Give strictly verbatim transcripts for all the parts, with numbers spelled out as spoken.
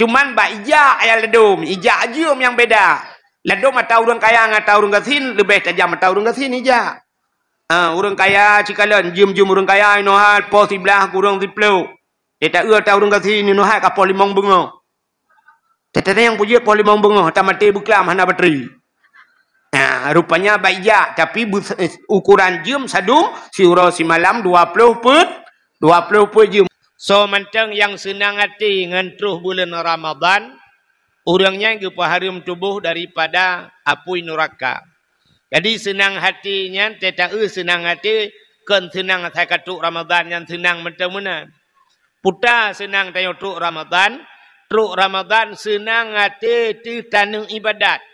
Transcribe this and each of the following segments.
Cuman bak ijak nyang ladôm, ijak jeuem nyang beda. Ladôm ata ureuëng kaya ngon ata ureuëng gasien leubeh tajam ata ureuëng gasien ijak. Ha, ureuëng kaya cikalon jeuem-jeuem ureuëng kaya inoe hai poh siblaih kureueng siploh. Teuta eu ata ureuëng gasien inoe hai ka poh limong beungoh. Teuta nyang peujeuet poh limong beungoh, ata maté beuklam hana batri. Nah, rupanya bak ijak, tapi beu-, eh, ukuran jeuem sadum siuroe simalam dua ploh peuet, dua ploh peuet jeuem. Soe mantong nyang seunang até ngon troh buleuen Ramadhan, ureuëng nyan geupeuhareuem tuboh daripada apui nuraka. Jadi seunang até nyan teuta eu seunang até kon seunang asai ka trok Ramadhan nyan seunang mantong meunan. Peue ta seunang tanyoe trok Ramadhan, trok Ramadhan seunang até teuh taneuk ibadat.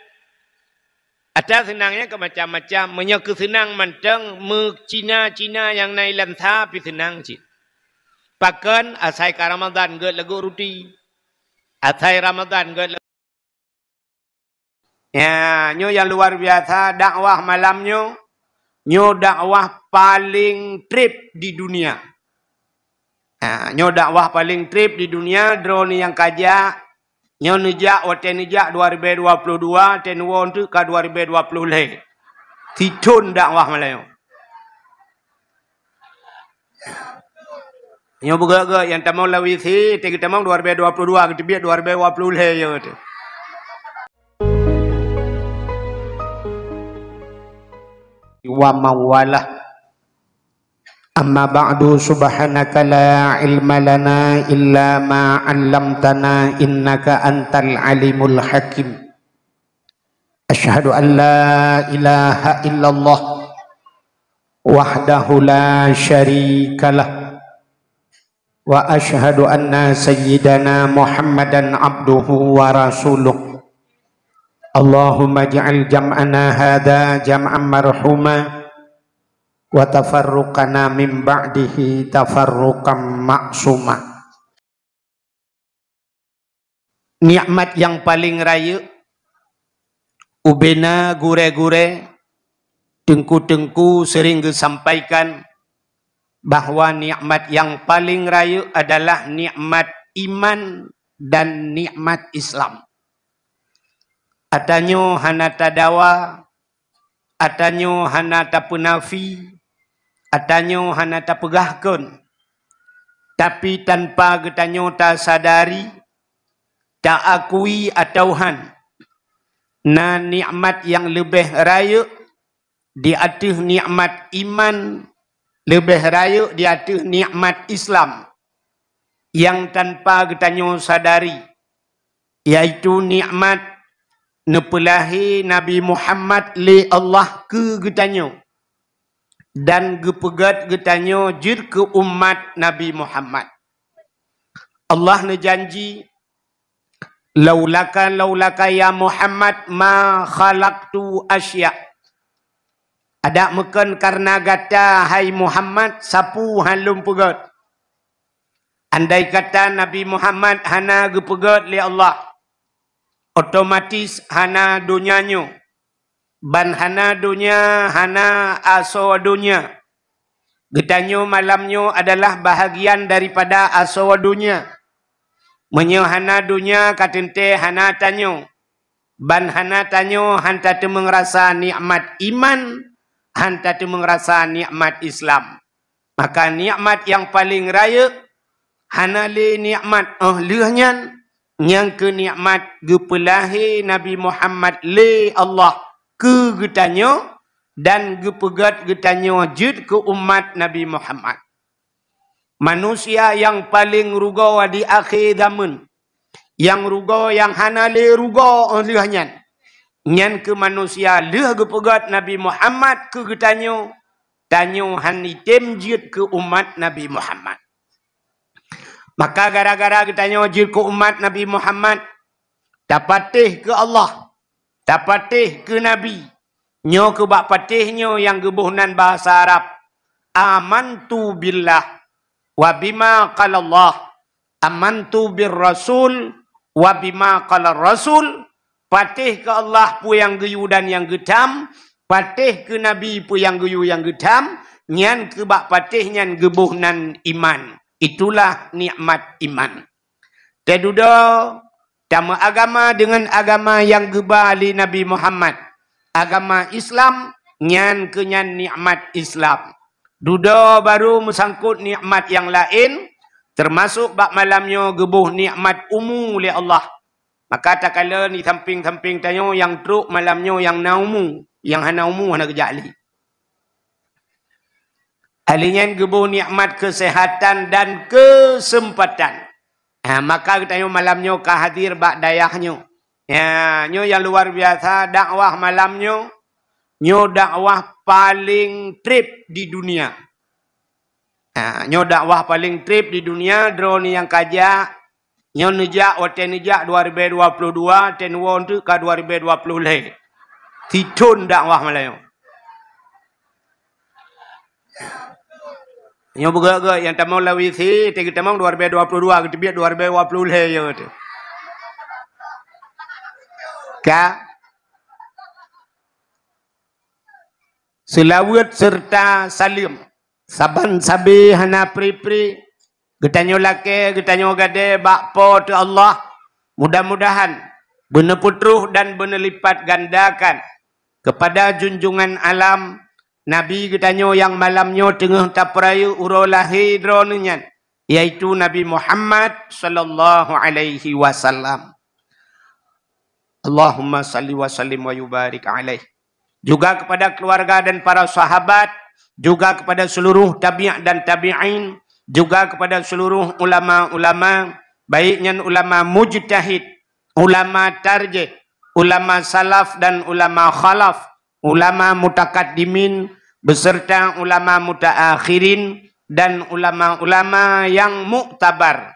Ata seunang nyan keu macam-macam, meunyoe keu seunang mantong meucina-cina nyang na ilansa pih seunang cit. Pakon asai ka Ramadhan gét lagoe ruti. Asai Ramadhan gét lagoe. Ya, nyoe nyang luar biasa dakwah malam nyoe. Nyoe dakwah paling treb di dunia. Ha, nyoe dakwah paling treb di dunia, droeneuh nyang kajak, nyoe neujak watée neujak dua ribée dua ploh dua, watée neuwoe teuk ka dua ribée dua ploh lhée. Sithon dakwah malam nyoe. Nyoe beugét-gét nyang tamong lam WC, watée geutamong dua ribée dua ploh dua, geuteubiet dua ribée dua ploh lhée nyoe teuh. Wa mawalah. Amma ba'du, subhanaka la ilma lana illa ma 'allamtana innaka antal alimul hakim. Asyhadu an la ilaha illallah wahdahu la syarikalah. Wa asyhadu anna sayyidana Muhammadan abduhu wa rasuluh. Allahumma ij'al jam'ana hadza jam'an marhuma wa tafarruqana min ba'dihi tafarruqan ma'suma. Nikmat nyang paleng rayeuk, ubena gurée-gurée, teungku-teungku sering geusampaikan bahwa nikmat nyang paleng rayeuk adalah nikmat iman dan nikmat Islam. Atanyoe hana tadawa, atanyoe hana tapeunafi, atanyoe hana tapeugah kon. Tapi tanpa geutanyoe tasadari, taakui atawa han, na nikmat nyang leubeh rayeuk di ateueh nikmat iman, leubeh rayeuk di ateueh nikmat Islam, nyang tanpa geutanyoe sadari, yaitu nikmat neupeulahé Nabi Muhammad lé Allah keu geutanyoe dan geupeugét geutanyoe jeuet keu umat Nabi Muhammad. Allah neujanji, "Laulaka, laulaka ya Muhammad ma khalaqtu asya." Adak meukon kareuna gata, hai Muhammad, sapeue han lôn peugét. Andai kata Nabi Muhammad hana geupeugét lé Allah, otomatis hana donya nyoe, ban hana donya, hana asoe donya. Geutanyoe malam nyoe adalah bahagian daripada asoe donya. Meunyoe hana donya, ka teuntée hana tanyoe, ban hana tanyoe han tateumeung rasa nikmat iman, han tateumeung rasa nikmat Islam. Maka nikmat nyang paleng rayeuk, hana lé nikmat óh lheueh nyan, nyang keu nikmat geupeulahé Nabi Muhammad lé Allah keu geutanyoe dan geupeugét geutanyoe jeuet keu umat Nabi Muhammad. Manusia nyang paleng rugoe di akhé zameun, nyang rugoe nyang hana lé rugoe óh lheueh nyan, nyan keu manusia lheueh geupeugét Nabi Muhammad keu geutanyoe, tanyoe han item jeuet keu umat Nabi Muhammad. Maka gara-gara geutanyoe jeuet keu umat Nabi Muhammad, tapatéh keu Allah, tapatéh keu Nabi. Nyoe keu bak patéh nyoe nyang geuboh nan bahasa Arab, "Amantu billah wa bima qalallah, amantu bir rasul wa bima qalar rasul." Patéh keu Allah peue nyang geuyue dan nyang geutham, patéh keu Nabi peue nyang geuyue nyang geutham, nyan keu bak patéh nyan geuboh nan iman. Itulah nikmat iman. Teududoe tameuagama deungon agama nyang geuba lé Nabi Muhammad, agama Islam, nyan keuh nyan nikmat Islam. Dudoe barô meusangkot nikmat nyang laén, teumasok bak malam nyoe geuboh nikmat umu lé Allah. Maka takalon di sampéng-sampéng tanyoe nyang trok malam nyoe nyang na umu, nyang hana umu hana geujak lé. Ahli nyan geuboh nikmat keuseuhatan dan keuseumpatan. Ha, maka geutanyoe malam nyoe ka hadir bak dayah nyoe. Ya, nyoe nyang luar biasa dakwah malam nyoe. Nyoe dakwah paléng treb di dunia. Ha, nyoe dakwah paléng treb di dunia, droeneuh nyang ka jak, nyoe neujak, watée neujak dua ribée dua ploh dua, watée neuwoe teuk ka dua ribée dua ploh lhée. Sithon dakwah malam nyoe. Nyoe beugét-gét nyang tamong lam W C, teuka tamong dua ribée dua ploh dua, geuteubiet dua ribée dua ploh lhée nyoe teuh. Ka. Seulaweuet seureuta saleuem. Saban sabe hana pri-pri, geutanyoe lakée, geutanyoe gadée bak Po teu Allah. Mudah-mudahan beuneupeutroh dan beuneulippat gandakan keupada junjungan alam, Nabi geutanyoe nyang malam nyoe teungoh tapeurayeuk uroe lahé droeneuh nyan, yaitu Nabi Muhammad sallallahu alaihi wasallam. Allahumma salli wa sallim wa yubarik alaih. Juga kepada keluarga dan para sahabat, juga kepada seluruh tabi' dan tabi'in, juga kepada seluruh ulama-ulama, baik nyan ulama mujtahid, ulama tarjih, ulama salaf dan ulama khalaf, ulama mutakaddimin, beserta ulama mutaakhirin dan ulama-ulama yang muktabar.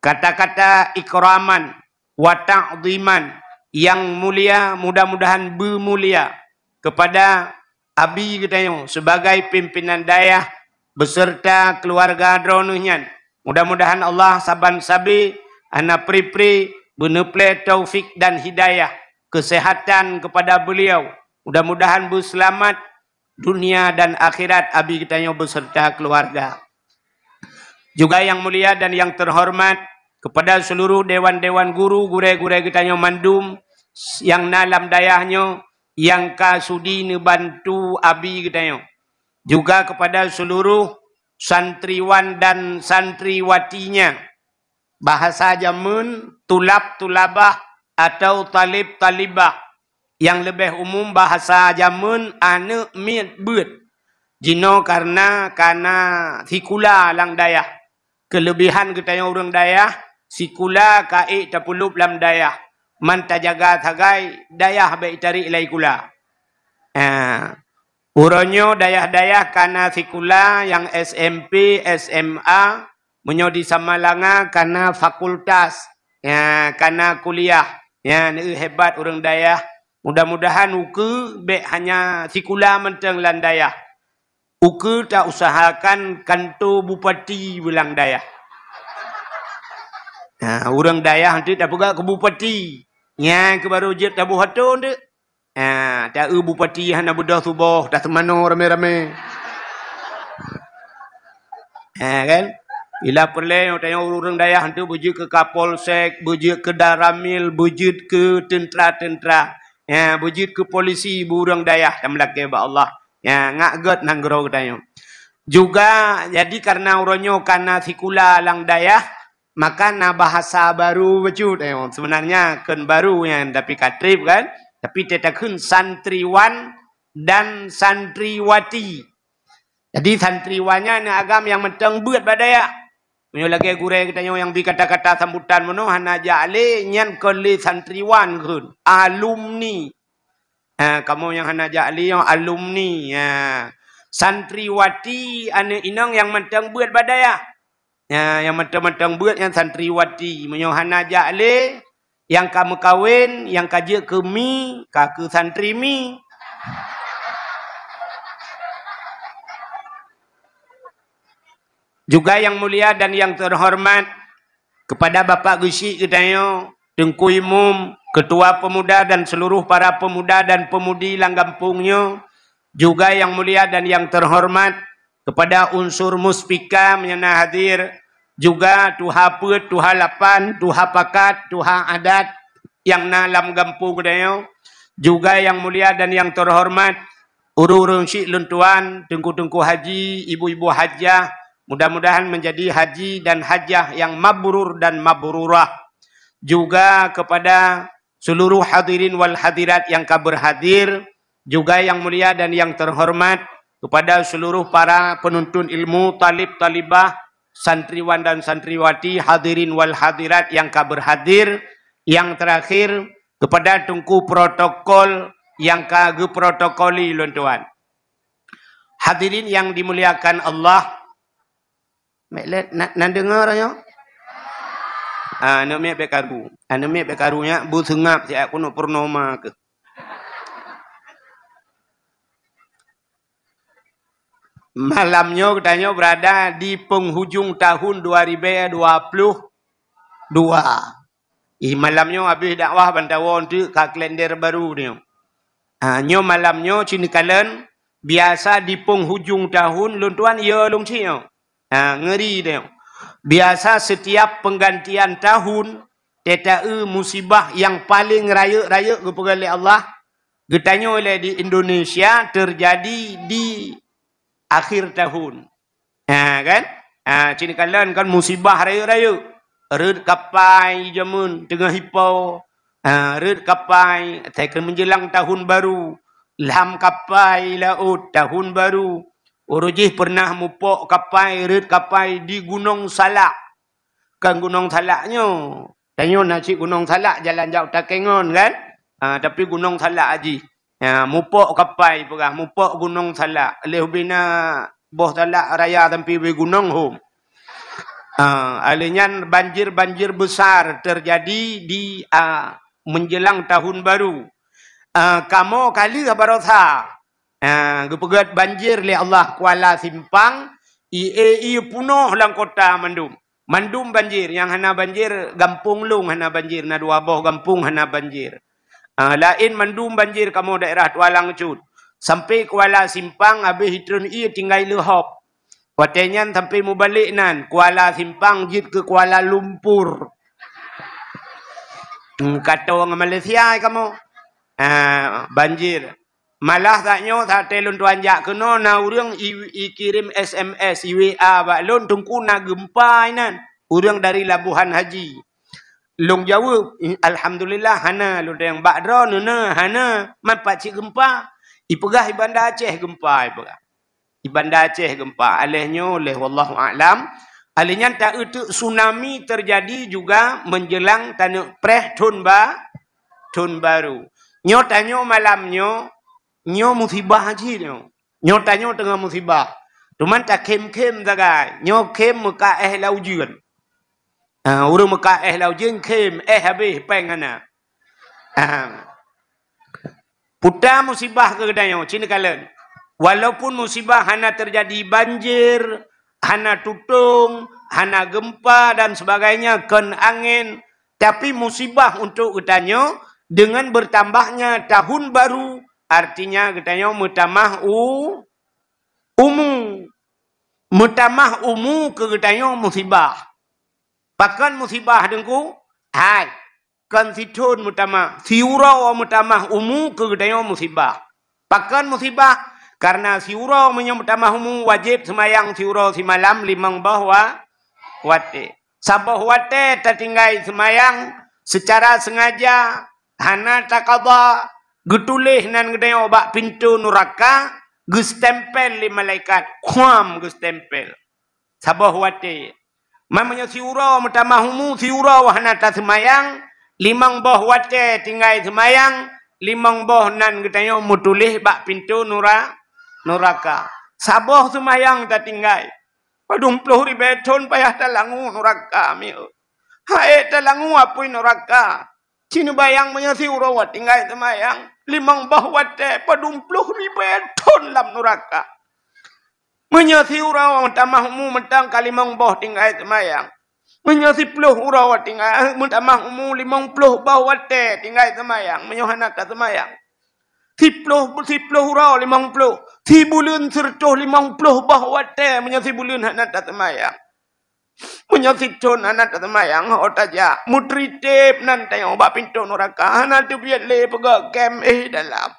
Kata-kata ikraman wa ta'dhiman yang mulia, mudah-mudahan beumulia kepada Abi geutanyoe sebagai pimpinan dayah beserta keluarga droeneuh nyan. Mudah-mudahan Allah saban sabe hana pri-pri beuneupeureulée taufik dan hidayah, keuseuhatan kepada beliau. Mudah-mudahan beuseulamat dunia dan akhirat Abi geutanyoe beserta keluarga. Juga yang mulia dan yang terhormat kepada seluruh dewan-dewan guru, gurée-gurée geutanyoe mandum nyang na lam dayah nyoe nyang ka sudi neubantu Abi geutanyoe. Juga kepada seluruh santriwan dan santriwatinya. Bahasa jameun tulab-tulabah atau talib-talibah. Nyang leubeh umum bahasa jameun aneuëk miet beuet. Jinoe karena kana sikula lam dayah. Keuleubehan geutanyoe ureuëng dayah, sikula ka ék tapeulop lam dayah. Man tajaga sagai dayah bék tarek lé sikula. Ha. Uroe nyoe dayah-dayah kana sikula nyang S M P, S M A, meunyoe di Samalanga kana fakultas, ya, kana kuliah. Ya, neu hebat ureuëng dayah. Mudah-mudahan ukeue bék hanya sikula mantong lam dayah. Ukeue ta usahakan kanto bupati beulang dayah. Ha, ureuëng dayah nanti tapeugah keu bupati. Nyan keu baru jeuet taboh atô nteuk. Ha, ta-eu bupati hana beudôh suboh, taseumanoe ramé-ramé. Ha, kan? Bila peureulée tanyoe ureuëng dayah nteuk beujeuet keu Kapolsek, beujeuet keu Danramil, beujeuet keu teuntra-teuntra. Ha, beujeuet keu polisi, beu ureuëng dayah tameulakée bak Allah. Ya, ngak gét nanggroe geutanyoe. Juga, jadi karena uroe nyoe kana sikula lam dayah, maka na bahasa baru bacut. Eh, sebenarnya kon baru nyan, tapi ka treb kan. Tapi teutakheun santriwan dan santriwati. Jadi santriwan nyan na agam nyang mantong beuet bak dayah. Meunyoe lagée gurée geutanyoe nyang bi kata-kata sambutan meunoe hana jak lé, nyan kon lé santriwan kheun, alumni. Ha, kamoe nyang hana jak lé nyoe alumni. Ha. Santriwati aneuëk inong nyang mantong beuet bak dayah. Ya, nyang mantong-mantong beuet nyan santriwati. Meunyoe hana jak lé, nyang ka meukawen, nyang ka jeuet keu mi, ka keu santri mi. Juga yang mulia dan yang terhormat kepada Bapak Geuchik geutanyoe, Teungku Imum, Ketua Pemuda dan seluruh para pemuda dan pemudi lam gampông nyoe, juga yang mulia dan yang terhormat kepada unsur muspika meunyoe na hadir, juga tuha peuet, tuha lapan, tuha pakat, tuha adat nyang na lam gampông geutanyoe, juga nyang mulia dan nyang teuhoreumat, ureuëng-ureuëng syik lôn tuan, teungku-teungku haji, ibu-ibu hajah, mudah-mudahan menjadi haji dan hajah yang mabrur dan mabrurah. Juga kepada seluruh hadirin wal hadirat yang ka berhadir, juga yang mulia dan yang terhormat, kepada seluruh para penuntut ilmu, talib-talibah, santriwan dan santriwati, hadirin wal hadirat yang ka berhadir, yang terakhir, kepada teungku protokol yang ka geuprotokoli lôn tuan. Hadirin yang dimuliakan Allah, mek lét na, na deungoe nyoe? Ah, aneuk miet bék karu. Aneuk miet bék karu nyak, bu seungab siat keuneuk purnoma keuh. Malam nyoe geutanyoe berada di penghujung tahun dua ribu dua puluh dua. Ih, malam nyoe habéh dakwah ban tawoe teuk ka kalender baru nyoe. Ha, nyoe malam nyoe cit neukalon, biasa di penghujung tahun lôn tuan yo lôn cit nyoe. Ha, ngeri nyoe. Biasa setiap penggantian tahun, tetapi musibah yang paling rayeuk-rayeuk geupeugah lé Allah, geutanyoe lé di Indonesia terjadi di akhir tahun. Ha, kan? Ha, cit neukalon kan musibah rayeuk-rayeuk. Rhot kapai jameun teungoh ipo. Ha, rhot kapai, teuka menjelang tahun baru. Lam kapai laôt tahun baru. Ureuëng jih pernah mupok kapai, rhot kapai di Gunong Salak. Kan Gunong Salak nyoe. Tanyoe na cit Gunong Salak jalan jak u Takengon kan? Ha, tapi Gunong Salak aji. Ha, mupok kapai peugah, mupok Gunong Salak. Lheuh bina boh salak raya sampai beu gunong hom. Ha, alheuh nyan banjir-banjir besar terjadi di, a, menjelang tahun baru. A, kamoe ka lheueh baroesa. Ha, geupeugét banjir lé Allah Kuala Simpang, ie-ie punoh lam kota mandum. Mandum banjir, nyang hana banjir, gampông lôn hana banjir, na dua boh gampông hana banjir. Ah, laén mandum banjir kamoe daerah Tualang Cut. Sampai Kuala Simpang habéh itreun ie tinggai leuhop. Watée nyan sampai mubalek nan, Kuala Simpang jeuet keu Kuala Lumpur. Hmm, ka toe ngon Malaysia kamoe. Ah, banjir. Malah saat nyoe, saat lôn tuan jak keunoe, na ureuëng i, ikirém S M S, i W A bak lôn, "Teungku, na geumpa inan." Ureuëng dari Labuhan Haji. Lôn jaweueb, "Alhamdulillah, hana." Lôn tanyong, "Bak droeneuh na?" "Hana." "Man pat cit geumpa?" "Ipeugah i Banda Aceh geumpa," ipeugah. "I Banda Aceh geumpa." Aléh nyoe, lé wallahu a'lam. Aléh nyan ta-, eunteuk tsunami terjadi juga menjelang taneuk preh thon ba-, thon baru. Nyoe tanyoe malam nyoe, nyoe musibah cit nyoe. Nyoe tanyoe teungoh musibah. Teuma takhém-khém sagai. Nyoe khém meuka éh lam ujeuen. Ha, ureuëng meuka éh lam ujeuen khém, éh habéh, péng hana. Ha. Peue ta musibah keu geutanyoe, cit neukalon. Walaupun musibah hana terjadi banjir, hana tutong, hana gempa dan sebagainya, kon angén, tapi musibah untuk geutanyoe dengan bertambahnya tahun baru, artinya geutanyoe meutamah u-, umu. Meutamah umu keu geutanyoe musibah. Pakon musibah, Teungku? Hai, kon sithon meutamah, siuroe meutamah umu keu geutanyoe musibah. Pakon musibah? Karena siuroe meunyoe meutamah umu wajéb seumayang siuroe simalam limong boh wa-, watée. Saboh watée tatinggai seumayang seucara seungaja, hana takada, geutuléh nan geutanyoe bak pintoe nuraka, geustempel lé malaikat, khuam geustempel. Saboh watée. Man meunyoe siuroe meutamah umu, siuroe hana taseumayang, limong boh watée tinggai seumayang, limong boh nan geutanyoe meutuléh bak pintoe nura-, nuraka. Saboh seumayang tatinggai. Padum ploh ribée thon payah talangue nuraka, miet. Hai talangue apui nuraka. Cit neubayang meunyoe siuroe tinggai seumayang, limong boh watée, padum ploh ribée thon lam nuraka. Meunyoe siuroe meutamah umu mantong ka limong boh tinggai seumayang. Meunyoe siploh uroe tinggai, meutamah umu limong ploh boh watée tinggai seumayang, meunyoe hana taseumayang. Siploh, siploh uroe limong ploh, sibuleuen seureutôh limong ploh boh watée, meunyoe sibuleuen hana taseumayang. Meunyoe sithon hana taseumayang ho tajak, meutritép nan tanyoe bak pintoe nuraka, hana teubiet lé peugah kem éh dalam.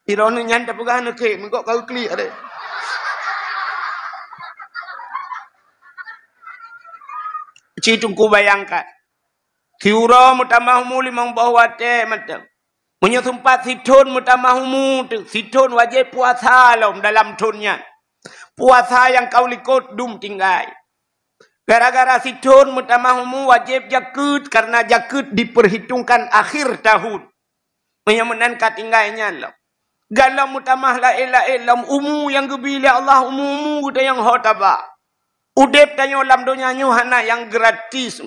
Droeneuh nyan tapeugah neukhém, kok ka geuklik deh. Ci Teungku bayangkan. Siuroe meutamah umu limong boh watée mantong. Meunyoe seumpat sithon meutamah umu teuh, sithon wajéb puasa lom dalam thon nyan. Puasa nyang ka u likot dum tinggai. Gara-gara sithon meutamah umu wajéb jakeuet, karena jakeuet diperhitungkan akhir tahun. Meunyoe meunan ka tinggai nyan lom. Galom meutamah laén-laén lom umu nyang geubi lé Allah, umu-umu geutanyoe ho taba. Udeb tanyoe lam donya nyoe hana nyang gratis.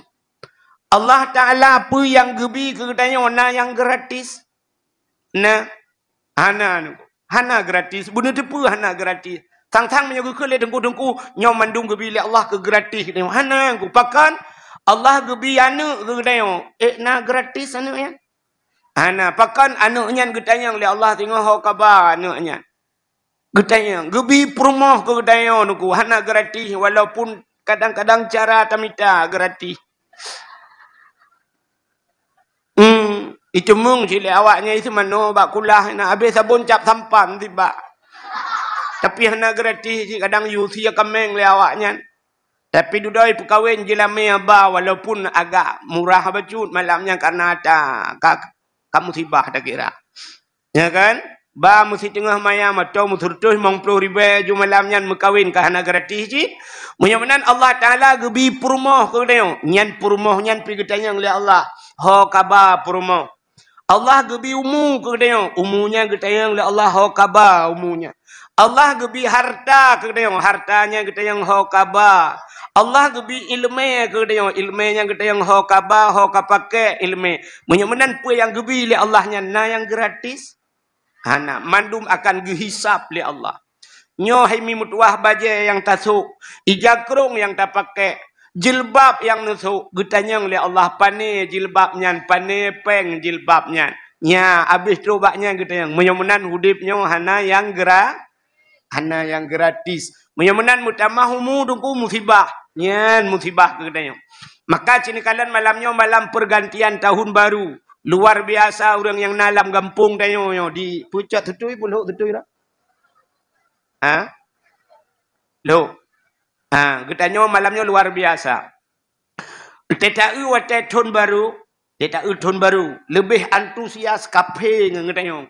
Allah Taala peue nyang geubi keu geutanyoe na nyang gratis? Na, hana, hana gratis. Beuneuteupeu hana gratis. Sang-sang meunyoe geukheun lé teungku-teungku, nyoe mandum geubi lé Allah keu gratis. Hana, pakon? Allah geubi aneuëk keu geutanyoe. Eh, na gratis aneuëk nyan? Hana, pakon aneuëk nyan geutanyong lé Allah singoh ho kaba aneuëk nyan? Geutanyong, geubi peurumoh keu geutanyoe Teungku, hana gratis, walaupun kadang-kadang cara tamita gratis. Hmm, iteumeung cit lé awaknyan isi manoe bak kulah, na habéh sabon cap sampan sibak. Tapi hana gratis cit, kadang yue sie kaméng lé awaknyan. Tapi dudoe peukawen jilamé ba, walaupun agak murah bacut malam nyan karena ata ka, ka musibah takira. Ya kan? Ba meusiteungoh maya mantong meuseureutoh limong ploh ribée ju malam nyan meukawen ka hana gratis cit. Meunyoe meunan Allah Taala geubi peurumoh keu geutanyoe, nyan peurumoh nyan pi geutanyong lé Allah, ho kaba peurumoh. Allah geubi umu keu geutanyoe, umu nyan geutanyong lé Allah ho kaba umu nyan. Allah geubi harta keu geutanyoe, harta nyan geutanyong ho kaba. Allah geubi ileumé keu geutanyoe, ileumé nyan geutanyong ho kaba, ho ka pakék ileumé. Meunyoe meunan peue nyang geubi lé Allah nyan na nyang gratis? Hana, mandum akan geuhisab lé Allah. Nyoe hai mi meutuwah bajée nyang tasok, ija krong nyang tapakék, jilbab nyang neusok, geutanyong lé Allah, pané jilbab nyan, pané péng jilbab nyan. Nya, abéh trok bak nyan geutanyong. Meunyoe meunan udeb nyoe hana nyang gra-, hana nyang gratis. Meunyoe meunan meutamah umu Teungku musibah. Nyan musibah keu geutanyoe. Maka ci neukalon malam nyoe malam pergantian tahun baru. Luar biasa ureuëng nyang na lam gampông tanyoe nyoe di pucok tutui pun lhok tutui dah. Ha? Lhok. Ha, geutanyoe malam nyoe luar biasa. Teuta-eu watée thon barô, teuta-eu thon barô, leubeh antusias kaphé ngon geutanyoe.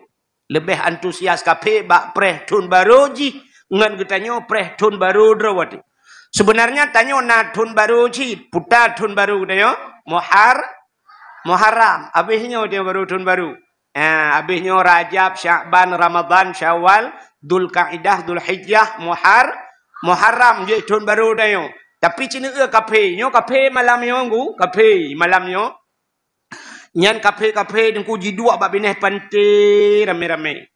Leubeh antusias kaphé bak preh thon barô jih ngon geutanyoe preh thon barô droe watée. Seubeunarnya tanyoe na thon barô cit, puta thon barô geutanyoe, Muhar-, Muharram. Abéh nyoe tanyoe barô thon barô. Ha, abéh nyoe Rajab, Syakban, Ramadhan, Syawal, Dzulkaidah, Dzulhijjah, Muhar-, Muharram jeuet thon barô tanyoe. Tapi ci neueu kaphé, nyoe kaphé malam nyoe Teungku, kaphé malam nyoe. Nyan kaphé-kaphé Teungku jiduek bak binéh panté ramé-ramé.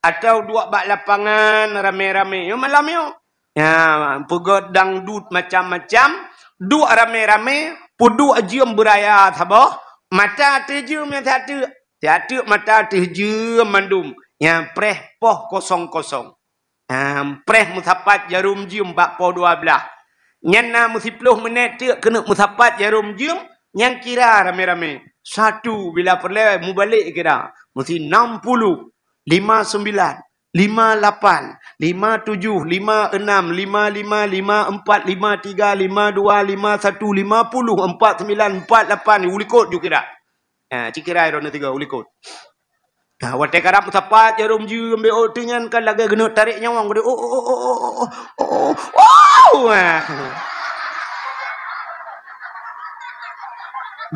Atawa duek bak lapangan ramé-ramé. Nyoe malam nyoe. Ya, peugét dangdut macam-macam, duek ramé-ramé, peuduek jeuem beuraya saboh, mata ateueh jeuem nyang siat teuk, siat teuk mata ateueh jeuem mandum, nyang preh poh kosong-kosong. Ha, preh meusapat jarom jeuem bak poh dua blaih. Nyan na meusiploh minét teuk keuneuk meusapat jarom jeuem, nyang kira ramé-ramé. Satu, bila peureulée mubalek kira, meusi enam puluh, lima sembilan, lima lapan, lima tujuh, lima enam, lima lima, lima empat, lima tiga, lima dua, lima satu, lima puluh, empat sembilan, empat lapan, u likot ju kira. Ha, ci kira droeneuh tiga u likot. Ha, watée karab meusapat jarom jeuem ambek ôk teuh nyan kan lagée geuneuk tarek nyawöng geude. Oh, oh, oh, oh, oh, oh, oh, oh, ha.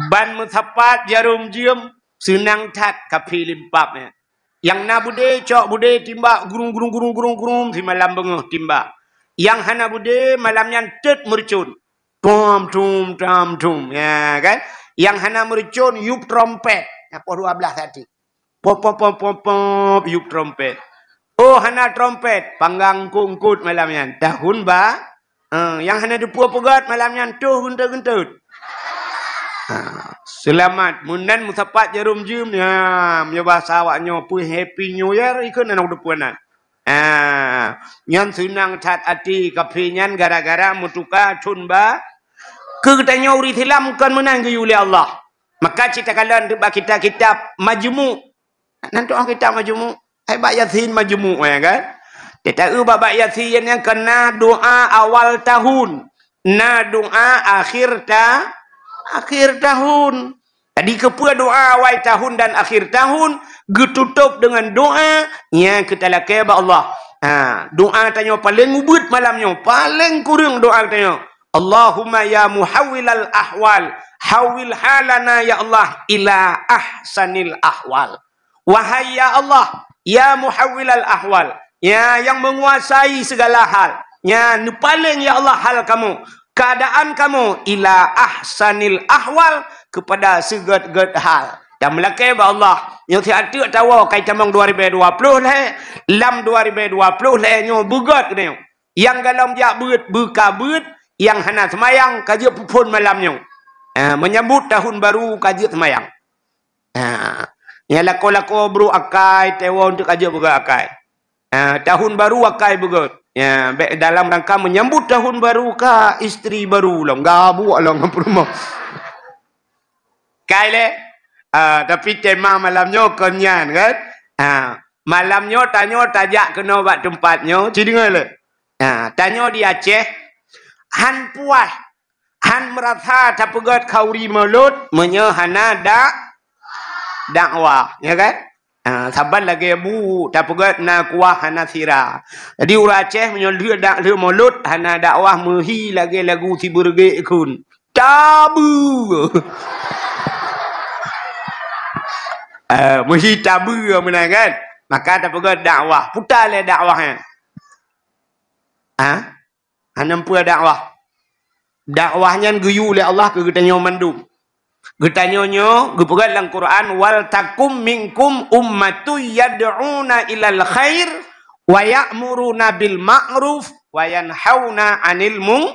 Ban meusapat jarom jeuem seunang that kaphé limpab nyan. Nyang na beudé, cok beudé, timbak, gurung, gurung, gurung, gurung, gurung, simalam beungoh timbak. Nyang hana beudé, malam nyan teut meureucon. Tom, tom, tom, tom. Ya, kan? Nyang hana meureucon, yup trompet. Nyan poh dua blaih tadi. Pop, pop, pop, pop, pop, yup trompet. Oh, hana trompet. Panggang eungkôt-eungkôt malam nyan. Tahun ba-, Eh, nyang hana teupeue peugét malam nyan toh geunteut-geunteut. Ha, seulamat. Meunan meusapat jarom jeuem, ya, meunyoe basa awak nyoe peue Happy New Year, ikheun aneuk teupeue nan. Ha, Nyan seunang that até kafé nyan gara-gara meutuka thon ba-, keu geutanyoe ureuëng Islam kon meunan geuyue lé Allah. Maka cit takalon bak kitab-kitab Majmu'. Nan tu'oh kitab Majmu'. Hai bak Yasin Majmu', ya kan? Teuta bak, bak Yasin nyan kan na doa awal tahun, na doa akhir ta-, akhir tahun. Jadi, keupeue doa awai tahun dan akhir tahun geututôp deungon doa nyang keu talakée bak Allah? Ha, doa tanyoe paleng ubit malam nyoe, paleng kureueng doa tanyoe, "Allahumma ya muhawwilal ahwal, hawwil halana ya Allah ila ahsanil ahwal." Wahai ya Allah, ya muhawwilal ahwal, ya yang menguasai segala hal, ya neupaleng ya Allah hal kamoe, keadaan kamoe ila ahsanil ahwal, kepada seugét-gét hal. Dan meulakée bak Allah, nyoe siat teuk tawoe kai tamong dua ribu dua puluh lhée, lam dua ribu dua puluh lhée nyoe beugét keunoe. Nyang golom jak beuet, beuka beuet, nyang hana seumayang ka jeuet peuphon malam nyoe. Ah, menyambut tahun baru ka jeuet seumayang. Ha. Nyang lakoe-lakoe brok akai, teuwoe untuk ka jeuet beugét akai. Ha, tahun baru akai beugét. Ya, bék dalam rangka menyambut tahun baru ka istri baru lom, gabuk lom ngon peurumoh. Kai lé. Ha, tapi tema malam nyoe kon nyan kan. Ha, malam nyoe tanyoe tajak keunoe bak teumpat nyoe, ci deungoe lé. Ha, tanyoe di Aceh han puas. Han meurasa tapeugét khauri mulod meunyoe hana dak-, dakwah, ya kan? Ha, saban lagée bu tapeugét na kuah hana sira. Jadi ureuëng Aceh meunyoe lheueh dak-, lheueh mulod hana dakwah meuhi lagée lagu sibeureuguek kheun. Tabeue. Eh, meuhi tabeue meunan kan? Maka tapeugét dakwah. Puta lé dakwah nyan. Ha? Hana peue dakwah. Dakwah nyan geuyue lé Allah keu geutanyoe mandum. Geutanyoe nyoe geupeugah lam Quran, "Wal takum minkum ummatun yad'una ilal khair wa ya'muruna bil ma'ruf wa yanhauna 'anil mung-,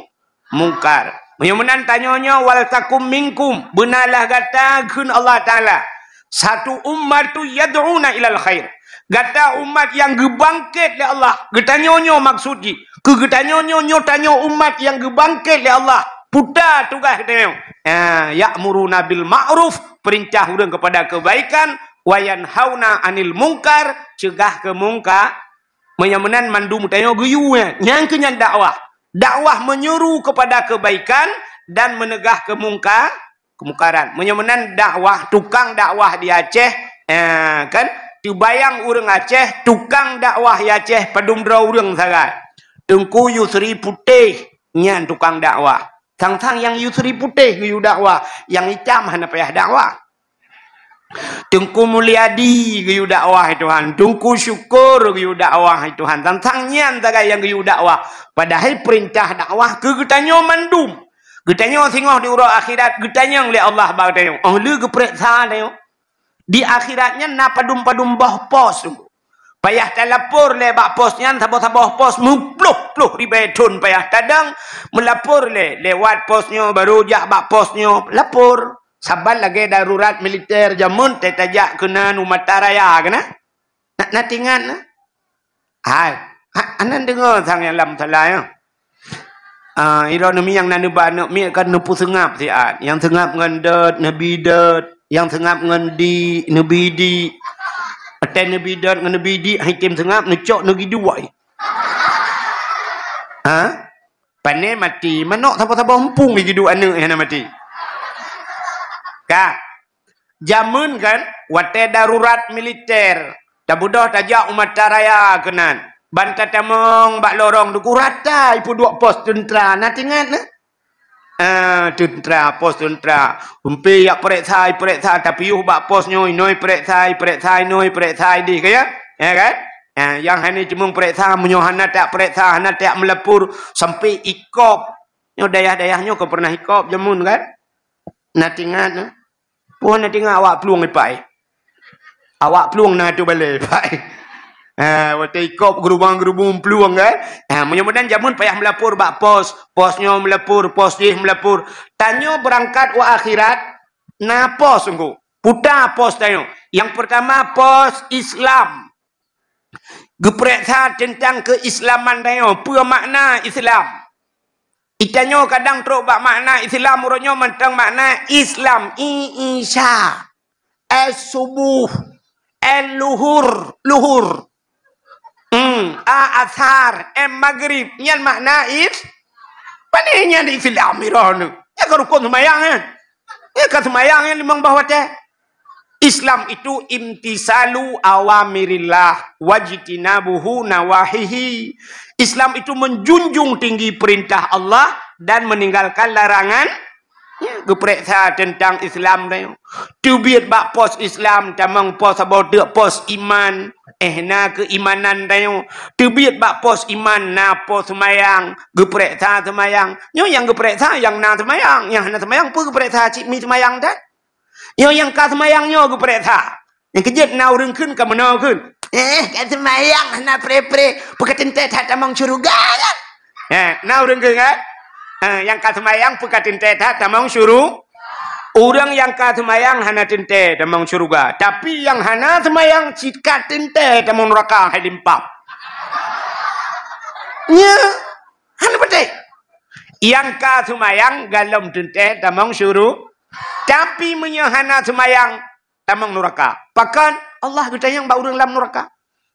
mungkar." Meunyoe meunan tanyoe nyoe, "Wal takum minkum," beunalah gata kheun Allah Taala. Satu ummatu yad'una ilal khair. Gata umat nyang geubangket lé Allah. Geutanyoe nyoe maksud jih. Keu geutanyoe nyoe, nyoe tanyoe umat nyang geubangket lé Allah. Puta tugaih geutanyoe. Ha, ya'muruna bil ma'ruf, perintah ureuëng kepada kebaikan, wa yanhauna 'anil mungkar, cegah keu mungkar. Meunyoe meunan mandum tanyoe geuyue, nyang keu nyan dakwah. Dakwah menyuruh kepada kebaikan dan menegah keu mungkar, keumukaran. Meunyoe meunan dakwah, tukang dakwah di Aceh, eh, kan? Teubayang ureuëng Aceh, tukang dakwah di Aceh, padum droe ureuëng sagai. Teungku Yusri Putéh, nyan tukang dakwah. Sang-sang nyang Yusri Putéh geuyue dakwah, nyang itam hana payah dakwah. Teungku Mulyadi geuyue dakwah, hai Tuhan. Teungku Syukur geuyue dakwah, hai Tuhan. Sang-sang nyan sagai nyang geuyue dakwah. Padahai perintah dakwah keu geutanyoe mandum. Geutanyoe singoh di uroe akhirat geutanyong lé Allah bak geutanyoe. Óh lheueh geupareksa tanyoe. Di akhirat nyan na padum-padum boh pos. Payah talapor lé bak pos nyan, saboh-saboh pos meuploh-ploh ribée thon payah tadong meulapor lé. Lewat pos nyoe, baru jak bak pos nyoe, lapor. Saban lagée darurat militer jameun, tajak keunan u Mataraya keunan. Na, na tingat na? Hai, ha, anan deungoe sang nyang lam salah nyoe. Ah, iro neumi nyang na neuba aneuk miet kan neupeuseungab siat. Nyang seungab ngon dot, neubi dot. Nyang seungab ngon di, neubi di. Watée neubi dot ngon neubi di, hai tem seungab, neucok neugi duai. Ha? Pane mati, manok saboh-saboh empung di giduek aneuk nyang na mati. Ka. Jameun kan, watée darurat militer, tabeudôh tajak u Mataraya keunan. Ban tatamong bak lorong duku rata ipeuduek pos teuntra, na tingat na? Ah, teuntra, pos teuntra. Umpi jak pereksa, pereksa, tapi yoh bak pos nyoe, inoe pereksa, pereksa, inoe pereksa, idih kaya? Ya kan? Ah, nyang hana cemong pereksa, meunyoe hana tak pereksa, hana tak meulapor, sampai ikop. Nyoe dayah-dayah nyoe ka pernah ikop jameun kan? Na tingat na? Peue na tingat awak plueng ipai. Awak plueng na tu balée ipai. Ha, watée ikop geurubang-geurubung plueng kan. Ha, meunyoe meunan jameun payah meulapor bak pos, pos nyoe meulapor, pos jih meulapor. Tanyoe beurangkat u akhirat na pos engko. Puta pos tanyoe. Nyang peurtama pos Islam. Geupeuriksa teuntang keuislaman tanyoe, peue makna Islam. Itanyoe kadang trok bak makna Islam, uroe nyoe mantong makna Islam, i-, Isya, es subuh, el luhur, luhur. Hmm, a asar, em magrib. Nyan makna is-, pane nyan Islam iroh nyoe. Nyan ka rukon seumayang nyan. Nyan ka seumayang nyan limong boh watèe. Islam itu imtisalu awamirillah wajtinabuhu nawahihi. Islam itu menjunjung tinggi perintah Allah dan meninggalkan larangan. Ya, geupeuriksa teuntang Islam tanyoe. Teubiet bak pos Islam, tamong pos saboh teuk pos iman. Eh, na keuimanan tanyoe. Teubiet bak pos iman, na pos seumayang. Geupeuriksa seumayang. Nyoe nyang geupeuriksa nyang na seumayang. Nyang hana seumayang peue geupeuriksa, cit mi seumayang that. Nyoe nyang ka seumayang nyoe geupeuriksa. Nyang keujeuet na ureueng kheun ka meunoe kheun. Eh, ka seumayang hana pre-pre, peue ka teuntèe that tamong syeuruga kan? Eh, na ureueng kheun kan? Eh, nyang ka seumayang peue ka teuntèe that tamong syuru-, ureueng nyang ka seumayang hana teuntèe tamong syeuruga, tapi nyang hana seumayang cit ka teuntèe tamong nuraka hai limpam. Nya, hana patéh. Nyang ka seumayang galom teuntèe tamong syuru-, tapi meunyoe hana seumayang, tamong nuraka. Pakon? Allah geutanyong bak ureueng lam nuraka.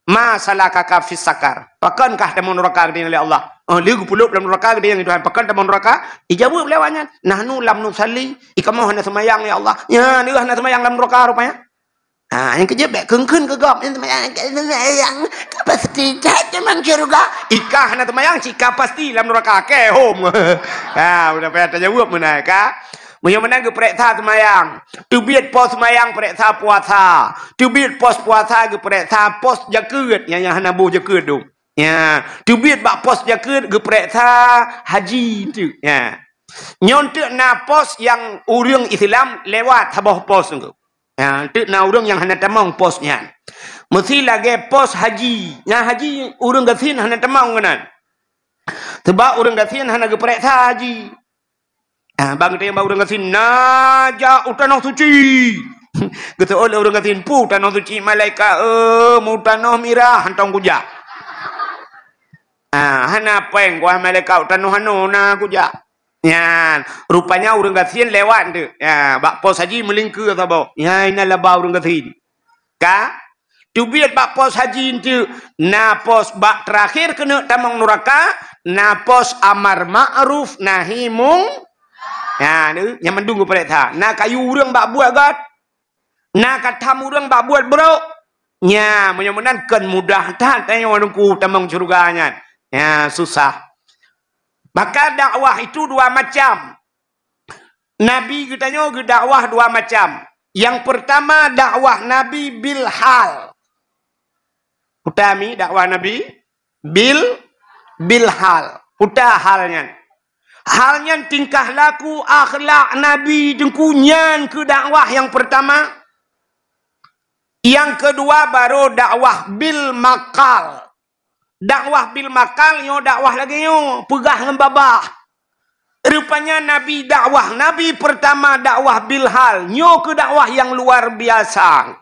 "Ma salakaka fis sakar?" Pakon kah tamong nuraka geutanyong lé Allah? Oh, lé geupeuleub lam nuraka geutanyong lé Tuhan. Pakon tamong nuraka? Ijaweueb lé awaknyan, "Nahnu lam nusalli." Ih, kamoe hana seumayang, ya Allah. Nya, lé hana seumayang lam nuraka rupanya. Ha, nyang keujeuet bèk kheun-kheun keu gob, "Nyan seumayang, seumayang, ka pasti that tamong syeuruga." Ih, ka hana seumayang, cit ka pasti lam nuraka. Ke hom. Ha, udah payah tajaweueb meunan ka. Meunyoe meunan geupeuriksa seumayang. Teubiet pos seumayang, peuriksa puasa. Teubiet pos puasa, geupeuriksa pos jakeuet, nyang, nyang hana boh jakeuet tu. Ya, teubiet bak pos jakeuet, geupeuriksa haji tu. Ya. Nyoe teuk na pos nyang ureueng Islam lewat saboh pos tu. Ya, teuk na ureueng nyang hana tamong pos nyan. Meusi lagèe pos haji. Nyang haji ureueng gasien hana tamong keunan. Sabab ureueng gasien hana geupeuriksa haji. Ah, ban geutanyong bak ureueng gasien, "Na jak u Tanoh Suci?" Geuseuôt lé ureueng gasien, "Peue Tanoh Suci, malaikat, eh, meu tanoh mirah hantom kujak." Ah, hana péng, wahai malaikat, u tanoh anoe na kujak. Nyan, rupanya ureueng gasien lewat tu. Ya, bak pos haji meulingkue saboh. Ya, inan laba ureueng gasien. Ka? Teubiet bak pos haji enteuk, na pos bak teurakhir keuneuk tamong nuraka, na pos amar ma'ruf nahi mung-, na, nyan mandum geupeuriksa. Na kayu ureueng bak buet gét, na katham ureueng bak buet brok. Nya, meunyoe meunan kon mudah that tanyoe Teungku tamong syeuruga nyan. Nya, susah. Maka dakwah itu dua macam. Nabi geutanyoe geudakwah dua macam. Nyang peurtama dakwah Nabi bil hal. Peue tami dakwah Nabi? Bil, bil hal. Peue hal nyan? Hal nyan tingkah laku akhlak Nabi Teungku, nyan keuh dakwah nyang peurtama. Nyang keudua baru dakwah bil makal. Dakwah bil makal nyoe dakwah lagèe nyoe, peugah ngon babah. Rupanya Nabi dakwah, Nabi peurtama dakwah bil hal. Nyoe keuh dakwah nyang luar biasa.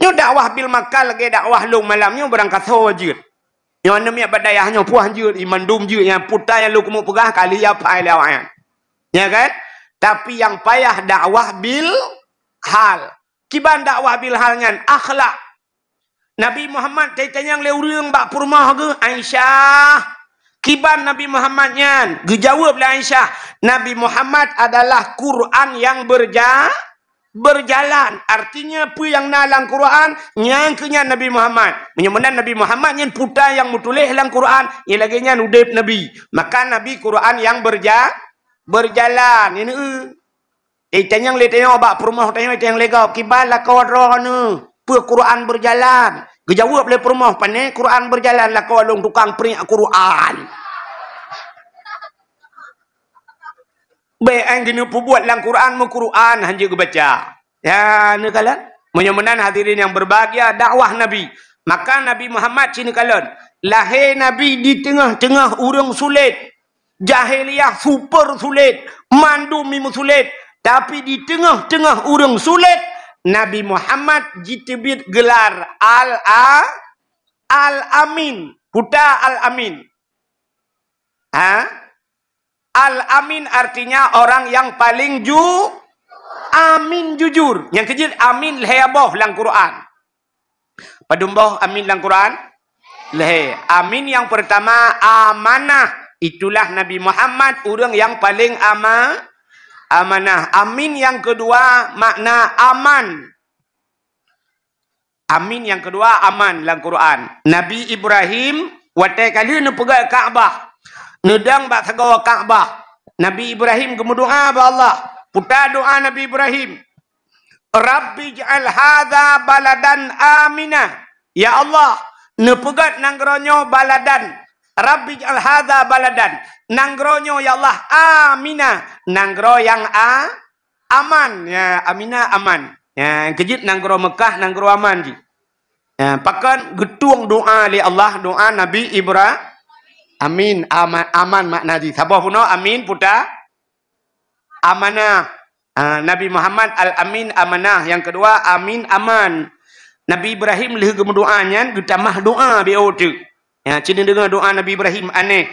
Nyoe dakwah bil makal lagèe dakwah lôn malam nyoe barangkasoe jeuet. Nyoe aneuk miet bak dayah nyoe puih jeuet, i mandum jeuet nyang peue nyang lôn keumeung peugah ka lheueh jiapai lé awaknyan. Ya kan? Tapi nyang payah dakwah bil hal. Kiban dakwah bil hal nyan akhlak. Nabi Muhammad tanyong lé ureueng bak peurumoh geuh, "Aisyah, kiban Nabi Muhammad nyan?" Geujaweueb lé Aisyah, "Nabi Muhammad adalah Quran yang berja-, berjalan." Artinya, peue nyang na lam Quran, nyan keuh nyan Nabi Muhammad. Meunyoe meunan Nabi Muhammad nyan peue nyang meutuléh lam Quran, nyan lagèe nyan udép Nabi. Maka Nabi Quran yang berja-, berjalan. Nyan, eh. Eh, tanyong lé tanyoe bak peurumoh tanyoe, tanyong lé gob, "Kiban lakoe droeneuh? Peue Quran berjalan?" Geujaweueb lé peurumoh, "Pane Quran berjalan, lakoe lôn tukang priek Quran." Bèk, eh, geuneuk peubuet lam Quran, meu Quran hanjeuet geubaca. Ya, neukalon. Meunyoe meunan hadirin yang berbahagia, dakwah Nabi. Maka Nabi Muhammad ci neukalon. Lahé Nabi di teungoh-teungoh ureueng sulet. Jahiliyah super sulet, mandum meusulet. Tapi di teungoh-teungoh ureueng sulet, Nabi Muhammad jiteubiet geular Al-A-, Al-Amin. Puta Al-Amin. Ha? Al-Amin artinya orang yang paling ju-, amin, jujur. Nyang keujeuet amin lhèe boh lam Quran. Padum boh amin lam Quran? Lhèe. Amin yang pertama amanah. Itulah Nabi Muhammad ureueng yang paling ama-, amanah. Amin yang kedua makna aman. Amin nyang keudua aman lam Quran. Nabi Ibrahim watèe ka lheueh neupeugèt Ka'bah, neudong bak sagoe Ka'bah, Nabi Ibrahim geumeudoa bak Allah. Peue doa Nabi Ibrahim? "Rabbi ij'al hadza baladan amina." Ya Allah, neupeugèt nanggroe nyoe baladan. "Rabbi ij'al hadza baladan." Nanggroe nyoe ya Allah amina, nanggroe nyang a-, aman. Ya, amina aman. Ya, keujeuet nanggroe Meukah nanggroe aman jih. Ya, pakon geutueng doa lé Allah, doa Nabi Ibra-, amin, ama-, aman makna jih. Saboh bunoe amin, peue doa? Amanah. Ah, Nabi Muhammad Al-Amin amanah. Nyang keudua amin aman. Nabi Ibrahim lheueh geumeudoa nyan geutamah doa beu teuk. Ya, ci neudeungoe doa Nabi Ibrahim aneh.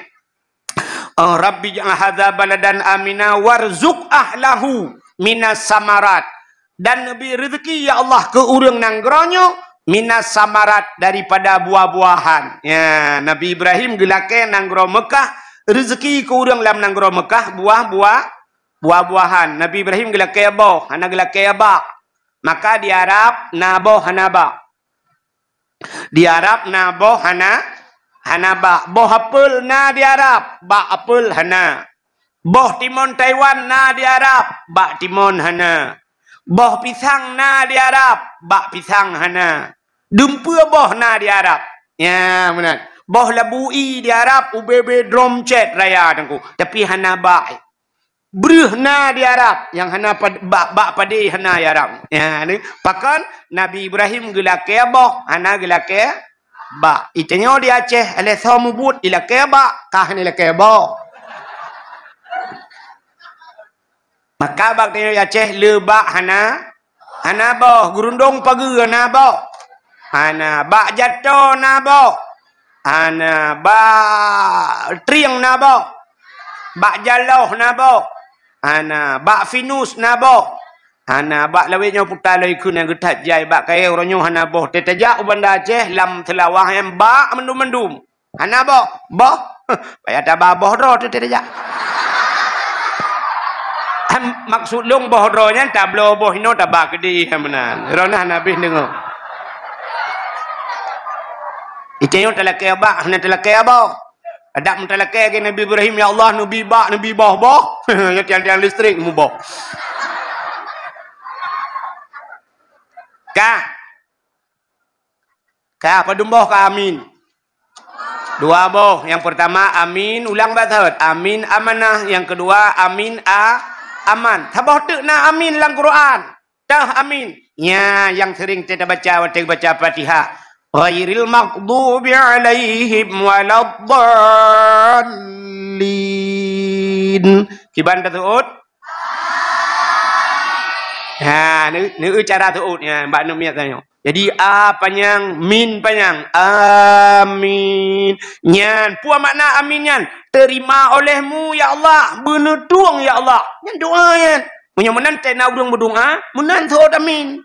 Eh, "Rabbi ij'al hadza baladan amina warzuq ahlahu minas samarat." Dan neubri reuzeuki, ya Allah, keu ureueng nanggroe nyoe minas samarat, daripada buah-buahan. Ya, Nabi Ibrahim geulakèe nanggroe Meukah, reuzeuki keu ureueng lam nanggroe Meukah buah-buah-, buah-buahan. Nabi Ibrahim geulakèe boh, hana geulakèe bak. Maka di Arab na boh hana bak. Di Arab na boh hana, hana bak. Boh apel na di Arab, bak apel hana. Boh timon Taiwan na di Arab, bak timon hana. Boh pisang na di Arab, bak pisang hana. Dumpeue boh na di Arab. Ya, meunan. Boh labu ie di Arab, ubé-bé drom cét raya teungku. Tapi hana bak. Breuh na di Arab, nyang hana pad-, bak, bak padé hana di Arab. Ya, ni. Pakon Nabi Ibrahim geulakèe boh, hana geulakèe bak. Itanyoe di Aceh, alah soe mubuet ilakèe bak, ka hana ilakèe boh. Maka bak tanyoe di Aceh le bak hana, hana boh, geurundong pageue hana boh. Hana bak jato na boh. Hana bak trieng na boh. Bak jaloh na boh. Hana bak finus na boh. Hana bak lawét nyoe puta lom ikheun nyang geutat jai bak kayèe uroe nyoe hana boh. Teutajak u Banda Aceh lam Seulawah nyan bak mandum-mandum. Hana boh, boh. Payah taba boh droe teuh teutajak. Em, maksud lôn boh droe nyan tabloe boh inoe taba keudéh meunan. Droeneuh hana habéh deungoe. Itanyoe talakèe bak, hana talakèe boh. Adak meutalakèe lagèe Nabi Ibrahim, "Ya Allah, neubi bak, neubi boh-boh." Nyan tiang-tiang listrik muboh. Ka. Ka, padum boh ka amin? Dua boh. Nyang peurtama amin, ulang bak sahet. Amin amanah. Nyang keudua amin a-, aman. Saboh teuk na amin lam Quran. Teuh amin. Nya nyang seuring tabaca watèe baca Fatihah. Ghairil maghdubi alaihim waladdallin. Kiban taseuôt? Ha, neu-, neu-, cara seuôt nyan, bak neu miet tanyoe. Jadi, a panyang, min panyang. Amin. Nyan, peue makna amin nyan? Terima oleh-Mu, ya Allah. Beuneutueng, ya Allah. Nyan doa nyan. Meunyoe meunan, teuh na ureueng meudoa, meunan seuôt amin.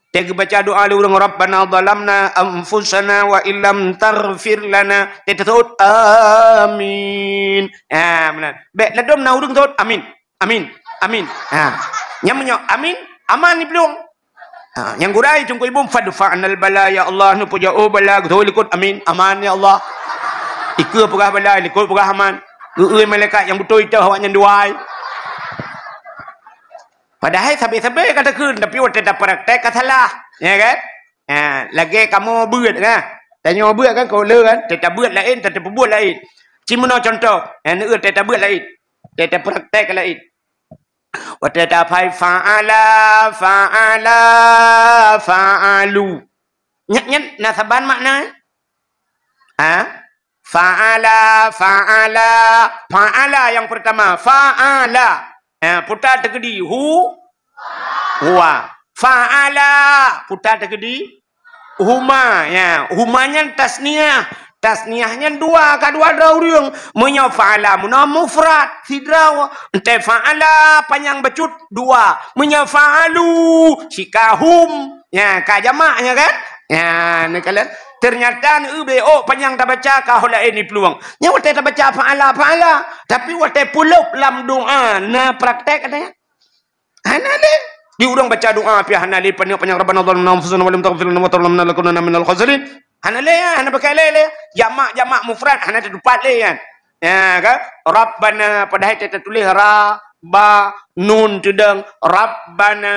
Teuh geubaca doa lé ureueng, "Rabbana zalamna anfusana wa illam taghfir lana." Teuh taseuôt, "Amin." Ha, meunan. Bèk ladôm na ureueng seuôt, "Amin. Amin. Amin." Ha. Nyan meunyoe amin, aman di plueng. Ha, nyang gura i teungku ibu, "Fadfa'nal bala, ya Allah, neupeujôh bala," geutôi likot, "Amin. Aman, ya Allah." Ikeue peugah bala, likot peugah aman. Geu-eu malaikat nyang beutôi teuh awaknyan dua. Padahai sabe-sabe ka takheun, tapi watèe tapraktek ka salah, ya kan? Ha, lagèe kamoe beuet kan? Tanyoe beuet kan, ka le kan? Teutabeuet laén, tatapeubuet laén. Ci meunoe cuntoh, nyang neueu teutabeuet laén, teutapraktek laén. Watèe taphai fa'ala, fa'ala, fa'alu. Nyan, nyan na saban makna? Ha? Fa'ala, fa'ala, fa'ala nyang peurtama, fa'ala. Ha, puta teukeudi, hu, huwa. Fa'ala, puta teukeudi, Huma, ya. Huma nyan tasniah. Tasniah nyan dua, ka dua droe ureuëng. Meunyoe fa'ala meunoe mufrad, sidroe. Entée fa'ala panyang bacut, dua. Meunyoe fa'alu, sika hum. Ya, ka jamak nya kan? Ya, neukalon. Ternyata neubeok panyang tabaca ka ho laén iplueng. Nya watée tabaca fa'ala, fa'ala. Tapi watée pulop lam doa, na praktek katanya. Hana lé. Di ureuëng baca doa pih hana lé, panyang-panyang, "Rabbana zalamna anfusana wa lam taghfir lana wa tarhamna lanakunanna minal khasirin." Hana lé, hana pakai lé, lé. Jamak-jamak mufrad hana teutupat lé, kan? Ya, kan? Rabbana, padahai tatuléh ra, ba, nun teudong, Rabbana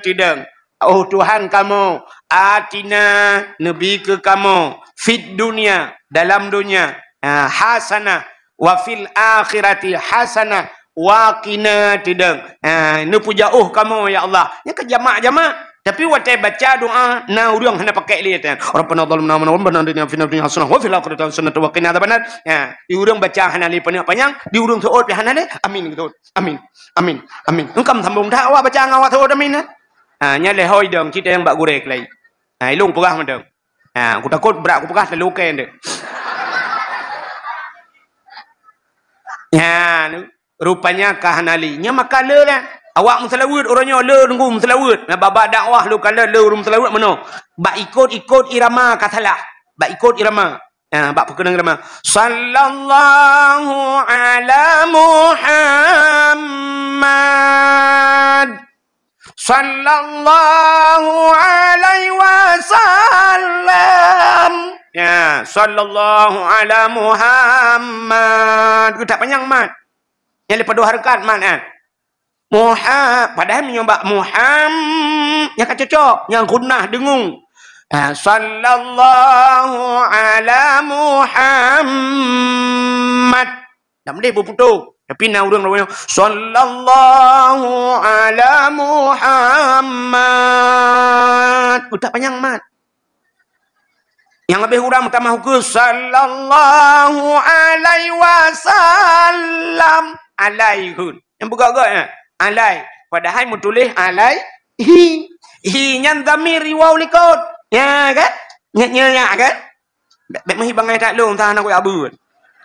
teudong. Oh Tuhan kamoe, atina, neubi keu kamoe, fid dunya, dalam donya, ha, hasanah, wa fil akhirati hasanah, wa qina teudong. Ha, neupujaoh kamoe, ya Allah. Nyan ka jamak-jamak. Tapi watée baca doa, na ureuëng hana pakai lé, ya. "Rabbana zalamna anfusana wa lam taghfir lana wa tarhamna lanakunanna minal khasirin." "Wa fil akhirati hasanatan wa qina adzabannar." Ya, di ureuëng baca hana lé panyang-panyang, di ureuëng seuôt pih hana lé, amin gitu. Amin. Amin. Amin. Engkam sambung that awak baca ngon awak seuôt amin, eh? Ha, nyan lé hôi dong, cit nyang bak gurée keulai. Ha, ilong peugah mantong. Ha, aku takot brat aku peugah lalu ukai nde. Ya, rupanya ka hana lé. Nya maka le lah. Awak meuseulaweuet uroe nyoe le nunggu meuseulaweuet. Na baba dakwah lu kala le ureuëng meuseulaweuet meunoe. Bak ikot-ikot irama ka salah. Bak ikot irama. Ha, bak peukeunong irama. Sallallahu ala Muhammad. Sallallahu alaihi wasallam. Ya, sallallahu ala Muhammad. Geutak panyang mat. Nyang leupah dua hareukat mat, eh. Muha-, padahai meunyoe bak Muham, nyang ka cocok, nyang gunnah deungung. Ah, sallallahu ala Muhammad. Dak meudeh beuputôh. Tapi na ureuëng lawan nyoe, sallallahu ala Muhammad. Utak panyang mat. Nyang leubeh urang meutamah ukeue, sallallahu alaihi wasallam. Alai kheueh. Nyang beugok-gok nyan. Alai. Padahai meutuléh alaihi. Hi nyan dhamir iwoe likot. Ya kan? Nyan, nyan, nyan kan? Bèk, bèk meuhi bangai that lôn, entah aneuk kuyak beuet.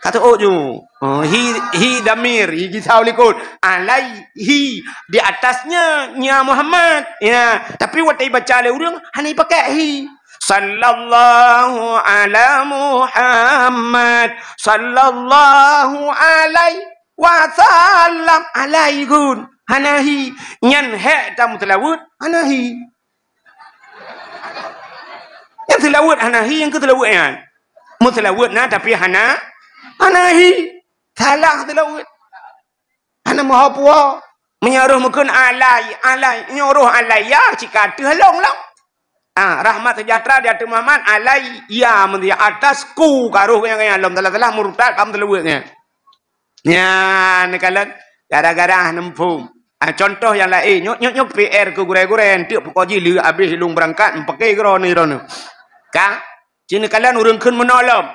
Ka teuôt ju. Oh, hi, hi dhamir, hi gisau likot. Alaihi, di atasnya, nya Muhammad. Ya, tapi watèe ibaca lé ureueng, hana ipakai hi. Sallallahu ala Muhammad. Sallallahu alaihi wasallam. Alaihi gun. Hana hi. Nyan hèk tameuseulaweuet, hana hi. Nyang seulaweuet hana hi, nyang keu seulaweuet nyan. Meuseulaweuet na, tapi hana, hana hi. Salah seulaweuet. Hana meuho puwoe. Meunyoe roh meukheun alai, alai. Nyoe roh alai, ya, cit ka ateueh lôn, lôn. Ah, rahmat sejahtera di ateueh Muhammad, alai, ya, meuntri atas ku, ka roh nyang, nyang lom salah-salah, murtad, bak meuseulaweuet nyan. Nyan, neukalon, gara-gara hana muphom. Ah, contoh nyang laén, nyoe, nyoe, nyoe P R keu gurèe-gurèe, enteuk peukoh jih lheueh abéh lôn beurangkat, meupaké keu droeneuh, droeneuh. Ka? Cit neukalon ureueng kheun meunoe lom.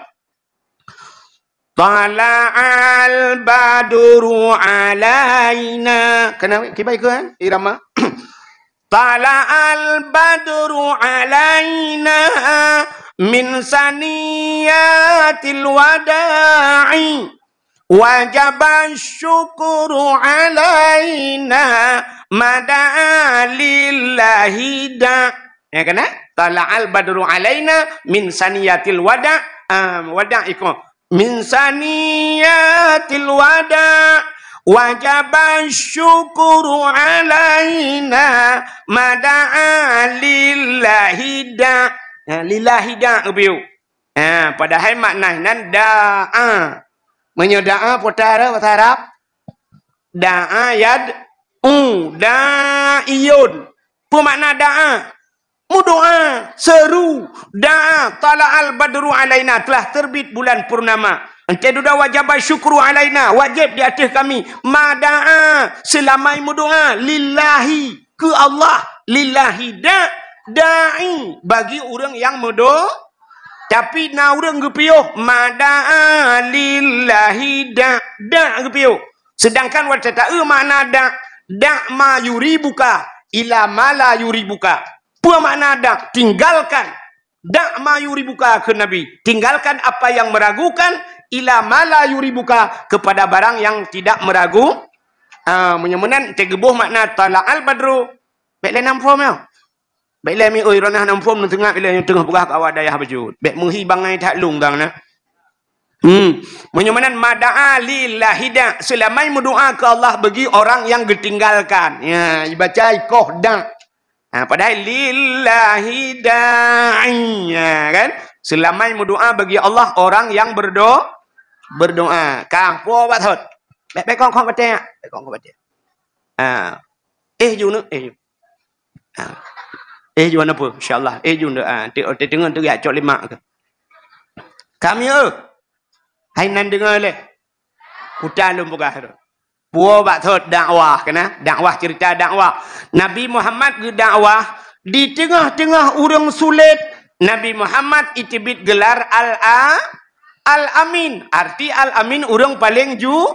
Tala'al badru alaina. Keuneuk kiban keu, eh, irama. Tala'al badru alaina min saniyatil wada'i. Wajaba syukru alaina mada'a lillahi da. Ya kan, eh? Tala'al badru alaina min saniyatil wada'. Ah, wada' iko. Min saniyatil wada'. Wajaba syukru alaina mada'a lillahi da. Ya, lillahi da, geubiyeu. Ha, padahai makna nan da'a. Meunyoe da'a, peue tara bahasa Arab? Da'a yad'u, da'iyun. Peue makna da'a? Meudoa, seuru. Da'a, tala'al badru alaina, telah terbit bulan purnama. Enteuk dudoe wajaba syukru alaina, wajéb di ateueh kami. Mada'a, seulamai meudoa, lillahi. Keu Allah, lillahi da, da'i, bagi ureueng nyang meudo-, tapi na ureueng geupiôh, mada'a lillahi da, da geupiôh. Seudangkan watèe taeu makna da, da' ma yuribuka, ila ma la yuribuka. Peue makna da? Tinggalkan. Da' ma yuribuka, kheun Nabi. Tinggalkan apa yang meragukan, ila ma la yuribuka, kepada barang yang tidak meragu. Ah, meunyoe meunan, teugeubôh makna tala'al badru. Bèk lé nam phom nyoe. Bèk lé mi oi, roh na nam phom, neuteungat ilèe nyoe teungoh peugah keu awak dayah bacut. Bèk meuhi bangai that lôn dang na. Hmm. Meunyoe meunan, ma da'a lillahi da', seulamai meudoa keu Allah bagi orang yang geutinggalkan. Ya, ibaca ikoh da'. Ha, padahai lillahi da'i, ya kan? Seulamai meudoa bagi Allah orang yang berdo-, berdoa. Ka, po bak thot. Bèk, bèk kong-kong batèe, bèk kong-kong batèe. Ha. Eh, ju neu, eh, ju. Ha. Eh, ju neu peue? Insya Allah. Eh, ju neu. Ha, ti-, ti-, teungoh tu ya cok lima ke. Kami, eh. Hai nan deungoe lé. Kuta lôn peugah tu. Puwoe bak thot dakwah keunan, dakwah, cerita dakwah. Nabi Muhammad geudakwah di teungoh-teungoh ureuëng sulet. Nabi Muhammad iteubiet geular Al-A-, Al-Amin. Arti Al-Amin ureuëng paleng ju-,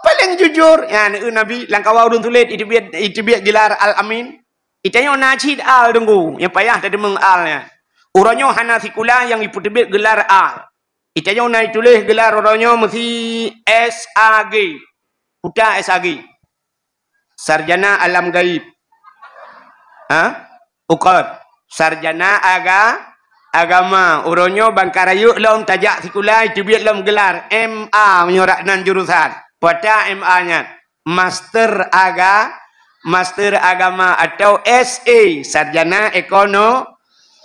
paleng jujur. Nyan, eh, Nabi lam kawan ureuëng sulet iteubiet, iteubiet geular Al-Amin. Itanyoe na cit al Teungku, nyang payah tateumeung al nyan. Uroe nyoe hana sikula nyang ipeuteubiet geular al. Itanyoe na ituléh geular uroe nyoe meusi S A G. Peue ta S A G? Sarjana Alam Gaib. Ha? Bukon. Sarjana Aga-, Agama. Uroe nyoe ban ka rayeuk lom tajak sikula, iteubiet lom geular M A meunyoe rak nan jurusan. Peue ta M A nyan? Master Aga-, Master Agama atau S A, Sarjana Ekono-,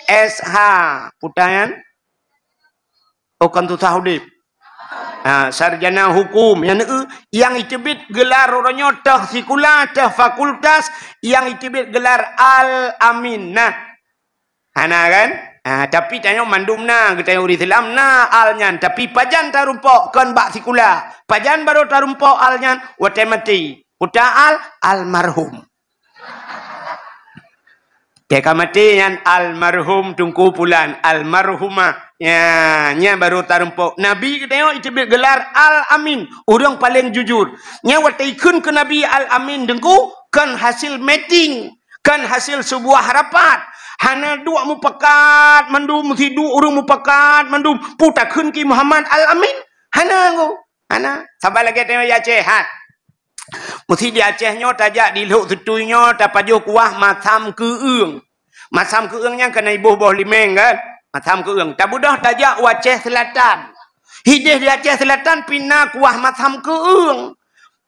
S H. Peue ta nyan? Oh, kan susah udeb. Ha, sarjana hukum. Nyan, eh, nyang iteubiet geular uroe nyoe teuh sikula, teuh fakultas, nyang iteubiet geular Al-Amin. Nah. Hana kan? Ha, tapi tanyoe mandum na, geutanyoe ureuëng Islam na al nyan. Tapi pajan tarumpok kon bak sikula. Pajan barô tarumpok al nyan? Watèe maté. Peue ta al? Almarhum. Teuka maté nyan almarhum Teungku Pulan, almarhumah. Ya, nyan barô tarumpok. Nabi geutanyoe iteubiet geular Al-Amin, ureuëng paleng jujur. Nyan watèe ikheun keu Nabi Al-Amin Teungku, kon hasil meeting, kon hasil seubuah rapat. Hana duek mupakat mandum, meusi duek ureuëng mupakat mandum. Peue takheun keu Muhammad Al-Amin? Hana Teungku. Hana. Saban lagèe tanyoe di Aceh, hat. Meusi di Aceh nyoe tajak di Lhok Seutui nyoe tapajoh kuah masam keueung. Masam keueung nyan keuneuk iboh boh limeng kan? Masam keueung. Tabeudôh tajak u Aceh Selatan. Hideh di Aceh Selatan pih na kuah masam keueung.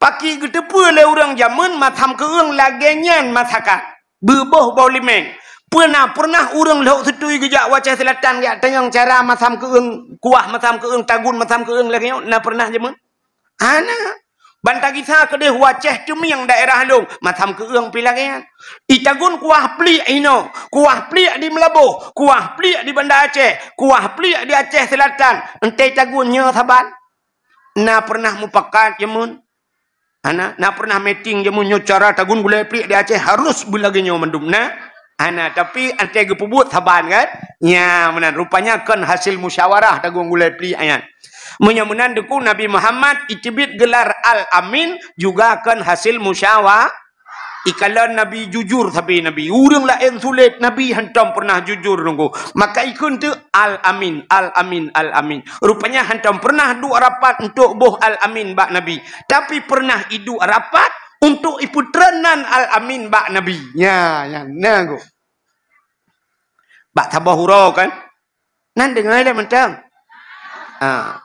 Pakri geuteupeue lé ureuëng jameun masam keueung lagèe nyan masakan. Beuboh boh limeng. Peue na peureunah ureuëng Lhok Seutui geujak u Aceh Selatan geutanyong cara masam keueung, kuah masam keueung, tagun masam keueung lagèe nyoe? Na peureunah jameun? Hana. Ban tagisa keudeh u Aceh Teumieng daerah lôn, masam keueung pih lagèe nyan. Itagun kuah pliek inoe, kuah pliek di Meulaboh, kuah pliek di Banda Aceh, kuah pliek di Aceh Selatan. Entèe tagun nyoe saban? Na peureunah mupakat jameun? Hana. Na peureunah meeting jameun nyoe cara tagun gulai pliek di Aceh harus beulagèe nyoe mandum? Na. Hana, tapi entèe geupeubuet saban kan? Nya, meunan. Rupanya kon hasil musyawarah tagun gulai pliek nyan. Meunyoe meunan Teungku, Nabi Muhammad iteubiet geular Al-Amin juga kon hasil musyawa-, ikalon Nabi jujur sabe Nabi. Ureuëng laén sulet, Nabi hantom peureunah jujur Teungku. Maka ikheun teuk Al-Amin, Al-Amin, Al-Amin. Rupanya hantom peureunah duek rapat untuk boh Al-Amin bak Nabi. Tapi peureunah iduek rapat untuk ipeutreun nan Al-Amin bak Nabi. Nya, nya, na Teungku. Bak saboh uroe kan? Nan deungoe lé mantong. Ha.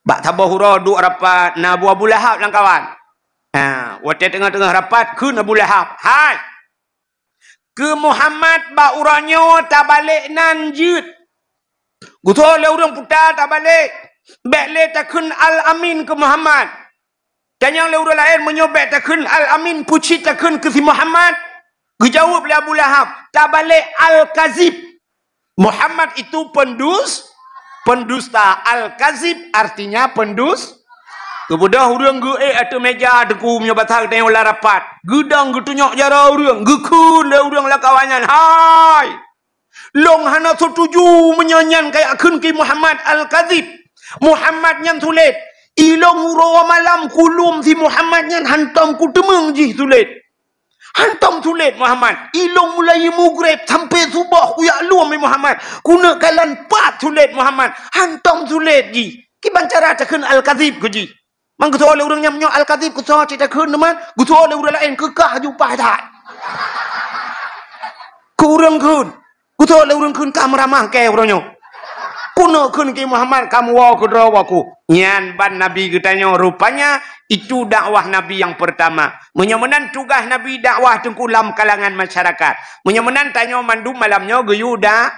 Bak saboh uroe duek rapat, na Abu, Abu Lahab lam kawan. Ha, watèe teungoh-teungoh rapat, kheun Abu Lahab, "Hai! Keu Muhammad bak uroe nyoe tabalek nan jeuet. Geutanyoe lé ureuëng peue ta tabalek. Bèk lé takheun Al-Amin keu Muhammad." Tanyong lé ureuëng laén, "Meunyoe bèk takheun Al-Amin, peue cit takheun keu si Muhammad?" Geujaweueb lé Abu Lahab, "Tabalek Al-Kazib." Muhammad itu pendus-, pendusta. Al-Kazib artinya pendus-, Geubeudôh ureuëng geuék ateueh méja Teungku, meunyoe basa geutanyoe lam rapat. Geudong geutunyok jaroe ureuëng, geukheun lé ureuëng lam kawan nyan, "Hai! Lôn hana seutuju meunyoe nyan kajak kheun keu Muhammad Al-Kazib. Muhammad nyan sulet. Ilôn uroe malam kulom si Muhammad nyan hantom kuteumeung jih sulet. Hantom sulet Muhammad. Ilong mulai mugreb sampai suboh kuyak lom Muhammad. Kuneuk kalan pat sulet Muhammad. Hantom sulet jih. Kiban cara takheun Al-Kazib keu jih. Man geusoe lé ureuëng nyang nyoe Al-Kazib keu soe cit takheun teuma, geusoe lé ureuëng laén keu kah jupah that. Keu ureuëng kheun. Geusoe lé ureuëng kheun ka meuramah keu ureuëng nyoe. Kuneuk kheun keu Muhammad ka meuwoe keudroe waku. Nyan ban Nabi geutanyoe rupanya itu dakwah Nabi yang pertama. Meunyoe meunan tugaih Nabi dakwah teungku lam kalangan masyarakat. Meunyoe meunan tanyoe mandum malam nyoe geuyue da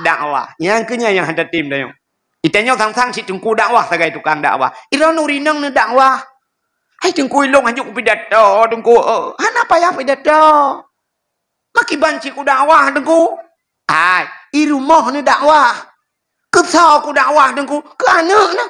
dakwah. Nyang keu nyan nyang hana tem tanyoe. Itanyoe sang-sang cit teungku dakwah sagai tukang dakwah. Iroe nuri nang neudakwah. Hai teungku ilong hanjeuet kupidato teungku. Hana payah pidato. Makiban cit kudakwah teungku. Hai, i rumoh neudakwah. Keu soe kudakwah teungku? Keu aneuëk na.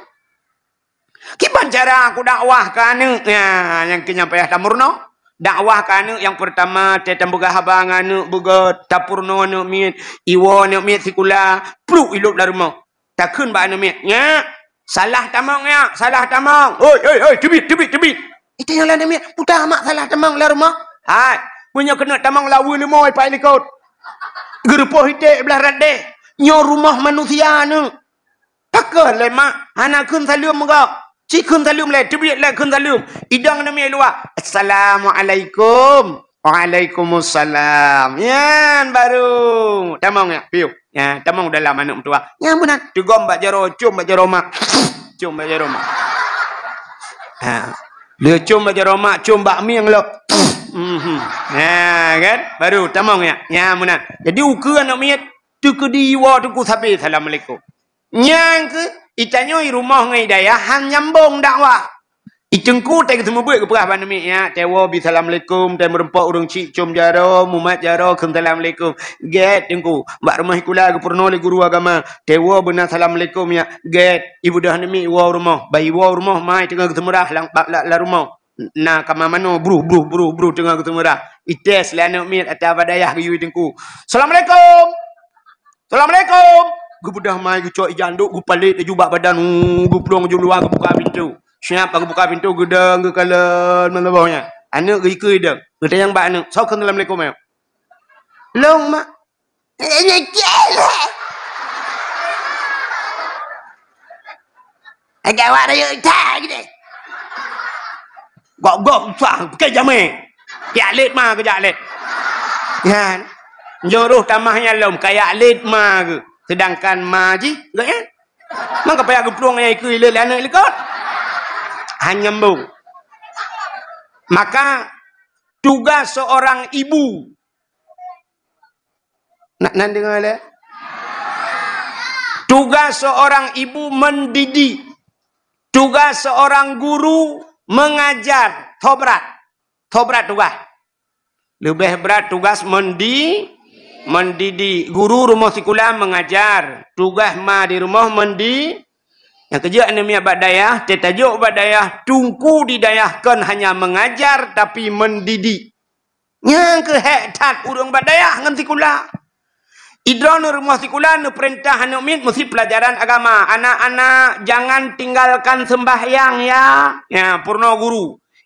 Kiban cara kudakwah keu aneuëk? Nya, nyang keu nyan payah tameurunoe. Dakwah keu aneuëk nyang peurtama, teutampeugah haba ngon aneuëk beugöt, tapeurunoe aneuëk miet, iwoe aneuëk miet sikula, pluek ilop lam rumoh. Takheun bak aneuëk miet, "Nyak, salah tamong nyak, salah tamong. Hoi, hoi, hoi, teubiet, teubiet, teubiet." Itanyoe lé aneuëk miet, "Peue mak salah tamong lam rumoh?" "Hai, meunyoe keuneuk tamong laweue leumo ipai likot. Geurupoh iték blah rot deh. Nyoe rumoh manusia aneuëk." Pakon lé mak, hana kheun saleuem meugoe. Ci kheun saleuem lé, teubiet lé kheun saleuem. Idong aneuëk miet luwa. "Assalamualaikum." "Waalaikumsalam." Nyan baru. Tamong nyak, piôh. Nya, tamong dalam aneuëk meutuah. Nyan meunan. Teugom bak jaroe, com bak jaroe mak. Com bak jaroe mak. Ha. Lé com bak jaroe mak, com bak mieng lom. Mhm. Ha, kan? Baru tamong nyak. Nyan meunan. Jadi ukeue aneuëk miet teukeudi iwoe teungku sabe assalamualaikum. Nyang keuh, itanyoe i rumoh ngon i dayah han nyambong dakwah. I teungku teuh geuseumeubeuet geupeugah bak aneuëk miet nyak, teuwoe bi assalamualaikum, teuh meureumpok ureuëng chik com jaroe, mumat jaroe, kheun assalamualaikum. Gét teungku, bak rumoh sikula geupeurunoe lé guru agama, teuwoe beuna assalamualaikum nyak. Gét, ibeudôh aneuëk miet iwoe u rumoh, bah iwoe u rumoh mai teungoh geuseumeurah lam, bak, lam, lam rumoh. Na kama manoe bruh, bruh, bruh, bruh teungoh geuseumeurah. Ites lé aneuëk miet ata bak dayah geuyue i teungku. "Assalamualaikum." "Assalamualaikum." Geubeudôh mai geucok ija andok, geupalét laju bak badan, uh, geuplueng laju luwa geubuka pintoe. Siap geubuka pintoe, geudong geukalon meunoe boh nyan. Aneuëk geuikeue idong. Geutanyong bak aneuëk, "Soe kheun assalamualaikum nyoe?" "Lôn, mak." "Nyoe keuh lôn." Agak awak rayeuk that geude. Gok-gok susah, pakai jamé. Jak lét ma keu jak lét. Nyan. Nyuruh tamah nyan lom, kayak lét ma keu. Sedangkan ma jih, gok nyan. Maka payah geuplueng nyang ikeue ilé lé aneuëk likot. Han nyambong. Maka tugas seorang ibu Nak nan deungoe lé? Tugas seorang ibu mendidik. Tugas seorang guru mengajar. Tho brat. Tho brat tugas. Leubeh brat tugas mendi-, mendidik. Guru rumoh sikula mengajar. Tugas ma di rumoh mendi-, nyang keujeuet aneuk miet bak dayah, teutajok bak dayah, teungku di dayah kon hanya mengajar, tapi mendidik. Nyang keuh hék that ureuëng bak dayah ngon sikula. Idroeneuh rumoh sikula neupeurintah aneuk miet meusi peulajaran agama. "Anak-anak, jangan tinggalkan sembahyang, ya." Nya, peurunoe guru.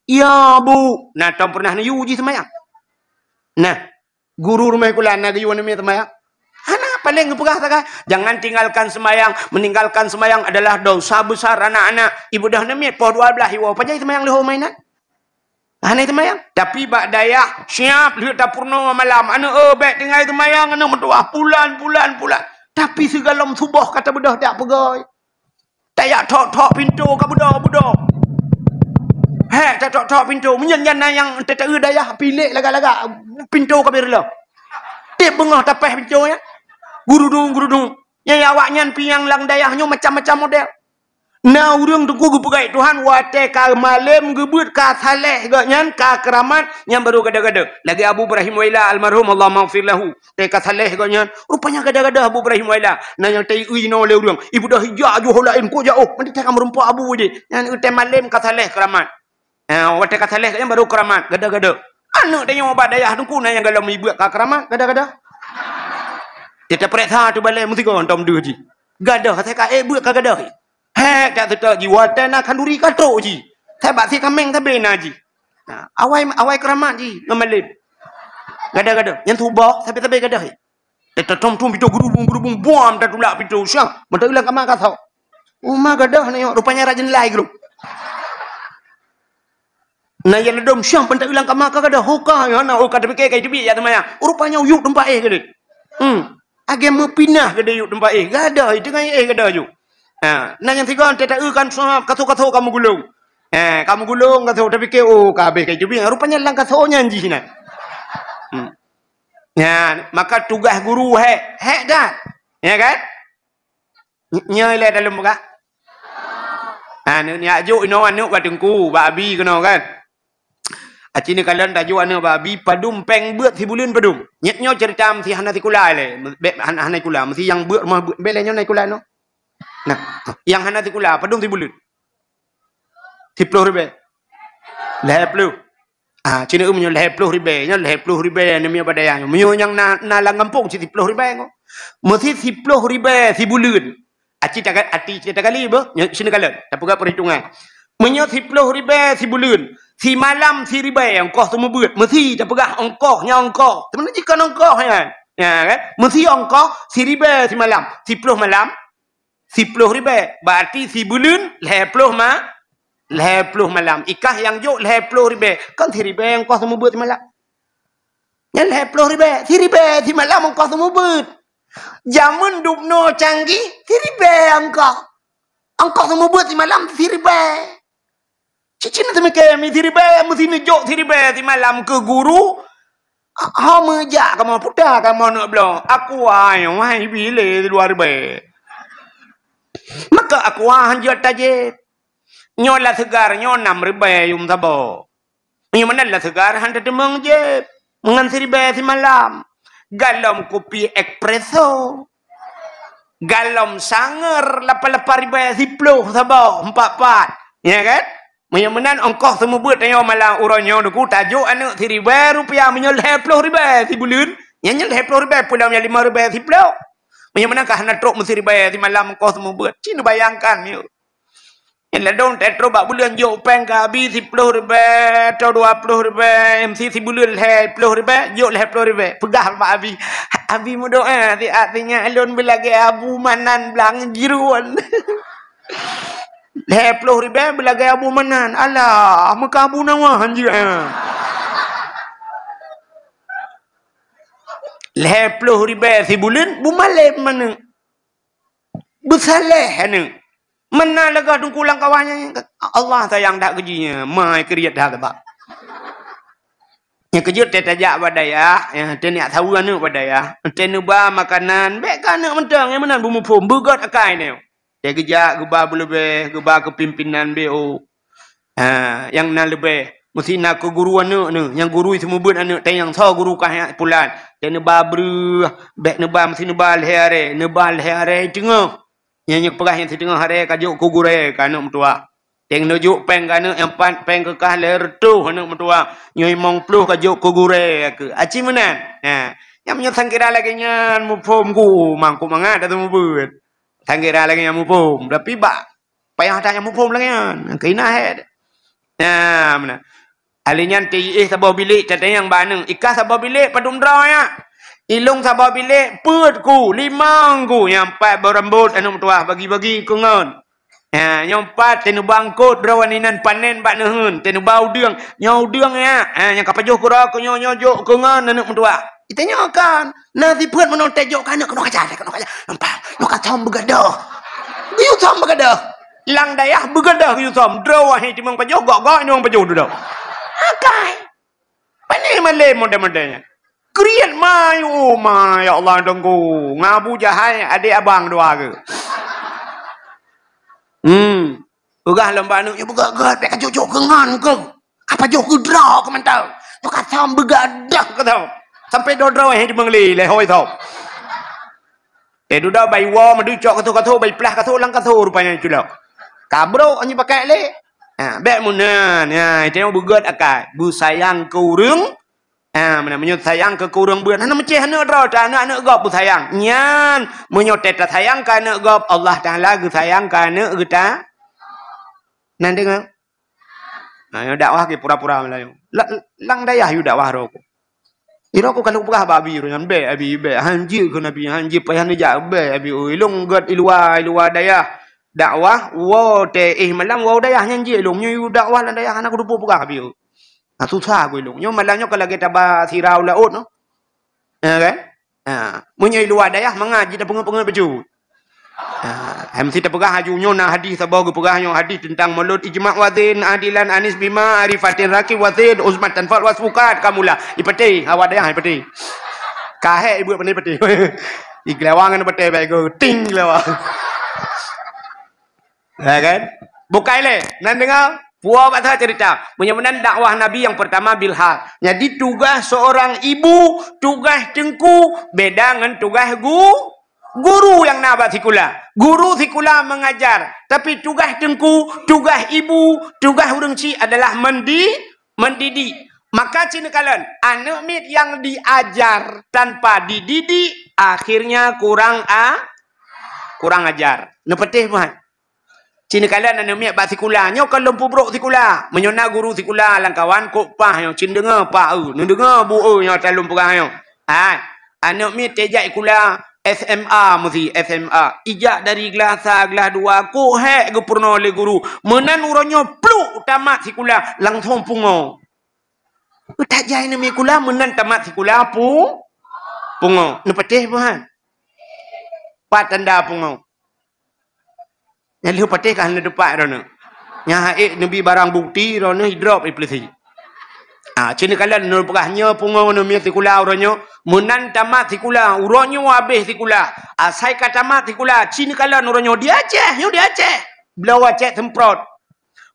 "Ya, Bu." Nah, tom pernah neuyue jih seumayang? Nah, guru rumoh sikula na geuyue aneuk miet seumayang? Hana, paléng geupeugah sagai, "Jangan tinggalkan sembahyang. Meninggalkan sembahyang adalah dosa besar, anak-anak." Ibeudôh aneuk miet poh dua belas iwoe, pajan seumayang leuhô mainan? Hana seumayang. Tapi bak dayah, siap lheueh tapeurunoe malam. Aneuk, "Eh, bék tinggai seumayang, aneuk meutuwah, pulan, pulan, pulan." Tapi sigohlom suboh ka tabeudôh jak peugöt. Tajak thok-thok pintoe ka beudôh-beudôh. Hék, tathok-thok pintoe. Meunyan nyan na nyang teuteue dayah, pilék lagak-lagak, pintoe ka beureuloh. Tieb beungoh tapéh pintoe nyan. Gurudung-gurudung. Nyang awaknyan pinyang lam dayah nyoe macam-macam model. Na ureuëng teungku geupeugah Tuhan, watée ka malem geubeuet ka saleh gobnyan, ka keuramat, nyan barô gada-gada. Lagée Abu Ibrahim Waila almarhum, Allahumma ighfir lahu. Tée ka saleh gobnyan, rupanya gada-gada Abu Ibrahim Waila. Na nyang teuiui inoe lé ureuëng. Ibeudôh ija ju ho laén, kok jak, oh, mantong teuka meureumpok abu jih. Nyan tée malem ka saleh keuramat. Eh, watée ka saleh gobnyan barô keuramat, gada-gada. Aneuk tanyoe bak dayah teungku na nyang gohlom ibuet ka keuramat, gada-gada. Teuta peuriksa tu balée meusigoe tom deuh jih. Gada, asai ka ék buet ka gada. Hék, tak seutôt jih, watée na khanduri ka trok jih. Sabab si kaméng sabe na jih. Ha, awai, awai keuramat jih ngon malem. Gadoh-gadoh. Nyang tuboh sabe-sabe gadoh. Eh, tathom-thom pintoe geurubung-geurubung, buam tatulak pintoe. Siang, mantong ilang kama ka tho. Uma gadoh nyoe, rupanya rot jeunela grup. Na nyang ladom siang, mantong ilang kama ka gadoh. Ho ka, ya na, oh, ka tapike ka iteubiet jak seumayang. Rupanya uyuek teumpat éh keudeh. Hmm. Lagèe meupinah keudeh uyuek teumpat éh. Gadoh, teungoh éh gadoh ju. Ha, na nyang sigoe teuh taeu kan sahab, katho-katho ka meugulong. Ha, ka meugulong katho, tapike, oh, ka habéh ka iteubiet. Rupanya lam katho nyan jih na. Hmm. Nyan, maka tugaih guru hék, hék that. Ya kan? Ny-, nyoe ilèe dalem peugah. Ha, neuk, neuk jok inoe aneuk bak teungku, bak abi keunoe kan. Aci neukalon tajok aneuk bak abi, padum péng beuet sibuleuen padum. Nyoe, nyoe ceurita meusi hana sikula ilèe. Bèk han-, hana sikula, meusi nyang beuet rumoh beuet, bèk lé nyoe na sikula noh. Nah, nyang hana sikula, padum sibuleuen? Siploh ribèe. Lhèe ploh. Ah, ci neueu meunyoe lhèe ploh ribèe, nyoe lhèe ploh ribèe neumiyueb bak dayah nyoe. Meunyoe nyang na, na lam gampông cit siploh ribèe nyoe. Meusi siploh ribèe sibuleuen. Aci taga-, aci cit tagali beuh, nyoe ci neukalon. Tapeugah peuhitungan. Meunyoe siploh ribèe sibuleuen, simalam siribèe ongkoh seumeubeuet. Meusi tapeugah ongkoh, nyoe ongkoh. Seubeunajih kon ongkoh nyan. Ya kan? Meusi ongkoh siribèe simalam. Siploh malam, siploh ribèe, berarti sibuleuen lhèe ploh ma-, lhèe ploh malam. Ikah nyang jok lhèe ploh ribèe, kon siribèe ongkoh seumeubeuet simalam. Nyan lhèe ploh ribèe, siribèe simalam ongkoh seumeubeuet. Jameun dubnoe canggih, siribèe ongkoh. Ongkoh seumeubeuet simalam siribèe. Cicin teumike mi siribèe, meusi neujok siribèe simalam keu guru. Ho meujak kamoe puta kamoe neuk bloe. Aqua nyoe wahai bilé dua ribèe. Maka aqua hanjeuet tajép. Nyoe la seugar nyoe nam ribèe yum saboh. Meunyoe meunan la seugar han tateumeung jép. Meungan siribèe simalam. Galom kupi espresso. Galom sangeur lapan-lapan ribèe siploh saboh, empat-empat. Ya kan? Meunyoe meunan ongkoh seumeubeuet tanyoe malam uroe nyoe Teungku, tajok aneuk siribèe rupiah meunyoe lhèe ploh ribèe sibuleuen. Nyan, nyan lhèe ploh ribèe pulang nyan lima ribèe siploh. Meunyoe meunan ka hana trok meusiribèe simalam ongkoh seumeubeuet. Ci neubayangkan nyoe. Nyan ladôm teutroh bak buleuen jok péng ka abi siploh ribèe atau dua ploh ribèe, meusi sibuleuen lhèe ploh ribèe, jok lhèe ploh ribèe. Peugah bak abi, "Abi meudoa siat sinyak lôn beulagèe Abu Manan blang jiruon." Lhèe ploh ribèe beulagèe Abu Manan. Alah, meuka Abu Nawas jeuet, eh. Lhèe ploh ribèe sibuleuen, beumalém aneuk. Beusaléh aneuk. Meunan lagèe Teungku lam kawan nyan, Allah sayang that keu jih nyan, mai kriet that sabab. Nyang keujeuet teuh tajak bak dayah, ya, teuh neujak saweue aneuk bak dayah, teuh neuba makanan, bèk keu aneuk mantong, nyang meunan beumuphom, beugöt akai nyoe. Teuh geujak geuba beuleubèh, geuba keu pimpinan B O. Ha, nyang na leubèh, meusi na keu guru aneuk nyoe, nyang guru seumeubeuet aneuk, teuh nyang soe guru kah nyan pulan. Teuh neuba breueh, bèk neuba meusi neuba lhèe arèe, neuba lhèe arèe teungoh. Nyang, nyang peugah nyang siteungoh arèe ka jok keu gurèe keu aneuk meutuwah. Teuh neujok péng keu aneuk nyang pat péng keu kah lhèe reutôh aneuk meutuwah. Nyoe limong ploh ka jok keu gurèe keu. Aci meunan. Ha. Nyang meunyoe sangkira lagèe nyan muphom ku, mangkuk mangat dah seumeubeuet. Sangkira lagèe nyan muphom. Tapi bak payah that nyang muphom lagèe nyan. Keu inah hèt. Nah, meunan. Ahli nyan teuiéh saboh bilék, tatanyong bak aneuk, "Ikah saboh bilék padum droe, ya?" "Ilôn saboh bilék peuet ku, limong ku, nyang pat beurambot aneuk meutuwah bagi-bagi keu ngon." Ha, nyang pat teuh neuba eungkôt droe inan panen bak neuheun, teuh neuba udeueng. "Nyoe udeueng, ya. Ha, nyang ka pajoh keu droe keu nyoe, nyoe jok keu ngon aneuk meutuwah." Itanyong kan, na sifeuet meunoe teuh jok keu aneuk, keunoe kaca, keunoe kaca. Nampak, nyoe ka thom beugadôh. Geuyue thom beugadôh. Lam dayah beugadôh geuyue thom. Droe wahé timang pajoh, gok-gok inong pajoh dudoe. Akai. Pane malém model-model nyan. Kriet ma, oh ma, ya Allah, Teungku. Ngon Abu Jahal, adék abang dua ke. Hmm. Peugah lom bak aneuk, "Nyoe beugöt-göt, bèk kajok-jok keu ngon keuh. Ka pajoh keu droe keuh mantong. Nyoe ka thom beugadôh keu thom. Sampoe droe-droe hé jimeung lé, lé hôi thom." Eh, dudoe bai woe, madu cok katho-katho, bai plah katho, lam katho rupanya culok. Ka brok nyoe pakai lé. Ha, bèk meunan. Ha, itu nyang beugöt akai. Beusayang keu ureueng. Ha, meunan meunyoe sayang keu, keu ureueng beuet. Hana meucéh aneuk droe, ta aneuk-aneuk gob beusayang. Nyan, meunyoe teuh tasayang keu aneuk gob, Allah Taala geusayang keu aneuk geuta. Nan deungö. Nah, nyoe dakwah ke pura-pura meulayu. La-, lam dayah yue dakwah droe ku. Droe ku ka lheueh peugah bak abi droe nyan, "Bèk, abi, bèk. Han jeuet keu Nabi, han jeuet payah neujak, bèk, abi, oi. Ilôn gèt i luwa, i luwa dayah. Dakwah, woe teuh éh malam, woe dayah nyan jeuet ilôn. Nyoe yue dakwah lam dayah, hana kuteupeu peugah, abi, oi." Nah, susah ku ilôn. Nyoe malam nyoe ka lagèe taba sira u laôt, noh. Ya kan? Ha, meunyoe i luwa dayah mangat jeuet tapeungeut-peungeut bacut. Ha, hai meusti tapeugah laju nyoe na hadih saboh geupeugah nyoe hadih teuntang mulod, "Ijma' wazin adilan anis bima arifatin rakib wazin usmatan fal wasfukat kamula." Ipatéh, awak dayah ipatéh. Kahek ibuet pandai patéh. Igelawang ngon patéh baik go ting gelawang. Ya kan? Bukai lé, nan deungö, puwoe bak that cerita. Meunyoe meunan dakwah Nabi nyang pertama bilhal. Jadi tugaih seorang ibu, tugaih teungku beda ngon tugaih gu-, guru nyang na bak sikula. Guru sikula mengajar, tapi tugaih teungku, tugaih ibu, tugaih ureueng chik adalah mendi-, mendidik. Maka ci neukalon, aneuk miet nyang diajar tanpa dididik, akhirnya kurang a-, kurang ajar. Neupatéh buhan. Ci neukalon aneuk miet bak sikula. Nyoe kon lôn peubrok sikula. Meunyoe na guru sikula lam kawan, kok paih nyoe, ci neudeungö pak eu, neudeungö bu eu nyoe ata lôn peugah nyoe. Hai, aneuk miet teuh jak sikula S M A meusti, S M A. Ijak dari glah sa, glah dua, kok hék geupeurunoe lé guru. Meunan uroe nyoe pluk tamat sikula, langsong pungo. Tajak aneuk miet sikula, meunan tamat sikula pu-, pungo. Neupatéh buhan. Pat tanda pungo. Nyang lheueh patéh ka hana teupat droeneuh. Nyang hase neubi barang bukti droeneuh idrop ipeuleusi. Ah, ci neukalon neupeugah nyoe pungo aneuk miet sikula uroe nyoe, meunan tamat sikula, uroe nyoe abéh sikula. Asai ka tamat sikula, ci neukalon uroe nyoe di Aceh, nyoe di Aceh. Bloe cèt seumprot.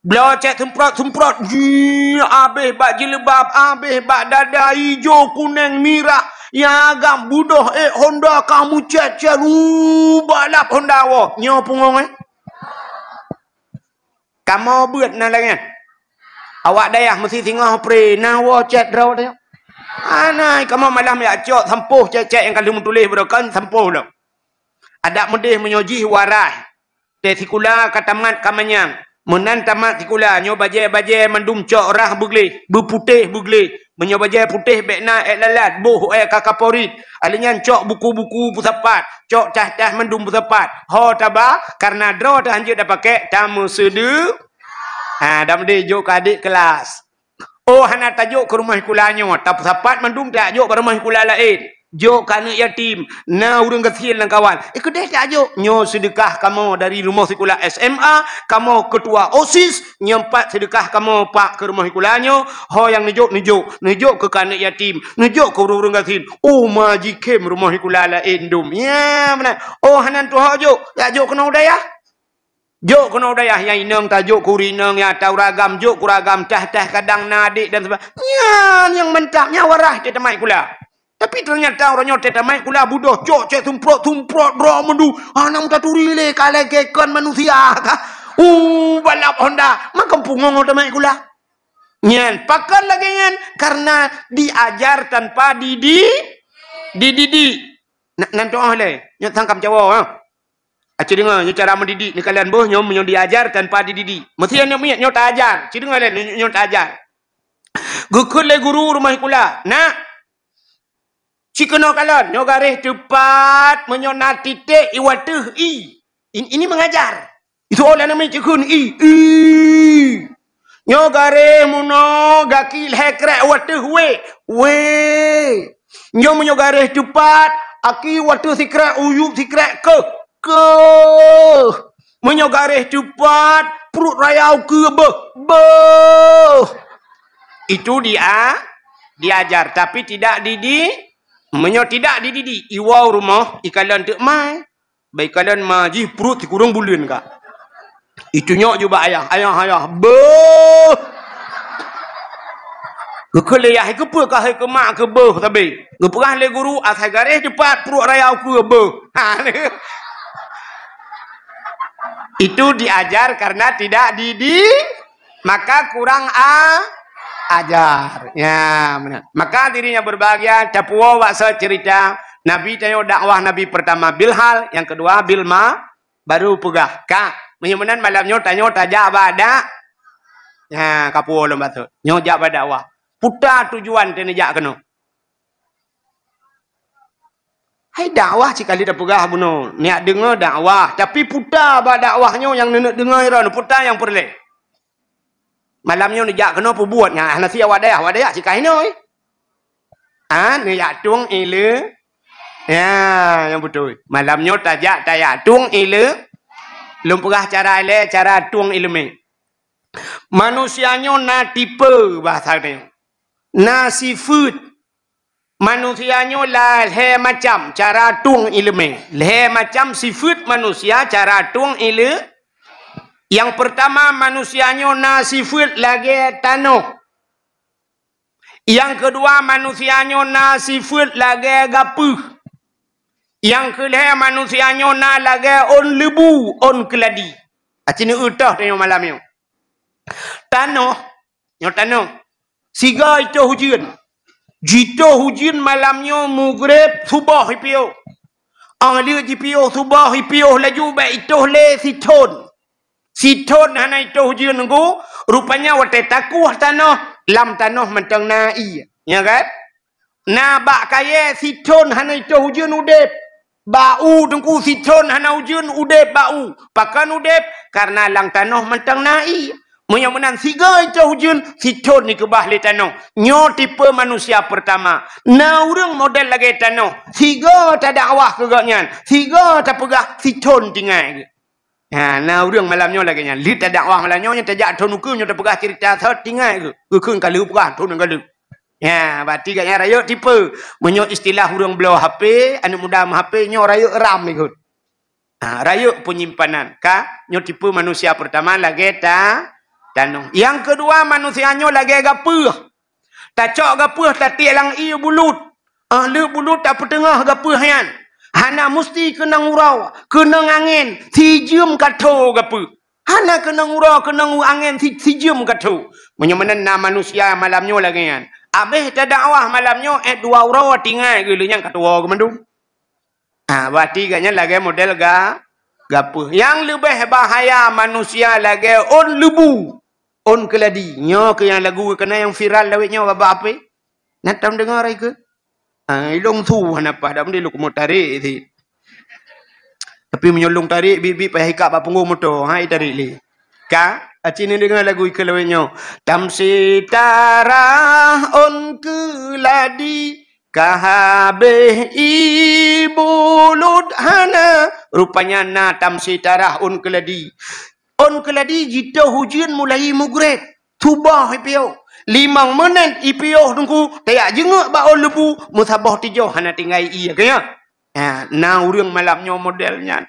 Bloe cèt seumprot-seumprot. Jih, abéh bak jilbab, abéh bak dada, ijo, kuneng, mirah. Nyang agam budoh ék honda ka meucèt-cèt. Uh, balap honda woe. Nyoe pungo, eh. Kamoe beuet na lagèe nyan. Awak dayah meusti singoh pré, na woe cèt droe teuh. Anai, kamoe malam jak cok sampôh cèt-cèt nyang ka lheueh meutuléh baroe kan sampôh lom. Adak meudéh meunyoe jih warai. Teuh sikula ka tamat ka manyang. Meunan tamat sikula, nyoe bajèe-bajèe mandum cok rhah beugleh, beuputéh beugleh. Meunyoe bajèe putéh bèk na èk lalat, boh èk kakaporit. Alèh nyan cok buku-buku peusapat, cok tah-tah mandum peusapat. Ho taba, kareuna droe teuh hanjeuet tapakék, tameuseudeu-, ha, dam deh jok keu adék keulas. Oh, hana tajok keu rumoh sikula nyoe, tapeusapat mandum tajok bak rumoh sikula laén. Jok keu aneuk yatim, na ureueng gasien lam kawan. Eh, keudeh tajok, nyoe seudeukah kamoe dari rumoh sikula S M A, kamoe keutua OSIS, nyoe pat seudeukah kamoe pak keu rumoh sikula nyoe, ho nyang neujok, neujok, neujok keu aneuk yatim, neujok keu ureueng-ureueng gasien. Oh, ma jikhém rumoh sikula laén dum. Ya, meunan. Oh, hana tuho jok, ya jok keunoe u dayah. Jok keunoe u dayah nyang inong tajok keu ureueng inong, nyang ata ureueng agam jok keu ureueng agam, tah-tah kadang na adék dan seba-, nyan nyang mantap, nyan warai teuh tamat sikula. Tapi teunyata uroe nyoe teuh tamat sikula budoh cok cèt seumprot-seumprot droe meundu, hana meutaturi lé ka lagèe kon manusia ka. Uh, balap honda, makam pungo ngon tamat sikula. Nyan, pakon lagèe nyan? Kareuna diajar tanpa didi-, dididik. Na-, nan tuoh lé, nyoe sangkam cawo, ha. Aci deungoe, nyoe cara mendidik neukalon boh nyoe meunyoe diajar tanpa dididik. Meusti aneuk miet nyoe taajar. Ci deungoe lé, nyoe, nyoe taajar. Geukheun lé guru rumoh sikula, "Nak, ci keunoe kalon, nyoe garéh teupat meunyoe na titék i wateuh i." In-, ini mengajar. Itu oleh aneuk miet ci kheun i, i. Nyoe garéh meunoe gaki lhèe krek wateuh wé, wé. Nyoe meunyoe garéh teupat, aki wateuh sikrek, uyueb sikrek keuh, keuh. Meunyoe garéh teupat, pruet raya ukeue beuh, beuh. Itu dia-, diajar, tapi tidak didi-, meunyoe tidak dididik, iwoe rumoh, ikalon teuk mai. Bak ikalon ma jih pruet sikureueng buleuen ka. Itunyok ju bak ayah, "Ayah, ayah, beuh!" Geukheun lé yah, "Keupeue ka hai keu mak keu beuh sabe?" Geupeugah lé guru, "Asai garéh teupat pruet raya ukeue beuh." Ha, itu diajar karena tidak didi-, maka kurang a-, ajar. Ya, meunan. Maka hadirin yang berbahagia, tapuwoe bak soe cerita Nabi tanyoe dakwah Nabi pertama bilhal, yang kedua bilma, baru peugah. Ka, meunyoe meunan malam nyoe tanyoe tajak bak dak-, Ha, ka puwoe lom bacut. Nyoe jak bak dakwah. Peue tujuan teuh neujak keunoe? Hai dakwah cit ka lheueh tapeugah bunoe. Neujak deungoe dakwah. Tapi peue bak dakwah nyoe nyang neuneuk deungoe droeneuh, peue nyang peureulée? Malam nyoe neujak keunoe peubuet nyan, hana siat awak dayah, awak dayah cit ka hinoe. Ha, neujak tueng iéleumé. Ya, nyang beutôi. Malam nyoe tajak tajak tueng iéleumé. Lôn peugah cara ilée, cara tueng iéleumé. Manusia nyoe na tipe bahasa nyoe. Na sifeuet. Manusia nyoe lhée macam cara tueng iéleumé. Lhée macam sifeuet manusia cara tueng iéleumé. Nyang peurtama, manusia nyoe na sifeuet lagée tanoh. Nyang keudua, manusia nyoe na sifeuet lagée gapeuh. Nyang keulhée, manusia nyoe na lagée ôn leubu, ôn keuladi. Aci neueu toh tanyoe malam nyoe. Tanoh, nyoe tanoh. Sigoe itoh ujeuen. Jitoh ujeuen malam nyoe mugreb suboh ipiôh. Óh lheueh jipiôh suboh ipiôh laju bék itoh lé sithon. Sithon hana itoh ujeuen nunggu, rupanya watée takueh tanoh, lam tanoh mantong na ié. Nya kan? Na bak kayée sithon hana itoh ujeuen udeb. Bak u teungku sithon hana ujeuen udeb bak u. Pakon udeb? Karena lam tanoh mantong na ié. Meunyoe meunan sigoe itoh ujeuen, sithon dikeubah lé tanoh. Nyoe tipe manusia peurtama. Na ureuëng model lagée tanoh. Sigoe tadakwah keu gobnyan. Sigoe tapeugah sithon tinggai geuh. Ha, na ureuëng malam nyoe lagée nyan. Lheueh tadakwah malam nyoe, nyoe tajak thon ukeue, nyoe tapeugah ceurita sot tinggai geuh. Geukheun ka lheueh peugah thon ka lheueh. Ya, berarti gobnyan rayeuk tipe. Meunyoe istilah ureuëng bloe H P, aneuëk muda meuHP, nyoe rayeuk RAM ikot. Ha, rayeuk peunyimpanan. Ka, nyoe tipe manusia peurtama lagée ta-, tanoh. Nyang keudua, manusia nyoe lagée gapeuh. Tacok gapeuh tatiek lam ié bulut. Óh lheueh bulut tapeuteungoh gapeuh nyan. Hana musti keunong uroe, keunong angén, sijeuem ka tho gapeuh. Hana keunong uroe, keunong angén si-, sijeuem ka tho. Meunyoe meunan na manusia malam nyoe lagée nyan. Abéh tadakwah malam nyoe, ék dua uroe tinggai geuh lheueh nyan ka tuwoe geuh mandum. Ha, berarti gobnyan lagée model ga-, gapeuh. Nyang leubeh bahaya manusia lagée ôn leubu, ôn keuladi. Nyoe keuh nyang lagu keunan nyang viral lawét nyoe bak-bak H P. Na tom deungoe raya keuh? Ha, ilong su hana paih dak meundi lôn keumeung tarék sit. Tapi meunyoe lôn tarék, biet-biet payah ikab bak punggong moto, ha, itarék lé. Ka, aci neudeungoe lagu ikeu lawét nyoe. Tam sitarah ôn keuladi, ka habéh ié bulut hana. Rupanya na tam sitarah ôn keuladi. Ôn keuladi jitoh ujeuen mulai mugreb. Suboh ipiôh. Limong menit ipiôh teungku, tajak jeungeuk bak ôn leubu, meusaboh tijoh hana tinggai ié geuh nyan. Ha, na ureuëng malam nyoe model nyan.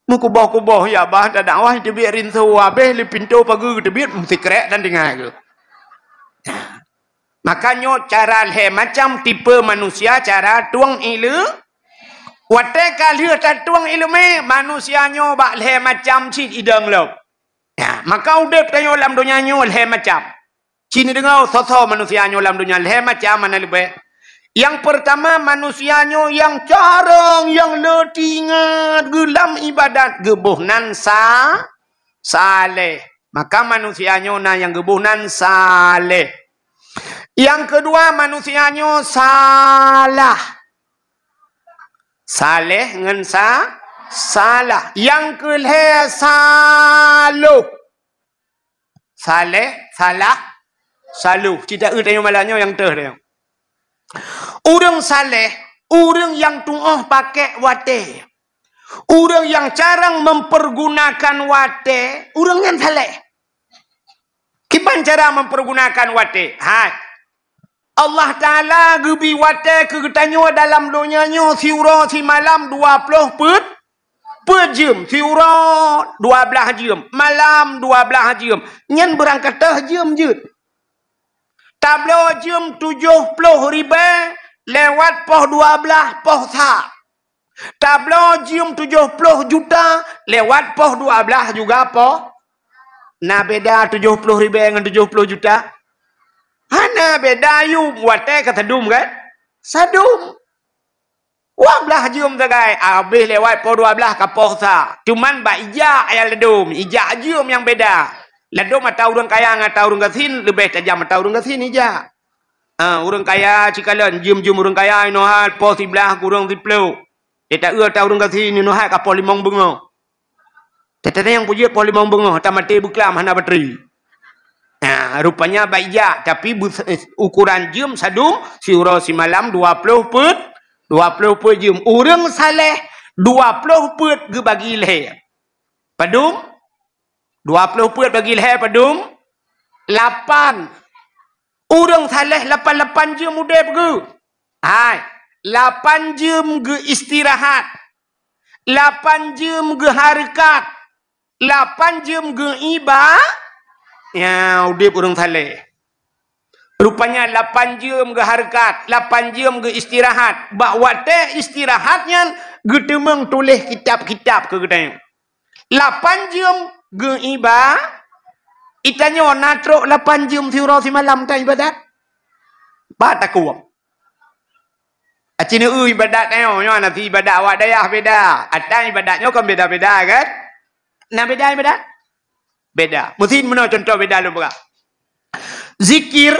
Meukuboh-kuboh ya bah tadakwah teubiet rinso habéh lé pintoe pageue teubiet meusikrek dan tinggai geuh. Maka nyoe cara lhée macam tipe manusia cara tueng iéleumé. Watée ka lheueh tatueng iéleumé, manusia nyoe bak lhée macam cit idong lom. Ya, maka udeb tanyoe lam donya nyoe lhée macam. Ci neudeungoe soe-soe manusia nyoe lam donya lhée macam hana leubeh. Nyang peurtama manusia nyoe nyang carông nyang le teuingat geuh lam iébadat geuboh nan sa-, saleh. Maka manusia nyoe na nyang geuboh nan saleh. Nyang keudua manusia nyoe salah. Saleh ngon sa-, salah. Nyang keulhée saloh. Saleh, salah, saloh. Cit taeu tanyoe malam nyoe nyang teuh tanyoe. Ureuëng saleh, ureuëng nyang tuoh pakék watée. Ureuëng nyang carông mempergunakan watée, ureuëng nyan saleh. Kiban cara mempergunakan watée? Hai. Allah Taala geubri watée keu geutanyoe dalam donya nyoe siuroe simalam dua ploh peuet, peuet jeuem, siuroe dua blaih jeuem, malam dua blaih jeuem. Nyan beurangkat teuh jeuem jeuet. Tabloe jeuem tujoh ploh ribée lewat poh dua blaih poh sa. Tabloe jeuem tujoh ploh juta lewat poh dua blaih juga poh. Na beda tujoh ploh ribée ngon tujoh ploh juta? Hana beda, yum watée ka sadum kan? Sadum. Dua blaih jeuem sagai, habéh lewat poh dua blaih ka poh sa. Cuman bak ijak nyang ladum, ijak jeuem nyang beda. Ladôm ata ureuëng kaya ngon ata ureuëng gasien leubeh tajam ata ureuëng gasien ija. Ha, ureuëng kaya cikalon jeuem-jeuem ureuëng kaya inoe hai po siblaih kureueng siploh. Dia ta-eu ata ureuëng gasien inoe hai ka po limong beungoh. Teuntang nyang peujeuet po limong beungoh, tamaté beuklam hana batri. Nah, rupanya baik jak, tapi beu-, eh, ukuran jeuem sadum siuroe simalam dua ploh peuet, dua ploh peuet jeuem. Ureuëng saleh dua ploh peuet geubagi lhée. Padum? Dua ploh peuet bagi lhée padum? Lapan. Ureuëng saleh lapan-lapan jeuem udeb geuh. Hai, lapan jeuem geuh istirahat. Lapan jeuem geuhareukat, lapan jeuem geuiba-, ya, udeb ureuëng saleh. Rupanya lapan jeuem geuhareukat, lapan jeuem geuistirahat. Bak watée istirahat nyan geuteumeung tuléh kitab-kitab keu geutanyoe. Lapan jeuem geuiba-, itanyoe na trok lapan jeuem siuroe simalam tan ibadat. Ba takuem. Aci neu ibadat tanyoe, nyoe na si ibadat awak dayah beda. Atan ibadat nyoe kan beda-beda kan? Na beda ibadat? Beda. Meusin meunoe contoh beda lôn peugah. Zikir,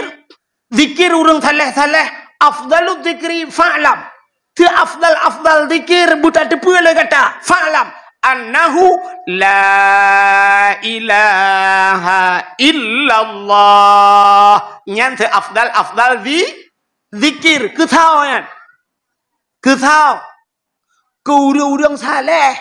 zikir ureuëng saleh-saleh, afdalu zikri fa'lam. Teu afdal-afdal zikir buta teupeu lé gata. Fa'lam annahu la ilaha illallah. Nyan teu afdal-afdal zi-, zikir, keu soe nyan? Keu soe? Keu ureuëng-ureuëng saleh.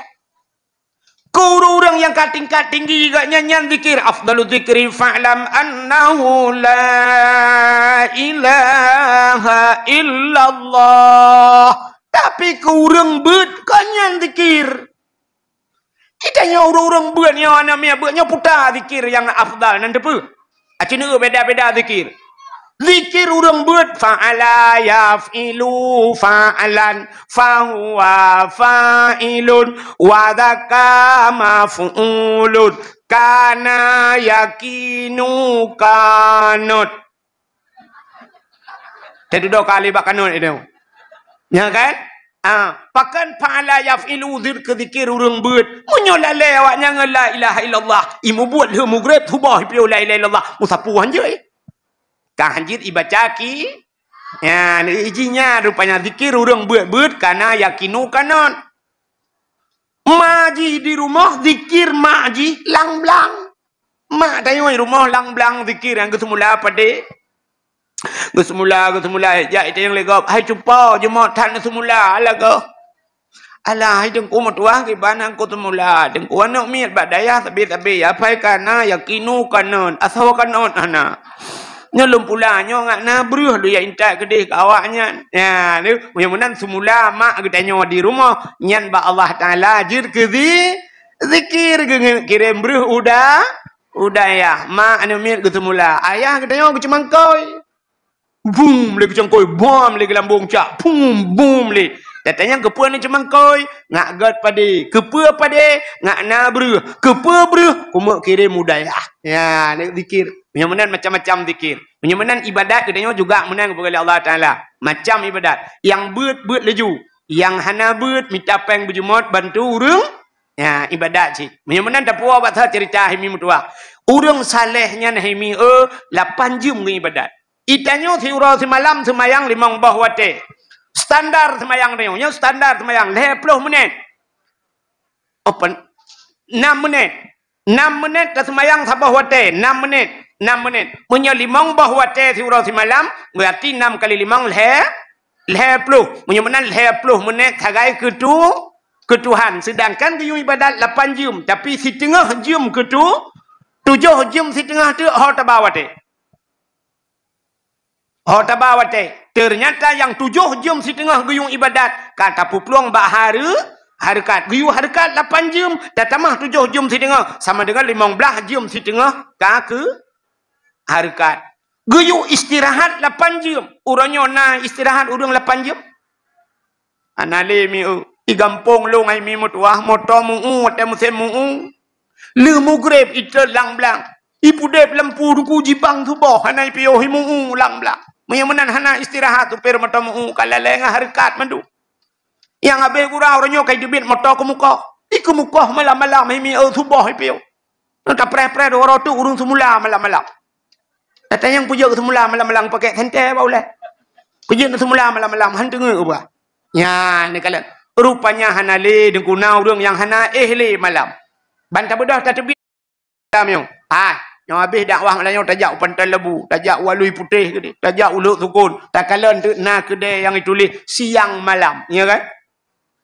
Keu ureuëng-ureuëng nyang ka tingkat tinggi geuh nyan, nyan zikir. Afdalu zikri fa'lam annahu la ilaha illallah. Tapi keu ureuëng beuet kon nyan zikir. Kita nyoe ureuëng-ureuëng beuet nyoe, aneuk miet beuet nyoe puta zikir nyang afdal nan teupeu. Aci neu beda-beda zikir. Zikir ureuëng beuet, fa'ala yaf'ilu fa'lan, fahuwa fa'ilun, wa dzaka maf'ulun, kana yakinu kanot. Teududoe kali bak kanot itu. Ya kan? Ah, pakon fa'ala yaf'ilu zikr keu zikir ureuëng beuet. Meunyoe lalée awaknyan ngon la ilaha illallah, imubuet lheueh mugreb suboh ipiôh la ilaha illallah, musapu hanjeuet. Ka hanjeuet ibaca ki, ya, iji nyan rupanya zikir ureuëng beuet-beuet kana yakinu kanot. Ma jih di rumoh zikir mak jih lang-blang. Mak tanyoe rumoh lang-blang zikir nyang geuseumula padé. Geuseumula, geuseumula, jak itanyong lé gob, "Hai cupo, jumôt that neuseumula, alah goh?" "Alah, hai teungku meutuah, kiban nyang kuseumula, teungku aneuk miet bak dayah sabe-sabe, ya, pai kana, yakinu kanot, asoe kanot hana. Nyoe lôn pula, nyoe ngat na breuh lôn jak intat keudeh keu awaknyan." Ya, tu, meunyoe meunan seumula mak geutanyoe di rumoh, nyan bak Allah Taala jeuet keu zi-, zikir, geukirém breuh u da-, u dayah. Mak aneuk miet geuseumula, ayah geutanyoe geuceumangkôi. Bum lé geuceumangkôi, bum lé geulambong cak, bum, bum lé. Tatanyong keupeue neuceumangkôi, ngat gét padé. Keupeue padé, ngat na breuh. Keupeue breuh, kumeuk kirém u dayah. Ya, ni zikir. Meunyoe meunan macam-macam zikir. Meunyoe meunan ibadat geutanyoe juga meunan geupeugah lé Allah Taala. Macam ibadat. Nyang beuet, beuet laju. Nyang hana beuet, mita péng beujumôt bantu ureuëng. Ya, ibadat cit. Meunyoe meunan tapuwoe bak that ceurita hai mi meutuah. Ureuëng saleh nyan hai mi, eh, lapan jeuem ngon ibadat. Itanyoe siuroe simalam seumayang limong boh watée. Standar seumayang tanyoe, nyoe standar seumayang lhée ploh menit. Open. Enam menit. Enam menit taseumayang saboh watée, enam menit, enam menit. Meunyoe limong boh watée siuroe simalam, berarti enam kali limong lhée, lhée ploh. Meunyoe meunan lhée ploh menit sagai keu tu-, keu Tuhan. Sedangkan geuyue ibadat lapan jeuem, tapi siteungoh jeuem keu tu-, tujoh jeuem siteungoh teuk ho taba watée. Ho taba watée. Teunyata nyang tujoh jeuem siteungoh geuyue ibadat ka tapeuplueng bak hareu-, hareukat. Geuyue hareukat lapan jeuem, tatamah tujoh jeuem siteungoh, sama deungon limong blaih jeuem siteungoh ka keu hareukat. Geuyue istirahat lapan jeuem. Uroe nyoe na istirahat ureuëng lapan jeuem? Hana lé mi eu. Di gampông lôn hai mi meutuah, moto meu-u watée musém meu-u. Lheueh mugreb itot lang-blang. Ipudeb lampu duku jibang suboh hana ipiôh imu-u lang-blang. Meunyoe meunan hana istirahat supir moto meu-u ka lalée ngon hareukat mandum. Nyang habéh gura uroe nyoe ka iteubiet moto keumukoh. Ikeumukoh malam-malam hai mi eu suboh ipiôh. Tapreh-preh dua uroe teuk ureuëng seumula malam-malam. Tatanyong peujeuet seumula malam-malam pakèk senter bak ulèe. Peujeuet seumula malam-malam han teungeut ubah. Nyan neukalon. Rupanya hana lé deungon na ureuëng nyang hana éh lé malam. Ban tabeudôh tateubiet malam nyoe. Ha, nyoe habéh dakwah malam nyoe tajak u Pantai Labu, tajak u Alui Putéh keudéh, tajak u Lhok Sukon. Takalon teuk na keudè nyang ituléh siang malam, ya kan?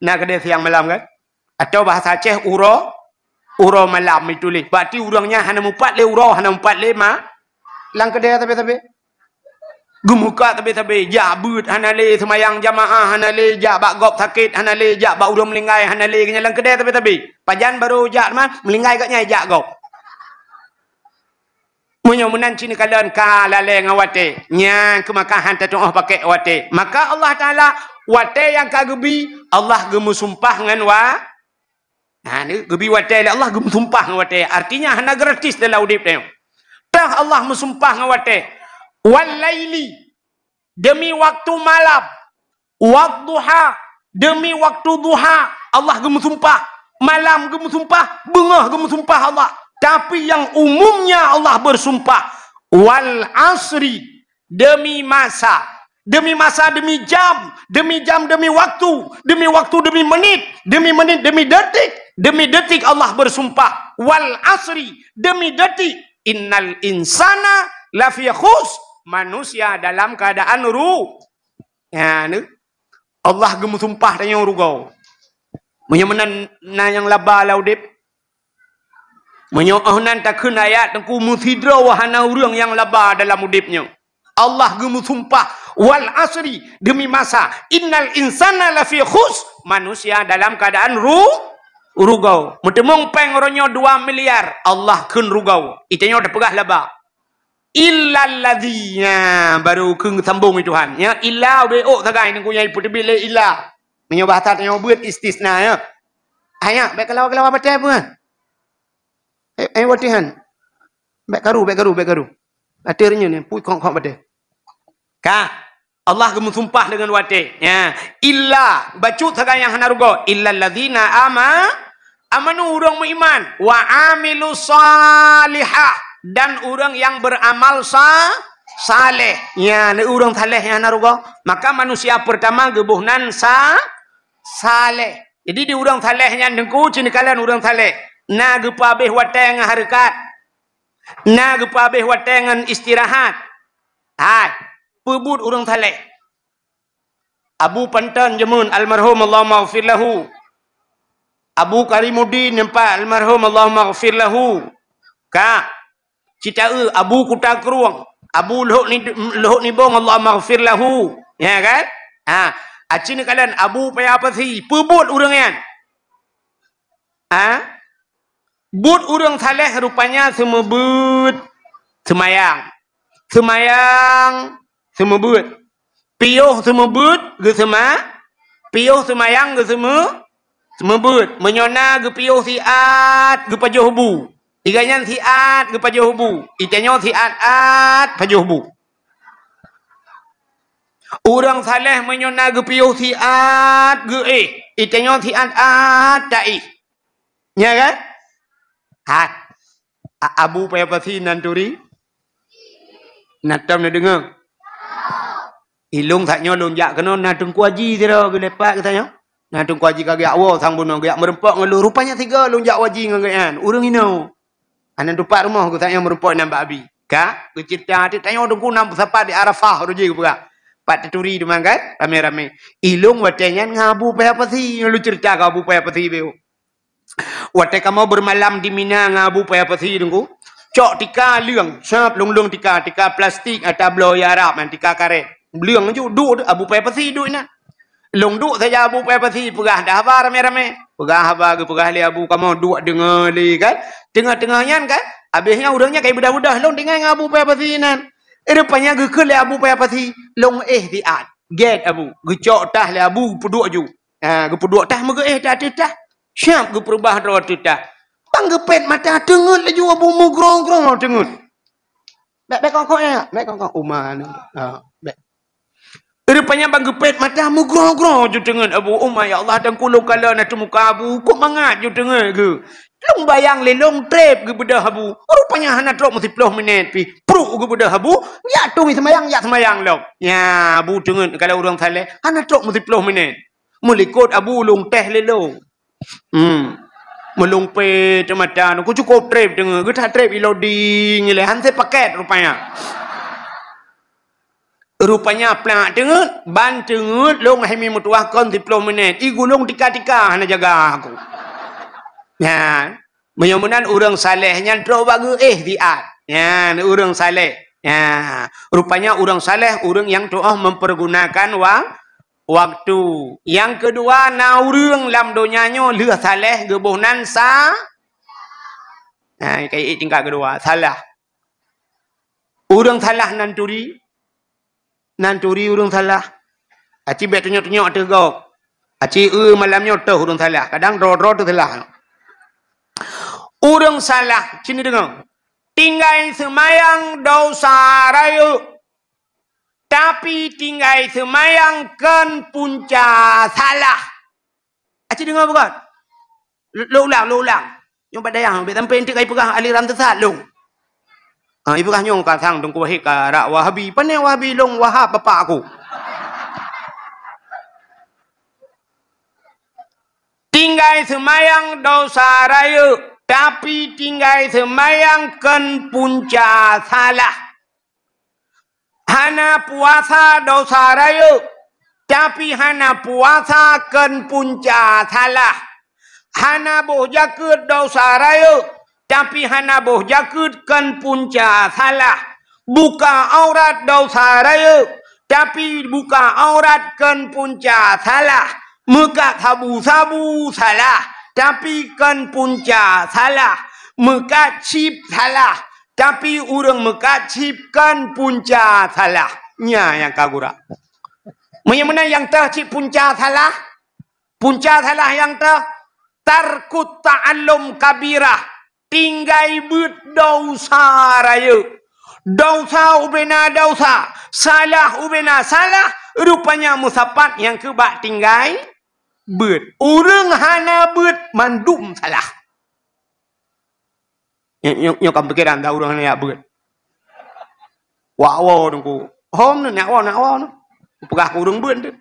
Na keudè siang malam kan? Atau bahasa Aceh uroe, uroe malam ituléh. Berarti ureuëng nyan hana mupat lé uroe, hana mupat lé ma-, lam keudè sabe-sabe. Geumeukat sabe-sabe, jak beuet hana lé, seumayang jamaah hana lé, jak bak gob sakét hana lé, jak bak ureuëng meuninggai hana lé, nyan lam keudè sabe-sabe. Pajan barô jak teuma, meuninggai gobnyan jak gob. Meunyoe meunan cit neukalon ka lalée ngon watée, nyan keuh maka han tatuoh pakék watée. Maka Allah Taala watée nyang ka geubi, Allah geumeusumpah ngon wa-, ha, geubi watée lé Allah geumeusumpah ngon watée. Artinya hana gratis dalam udeb tanyoe. Teuh Allah meusumpah ngon watée. Wal laili, demi waktu malam. Wadduha, demi waktu duha, Allah geumeusumpah. Malam geumeusumpah, beungoh geumeusumpah Allah. Tapi yang umumnya Allah bersumpah, wal asri, demi masa. Demi masa, demi jam, demi jam, demi waktu, demi waktu, demi menit, demi menit, demi detik, demi detik Allah bersumpah. Wal asri, demi detik. Innal insana lafi khus, manusia dalam keadaan ru-, ya, ni. Allah geumeusumpah tanyoe rugoe. Meunyoe meunan na nyang laba lam udeb. Meunyoe 'oh nan takheun ayat teungku meusidroe hana ureuëng nyang laba dalam udeb nyoe. Allah geumeusumpah, "Wal asri," demi masa, "innal insana lafi khus," manusia dalam keadaan ru-, rugoe. Meuteumong péng uroe nyoe dua miliar, Allah kheun rugoe. Itanyoe tapeugah laba. Illalladzina, baru kheun sambong lé Tuhan. Ya, illa ubé ôk sagai teungku nyang ipeuteubiet lé illa. Meunyoe bahasa tanyoe beuet istisna, ya. Hanya, bék kalawa-kalawa batée pun. Eh, eh, watée han. Bék karu, bék karu, bék karu. Batée reunyeun ni, pui khok-khok batée. Ka. Allah geumeusumpah deungon watée. Ya, illa, bacut sagai nyang hana rugoe, illalladzina ama-, amanu, ureuëng meuiman, wa amilus salihah, dan ureuëng nyang beuramal sa-, saleh. Ya, ni ureuëng saleh nyang hana rugoe. Maka manusia pertama geuboh nan sa-, saleh. Jadi di ureuëng saleh nyan teungku, cit neukalon ureuëng saleh. Na geupeuabéh watée ngon hareukat. Na geupeuabéh watée ngon istirahat. Hai, peubuet ureuëng saleh. Abu Panton jameun almarhum Allahumma ghfir lahu. Abu Karimuddin nyoe pat almarhum Allahumma ghfir lahu. Ka. Cit taeu Abu Kuta Krueng, Abu Lhok Ni-, Lhok Nibong Allahumma ghfir lahu. Ya kan? Ha, aci neukalon Abu Paya Pasi, peubuet ureuëng nyan. Ha? Buet ureuëng saleh rupanya seumeubeuet seumayang. Seumayang seumeubeuet. Piôh seumeubeuet geuseuma-, piôh seumayang geuseumeu-, seumeubeuet. Meunyoe na geupiôh siat geupajoh bu. Iga nyan siat geupajoh bu. Itanyoe siat-at pajoh bu. Ureuëng saleh meunyoe na geupiôh siat geuéh. Itanyoe siat-at taéh. Nya kan? Hat. A-, Abu Paya Pasi nan turi. Na tom na deungoe. Ilong saat nyoe lôn jak keunoe na Teungku Haji sidroe geulepat geutanyoe. Na Teungku Haji ka geujak woe sang bunoe geujak meureumpok ngon lôn. Rupanya sigoe lôn jak haji ngon geuhnyan. Ureuëng inoe. Aneuk tupat rumoh geutanyoe meureumpok nan bak Abi. Ka geuceurita até tanyoe Teungku na meusapat di Arafah uroe jih geupeugah. Pat taturi teuma kan ramé-ramé. Ilong watée nyan ngon Abu Paya Pasi. Ngon lôn ceurita keu Abu Paya Pasi beu. Watée kamoe beureumalam di Mina ngon Abu Paya Pasi Teungku, cok tika leueng, sab leueng-leueng tika, tika plastik ata bloe Arab nyan, tika karét. Leueng ju duek Abu Paya Pasi duek inan. Lôn duek saja Abu Paya Pasi peugah dah haba ramé-ramé. Peugah haba geupeugah lé Abu kamoe duek deungoe lé kan. Teungoh-teungoh nyan kan, habéh nyan ureuëng nyan ka beudah-beudah lôn tinggai ngon Abu Paya Pasi inan. Rupanya geukheun lé Abu Paya Pasi, lôn éh siat. Gét Abu, geucok tah lé Abu peuduek ju. Ha, geupeuduek tah meugeuéh tah ateueh tah. Siap geupeurubah droe ateueh tah. Bang geupét mata teungeut laju Abu meugroe-groe teungeut. Bék, bék kongkong ya, bék kongkong uma ni. Ha, bék. Rupanya bang geupét mata meugroe-groe ju teungeut Abu uma, ya Allah dan kulung kala na teumuka Abu, kok mangat ju teungeut geu. Lôn bayang lé lôn treb geubeudôh Abu. Rupanya hana trok meusiploh minét pih. Pruk geubeudôh Abu, jak tueng seumayang, jak seumayang lom. Nya, Abu teungeut kalau ureuëng saleh, hana trok meusiploh minét. Meulikot Abu lôn teh lé lôn. Hmm. Meulumpe teumata, ku cukôp treb teungeut, geuta treb ilodi ngilai, han sé paket rupanya. Rupanya plak teungeut, ban teungeut lôn hai mi meutuwah kon siploh minét. I gulong tika-tika hana jaga aku. Nyan, meunyoe meunan ureuëng saleh nyan trok bak geuéh siat. Nyan, ureuëng saleh. Nyan, rupanya ureuëng saleh ureuëng nyang tuoh mempergunakan wa-, waktu. Nyang keudua, na ureuëng lam donya nyoe lheueh saleh geuboh nan sa-, nah, kayée tingkat keudua, salah. Ureuëng salah nan turi, nan turi ureuëng salah. Aci bék tunyok-tunyok ateueh gob. Aci eu malam nyoe teuh ureuëng salah. Kadang droe-droe teuh salah. Ureuëng salah, cini deungoe. Tinggai seumayang dosa rayeuk. Tapi tinggai seumayang kon punca salah. Aci deungoe bukon? Lo-, lo ulang, lo ulang. Nyoe bak dayah, bék sampai enteuk kai peugah aliran sesat lôn. Ha, ipeugah nyoe ka sang Teungku Wahid ka rak Wahabi. Pane Wahabi lôn Wahab bapak aku. Tinggai seumayang dosa rayeuk, tapi tinggai seumayang kon punca salah. Hana puasa dosa rayeuk, tapi hana puasa kon punca salah. Hana boh jakeuet dosa rayeuk, tapi hana boh jakeuet kon punca salah. Buka aurat dosa rayeuk, tapi buka aurat kon punca salah. Meukat sabu-sabu salah, tapi kon punca salah. Meukat chip salah, tapi ureuëng meukat chip kon punca salah. Nya nyang ka gura. Meunyoe meunan nyang teuh chip punca salah, punca salah nyang teuh, tarkut ta'allum kabirah, tinggai beuet dosa rayeuk. Dosa ubena dosa, salah ubena salah, rupanya meusapat nyang keubak tinggai beuet. Ureuëng hana beuet mandum salah. Nyoe, nyoe, nyoe kan pikiran dah ureuëng hana jak beuet. Wak woe Teungku. Hom ni, nak woe, nak woe ni. Peugah keu ureuëng beuet tu.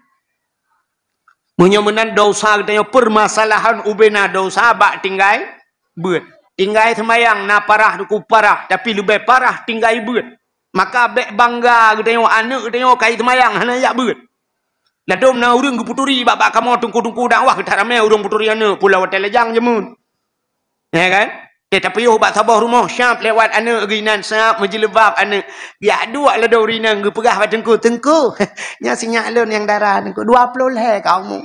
Meunyoe meunan dosa geutanyoe, permasalahan ubena dosa bak tinggai beuet. Tinggai seumayang na parah Teungku, parah, tapi leubeh parah tinggai beuet. Maka bék bangga geutanyoe, aneuëk geutanyoe kai seumayang hana jak beuet. Ladôm na ureuëng geupeuturi bak-bak kamoe teungku-teungku dakwah, geutak ramé ureuëng peuturi aneuëk, pula watée lajang jameun. Ya kan? Teuh tapiôh bak saboh rumoh, siap lewat aneuëk geuh inan, siap meujilbab aneuëk. Geujak duek ladôm ureuëng inong geupeugah bak teungku, "Teungku, nyan si nyak lôn nyang dara teungku, dua ploh lhée ka umu."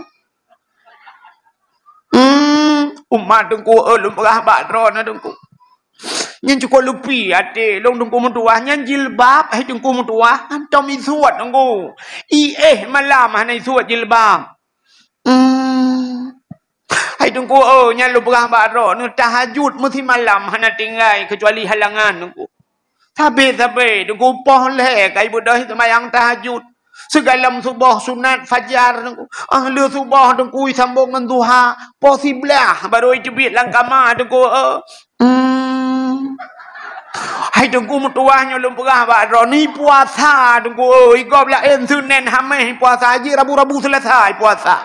Hmm, umat teungku, eh, lôn peugah bak droeneuh teungku. Nyan cukôp leupi até lôn teungku meutuwah, nyan jilbab, hai teungku meutuwah, hantom isuet teungku. Iéh malam hana isuet jilbab. Hmm. Hai teungku, oh, nyan lôn peugah bak droeneuh, tahajud meusimalam hana tinggai keucuali halangan teungku. Sabe-sabe teungku poh lhée kai beudôh seumayang tahajud. Sigohlom suboh sunat fajar teungku. Ah, lheueh suboh teungku sambong ngon duha. Poh siblaih barô iteubiet lam kama teungku. Eh. Hmm. Hai teungku meutuwah nyoe lôn peugah bak droeneuh puasa teungku. Eh, gob laén Senin Hamis puasa, jih Rabu-Rabu Selasa puasa.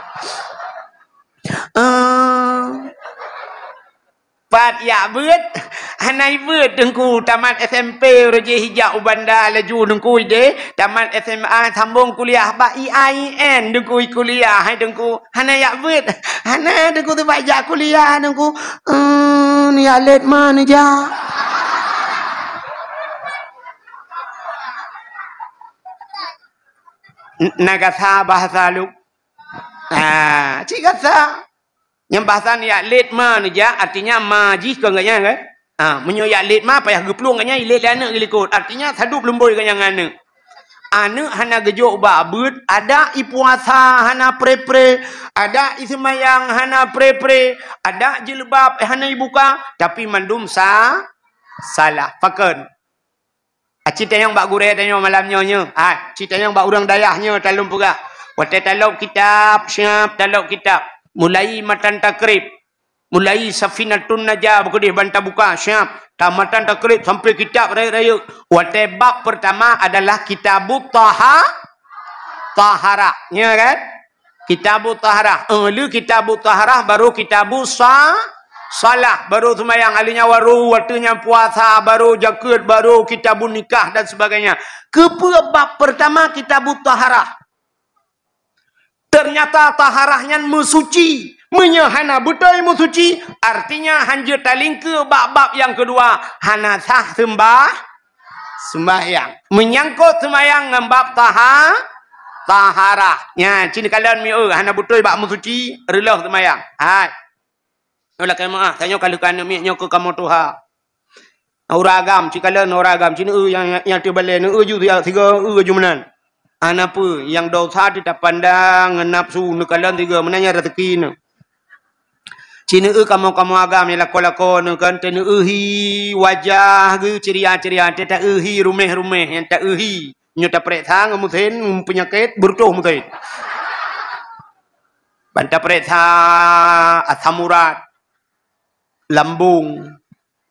Eh. Pat jak beuet, hana ibeuet teungku, tamat S M P uroe jih ijak u Banda laju teungku ideh, tamat S M A sambong kuliah bak I A I N teungku kuliah, hai teungku, hana jak beuet, hana teungku teubat jak kuliah teungku, emm, jak lét ma neujak. N-, na gasa bahasa lu. Ah, cit gasa. Nyang bahasa nyan jak lét ma neujak, artinya ma jih kon gobnyan kan? Ha, meunyoe jak lét ma payah geuplueng gobnyan, ilét lé aneuëk geuh likot. Artinya sadub lumbôi gobnyan ngon aneuëk. Aneuëk hana geujok bak beuet, adak ipuasa hana pre-pre, adak iseumayang hana pre-pre, adak jilbab hana ibuka, tapi mandum sa-, salah. Pakon? Aci tanyong bak gurée tanyoe malam nyoe nyoe. Ha, ci tanyong bak ureuëng dayah nyoe talom peugah. Watée talop kitab, siap talop kitab. Mulai matan takrib. Mulai Safinatun Najah beukeudeh ban tabuka, siap. Tamatan takrib sampai kitab rayeuk-rayeuk. Watée bab pertama adalah kitabut taha-, taharah. Ya kan? Kitabut taharah. Eh, le kitabut taharah, baru kitabus sa-, salah, baru seumayang, ahli nyan baru watée nyan puasa, baru jakeuet, baru kitabun nikah dan sebagainya. Keupeue bab pertama kitabut taharah? Ternyata taharah nyan meusuci. Meunyoe hana beutôi meusuci, artinya hanjeuet talingkeue bak bab nyang keudua, hana sah seumbah-, sembahyang. Menyangkut sembahyang ngon bab taha-, taharah. Nya, cit kalon mieu, hana beutôi bak meusuci, reuloh sembahyang. Hai. Nyoe lakée meu'ah, tanyoe ka lheueh keu aneuk miet nyoe keu kamoe tuha. Ureueng agam, cit kalon ureueng agam, cit neu-eu nyang, nyang, nyang teubalée, neu-eu ju siga, siga eu ju meunan. Hana peue, nyang desya teuh tapandang ngon nafsu, neukalon siga meunan nyang raseuki neu. Cit neu-eu kamoe-kamoe agam nyang lakoe-lakoe neu kan, teu neu-eu hi wajah geuh ceria-ceria, teu ta-eu hi ruméh-ruméh nyang ta-eu hi. Nyoe tapareksa ngon meusén, ngon peunyakét, beureutoh meusén. Ban tapareksa asam urat, lambung,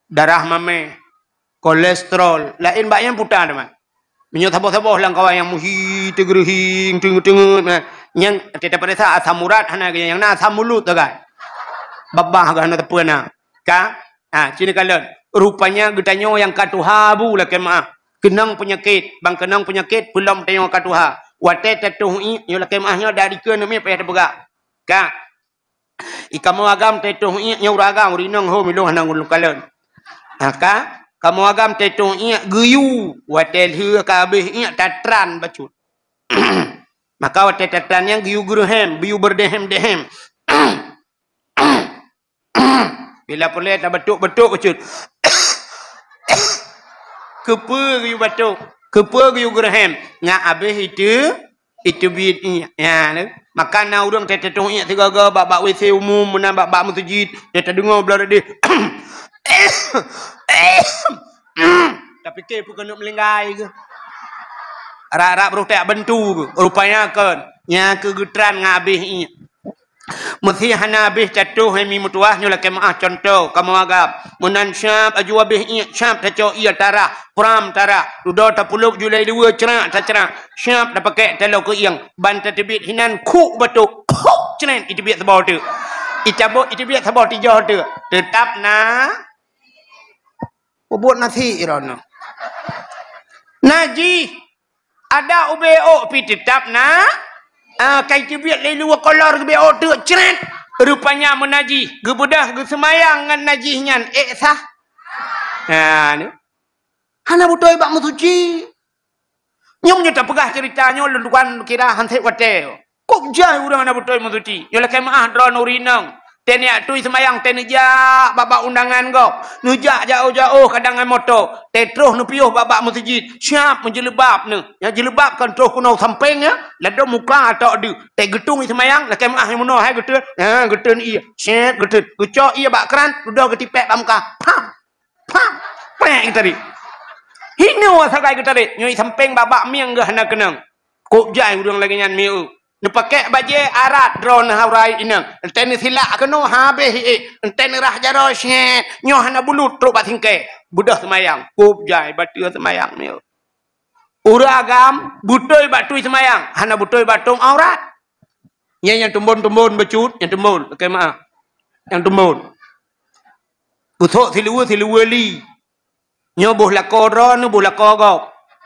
darah maméh, kolesterol, laén bak nyan puta teuma. Meunyoe saboh-saboh lam kawan nyang muhi, teugeureuhing, teungeut-teungeut, nah, nyan teuta pareksa asam urat hana, nyang na asam mulut sagai. Babah geuh hana teupeu na. Ka? Ha, cit neukalon. Rupanya geutanyoe nyang ka tuha bu lakée meu'ah. Keunong peunyakét, ban keunong peunyakét peulom tanyoe ka tuha. Watée tatoh iék, nyoe lakée meu'ah nyoe dari keu neumi payah teupeugah. Ka? I kamoe agam teutoh iék nyoe ureueng agam, ureueng inong ho milong hana ulôn kalon. Ha, ka? Kamoe agam teutoh iék geuyue, watée lheueh ka habéh iék tatran bacut. Maka watée tatran nyan geuyue geureuhem, geuyue beureudehem-dehem. Bila peureulée tabatuk-batuk bacut. Keupeue geuyue batuk? Keupeue geuyue geureuhem? Nyan habéh itu Itu biet iék. Ya, tu. Maka na ureueng teutoh iék sigoe-goe bak, bak W C umum, meunan bak, bak meuseujid, dia tadeungoe blah deh. Tapike peue keuneuk meulinggai ke? Rak-rak beureutek bantu ke? Rupanya kon. Nya keu geutran ngon abéh iék. Meusé hana abéh tatoh hai mi meutuwah nyoe lakée meu'ah contoh kamoe agam. Meunan siab aju abéh iék, siab tacok ié tarah, pram tarah, dudoe tapulop julai dua, crak tacrak, siab tapakek taloe keuieng, ban tateubiet hinan khuk batok, khuk cret iteubiet saboh teuk. Icabot iteubiet saboh tijoh teuk. Teutap na, peubuet nasi irono. Najih. Ada ubé ôk pi teutap na, ah, kai teubiet lé luwa kolor geubé ôk teuk cret. Rupanya meunajih, geubeudôh geuseumayang ngon najih nyan ék sah. Ha, ni. Hana beutôi bak meusuci. Nyang nyoe tapeugah ceurita nyoe lôn tuan kira han sép watée. Kok jai ureuëng hana beutôi meusuci? Nyoe lakée meu'ah droeneuh ureuëng inong. Teuh neujak tui seumayang, teuh neujak bak-bak undangan gob. Neujak jaôh-jaôh kadang ngon moto. Teuh troh neupiôh bak-bak meuseujid. Siab meujeuleubaab neuh. Nyang jeuleubaab kan troh keunoe sampéng nyan. Ladôm muka atok deuh. Teuh geutung seumayang, lakée meu'ah nyang meunoe hai geuteun. Ha, geuteun ié. Sét geuteun. Geucok ié bak kran, dudoe geutipék bak muka. Pam! Pam! Pék geutarék. Hinoe sagai geutarék. Nyoe sampéng bak-bak mieng geuh hana keunong. Kok jai ureuëng lagée nyan mieu. Neupakek bajée arat droeneuh urai inong. Entée neusilak keunoe habéh iék. Entée neurah jaroe syét. Nyoe hana bulut trok bak singkée. Beudôh seumayang. Kok jai bateue seumayang mieu. Ureuëng agam beutôi bak tui seumayang. Hana beutôi bak tom aurat. Nyan nyang teumbon-teumbon bacut, nyang teumbon. Lakée meu'ah. Nyang teumbon. Beusok siluweue-siluweue li. Nyoe boh lakoe droeneuh, boh lakoe gob.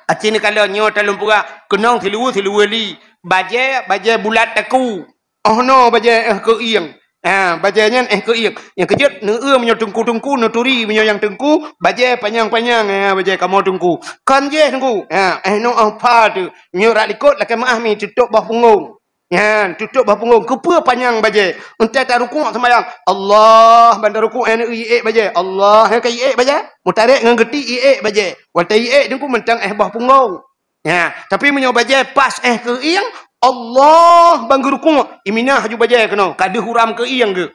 Aci neukalon nyoe talôn peugah, keunong siluweue-siluweue li. Bajée, bajée bulat taku. Oh noe bajée éh keuieng. Ha, bajée nyan éh keuieng. Nyang keujeuet, neu-eu meunyoe teungku-teungku, neuturi meunyoe nyang teungku, bajée panyang-panyang, ha, bajée kamoe teungku. Kon jéh teungku. Ha, éh noe éh pha teuh. Nyoe rak likot lakée meu'ah mi tutôb boh punggong. Nyan, tutôb boh punggong. Keupeue panyang bajée? Entée tarukuk seumayang, Allah, ban tarukuk nyan iék bajée. Allah, nyan ka iék bajée. Meutarek ngon geuti iék bajée. Watée iék teungku mantong éh boh punggong. Nyan, tapi meunyoe bajée pas éh keuieng, Allah, ban geurukuk. Iminah aju bajée keunoe. Ka deuh uram keuieng geuh.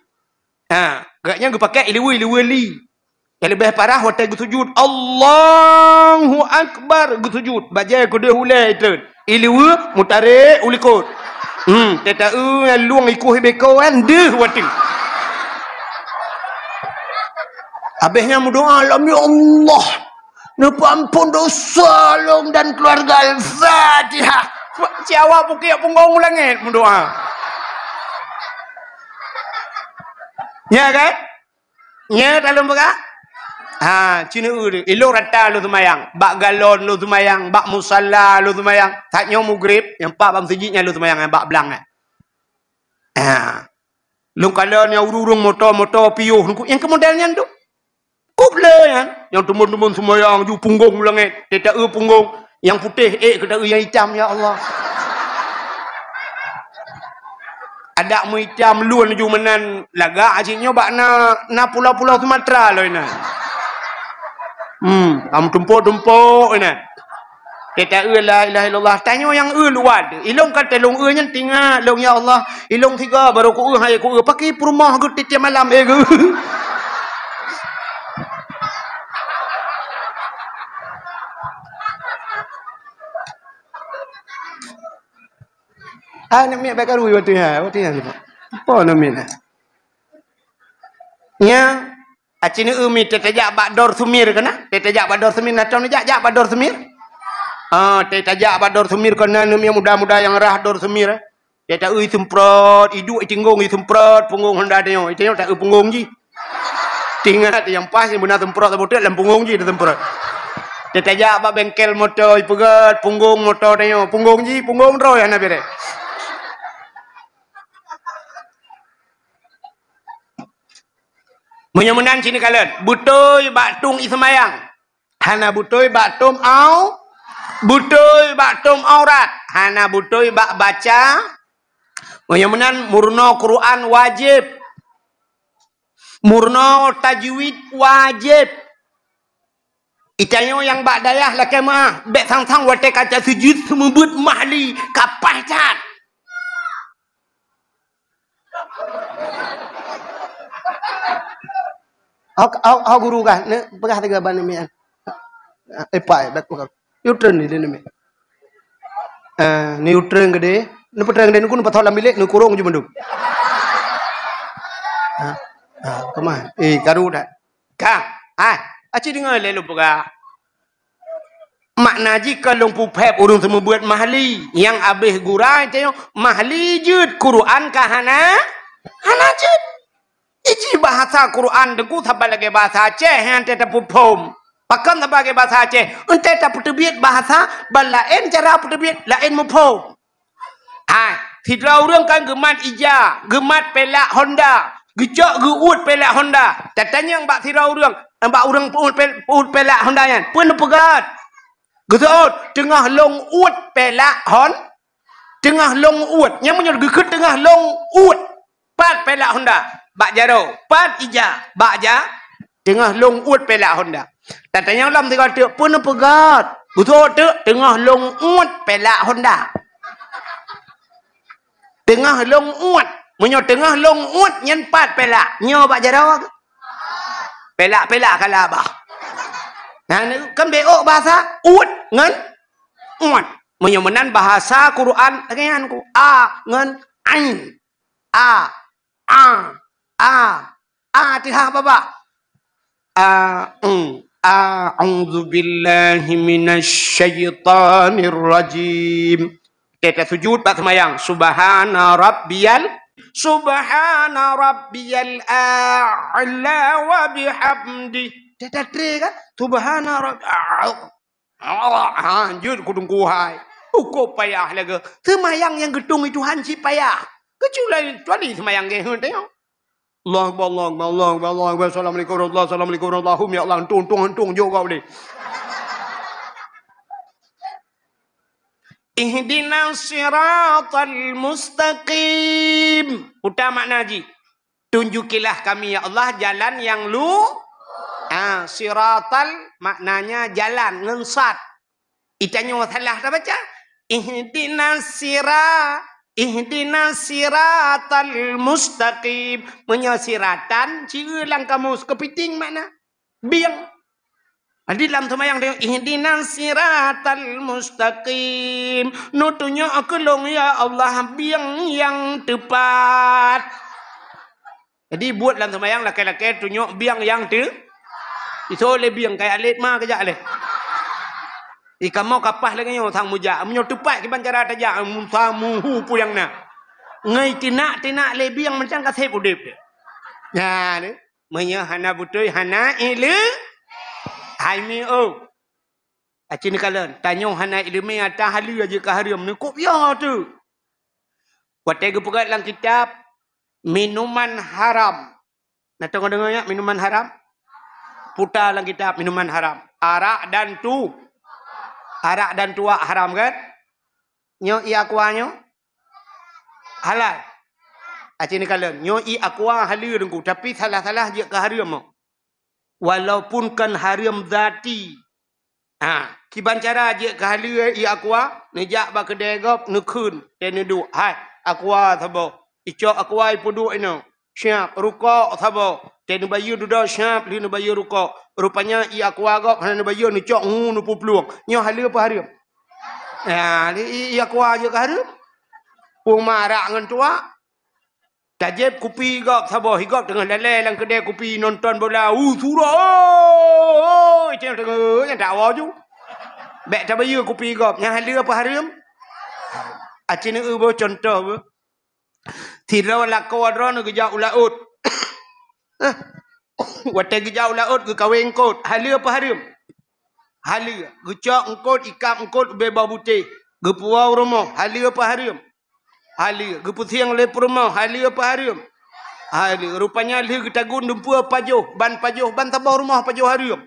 Ha, geuh nyan geupakek iluweue-iluweue li. Nyang leubeh parah watée geusujut, Allahu Akbar, geusujut. Bajée keudeh ulée itreun. Iluweue meutarek u likot. Hmm, teuta eu lueng ikueh beko kan deuh watée. Habéh nyan meudoa lom, "Ya Allah, neupeuampon dosa lôn dan keluarga." Al-Fatihah. Siawa bukét punggong u langét meudoa. Ya kan? Nya ka lôn peugah? Ha, ci neueu deh. Ilôn rata lôn seumayang. Bak galon lôn seumayang, bak musala lôn seumayang. That nyoe mugreb, nyang pat bak meuseujid nyan lôn seumayang, nyang bak blang nyan. Ha. Lôn kalon nyang ureueng-ureueng moto-moto piôh, nyang keu model nyan tu. Keubleu nyan, nyang teumon-teumon seumayang ju punggong u langét, teuta-eu punggong, nyang putéh ék keu ta-eu nyang itam, ya Allah. Adak meuitam lôn ju meunan lagak cit nyoe bak na, na pulau-pulau Sumatera lôn inan. Hmm, am tumpok-tumpok inan. Teuta-eu la ilaha illallah, tanyoe nyang eu luwat. Ilôn ka teulông eu nyan tingat lôn, ya Allah. Ilôn siga barô ku eu, hai ku eu, pakri peurumoh geuh tiep-tiep malam, eh, geuh. Ah, nak miet bak karu waktu nyan, waktu nyan. Apa nak miet? Nya, aci neu mi teutajak bak Dor Sumir kena? Teutajak bak Dor Sumir, na tom jak, jak bak Dor Sumir. Ah, teutajak bak Dor Sumir kena neu mi muda-muda nyang rhah Dor Sumir, eh. Teuta-eu iseumprot, iduek itinggong iseumprot, punggong honda tanyoe. Itanyoe ta-eu punggong jih. Tingat nyang pas nyang beuna seumprot saboh teuk lam punggong jih teuseumprot. Teutajak bak bengkel moto ipeugöt, punggong moto tanyoe. Punggong jih, punggong droe hana bereh. Meunyoe meunan ci neukalon, beutôi bak tueng iseumayang. Hana beutôi bak tom au, beutôi bak tom aurat. Hana beutôi bak baca. Meunyoe meunan, meurunoe Quran wajéb. Meurunoe tajwid wajéb. Itanyoe nyang bak dayah lakée meuah, bék sang-sang watée ka tasujud seumeubeuet mahli, ka paih that. Au, au, au guru kah, ne, peugah tiga ban namian. Eh, pai, bak peugah. Neutron ni dia namian. Eh, neutron gede, neutron gede, nuku neupatho lam bilik, neukurong je mandum. Ha, ha, kemah. Eh, karu dah. Ka, hai, aci deungoe lé lôn peugah. Makna jih ka lôn peuphép ureuëng seumeubeuet mahli, nyang abéh gura tanyoe, mahli jeuet Quran ka hana, hana jeuet. Iji bahasa Quran teungku saban lagée bahasa Aceh nyang teuta peuphom. Pakon saban lagée bahasa Aceh, eunteuk tapeuteubiet bahasa ban laén cara peuteubiet, laén muphom. Hai, sidroe ureuëng kan geumat ija, geumat pelak Honda, geucok geuuet pelak Honda. Tatanyong bak sidroe ureuëng, bak ureuëng peuuet pel-, peuuet pelak Honda nyan, peue neupeugah? Geuseuôt, teungoh lôn uet pelak Hon-, teungoh lôn uet. Nyang meunyoe geukheun teungoh lôn uet. Pat pelak Honda? Bak jaroe. Pat ija? Bak ja-, teungoh lôn uet pelak Honda. Tatanyong lom sigoe teuk, peue neupeugah? Beutôi teuk, teungoh lôn uet pelak Honda. Teungoh lôn uet. Meunyoe teungoh lôn uet nyan pat pelak. Nyoe bak jaroe. Pelak-pelak kala bah. Nah, kan B O bahasa uet ngon uet. Meunyoe meunan bahasa Quran lagée nyan ku. A ngon ain. A, a, a, a, tihah babah. A, mm, a'udzu billahi minasy syaithanir rajim. Kita sujud bak seumayang. Subhana rabbiyal, subhana rabbiyal a'la wa bihamdi. Kita tre kan? Subhana rabb-, ha, jeuet ku teungku hai. Ukoe payah lagée. Seumayang nyang geutueng Tuhan cit payah. Kecuali, kecuali seumayang geuh heuet nyoe. Allahu Akbar, Allahu Akbar, Allahu Akbar, Allahu Akbar. Assalamualaikum warahmatullahi, assalamualaikum warahmatullahi. Hum, ya Allah, untung, untung, untung, jok kau boleh. Ihdinas siratal mustaqim. Uta makna jih. Tunjukilah kami, ya Allah, jalan yang lu-, ah, siratal maknanya jalan, ngon sad. Itanyoe salah tabaca. Ihdinas sira-, ihdinas siratal mustaqim. Meunyoe siratan, ci eu lam kamus, keupiting makna. Bieng. Jadi lam seumayang dia, ihdinas siratal mustaqim. Neutunyok keu lôn, ya Allah, bieng nyang teupat. Jadi buet lam seumayang lakée-lakée tunyok bieng nyang teu-, Iso lé bieng kaya lét ma kejak lé. Ikamoe kapah lagée nyoe sang mujak. Meunyoe teupat kiban cara tajak, musa muhu puyang na. Ngai tinak-tinak lé bieng macam kaseb udeb deh. Nah, ni. Meunyoe hana beutôi, hana ile-, hai mi oh. Aci neukalon, tanyoe hana ileumé ata haleue jeuet keu hareuem, neukôb yo teuh. Watée geupeugah lam kitab, minuman haram. Na teuka deungoe nyak, minuman haram? Puta lam kitab minuman haram. Arak dan tu-, arak dan tuak haram kan? Nyoe ie aqua nyoe? Halal. Aci neukalon, nyoe ie aqua haleue Teungku, tapi salah-salah jeuet keu hareuem. Walaupun kon hareuem zati. Ha, kiban cara jeuet keu haleue ie aqua, neujak bak keudée gob, neukheun, teuh neuduek. Hai, aqua saboh. Icok aqua ipeuduek inoe. Siap, rukok saboh. Teuh neubayeue dudoe siap, lheueh neubayeue rukok. Rupanya ie aqua gob hana neubayeue, neucok ngu neupeuplueng. Nyoe haleue peue hareuem? Ya, ie, ie aqua jeuet keu hareuem. Peue marak ngon tuak. Tajép kupi gob saboh, igob teungoh lalée lam keudée kupi nonton bola. Uh, surah. Oh, oh, oh, itu yang teungoh, yang tak awal tu. Bék tabayeue kupi gob, nyan haleue peue hareuem? Aci neueu boh contoh beuh. Sidroe lakoe droeneuh geujak u laôt. Watée geujak u laôt geukawé eungkôt, haleue peue hareuem? Haleue. Geucok eungkôt, ikab eungkôt ubé boh butéh, geupuwoe u rumoh, haleue peue hareuem? Haleue. Geupeusieng lé peurumoh, haleue peue hareuem? Haleue. Rupanya lheueh geutagun dumpeue pajoh, ban pajoh, ban saboh rumoh pajoh hareuem.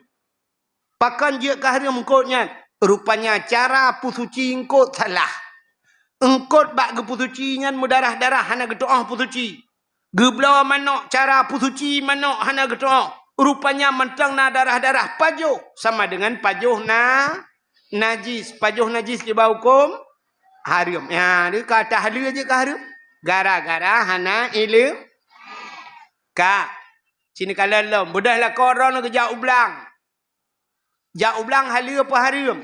Pakon jeuet keu hareuem eungkôt nyan? Rupanya cara peusuci eungkôt salah. Eungkôt bak geupeusuci nyan meudarah-darah, hana geutu'oh peusuci. Geubloe manök, cara peusuci manök hana geutu'oh. Rupanya mantong na darah-darah, pajoh sama dengan pajoh na-, najis. Pajoh najis kiban hukôm hareuem. Ya, dia ka tahleue jeuet keu hareuem. Gara-gara hana ileumé. Ka. Sini kalon lom. Beudôh lakoe droeneuh geujak u blang. Jak u blang haleue peue hareuem?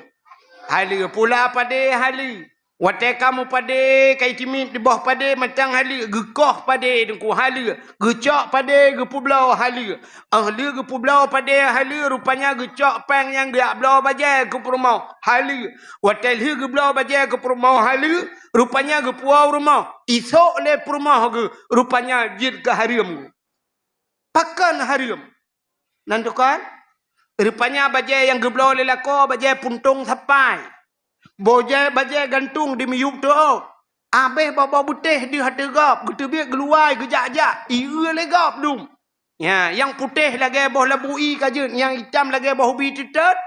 Haleue. Pula padé haleue. Watée ka mupadé, ka itimiet diboh padé mantong haleue, geukoh padé Teungku haleue, geucok padé geupeubloe haleue. Óh lheueh geupeubloe padé haleue, rupanya geucok péng nyang geujak bloe bajée keu peurumoh haleue. Watée lheueh geubloe bajée keu peurumoh haleue, rupanya geupuwoe u rumoh. Isok lé peurumoh geuh, rupanya jeuet keu hareuem geuh. Pakon hareuem? Nan tukon, rupanya bajée nyang geubloe lé lakoe bajée puntông sapai. Bajée, bajée gantông di miyueb teuôt. Abéh boh-boh butéh deuh ateueh gob, geuteubiet geuluwai geujak-jak, ieu lé gob dum. Nya, nyang putéh lagée boh labu ie ka jeuet, nyang itam lagée boh ubi teutot.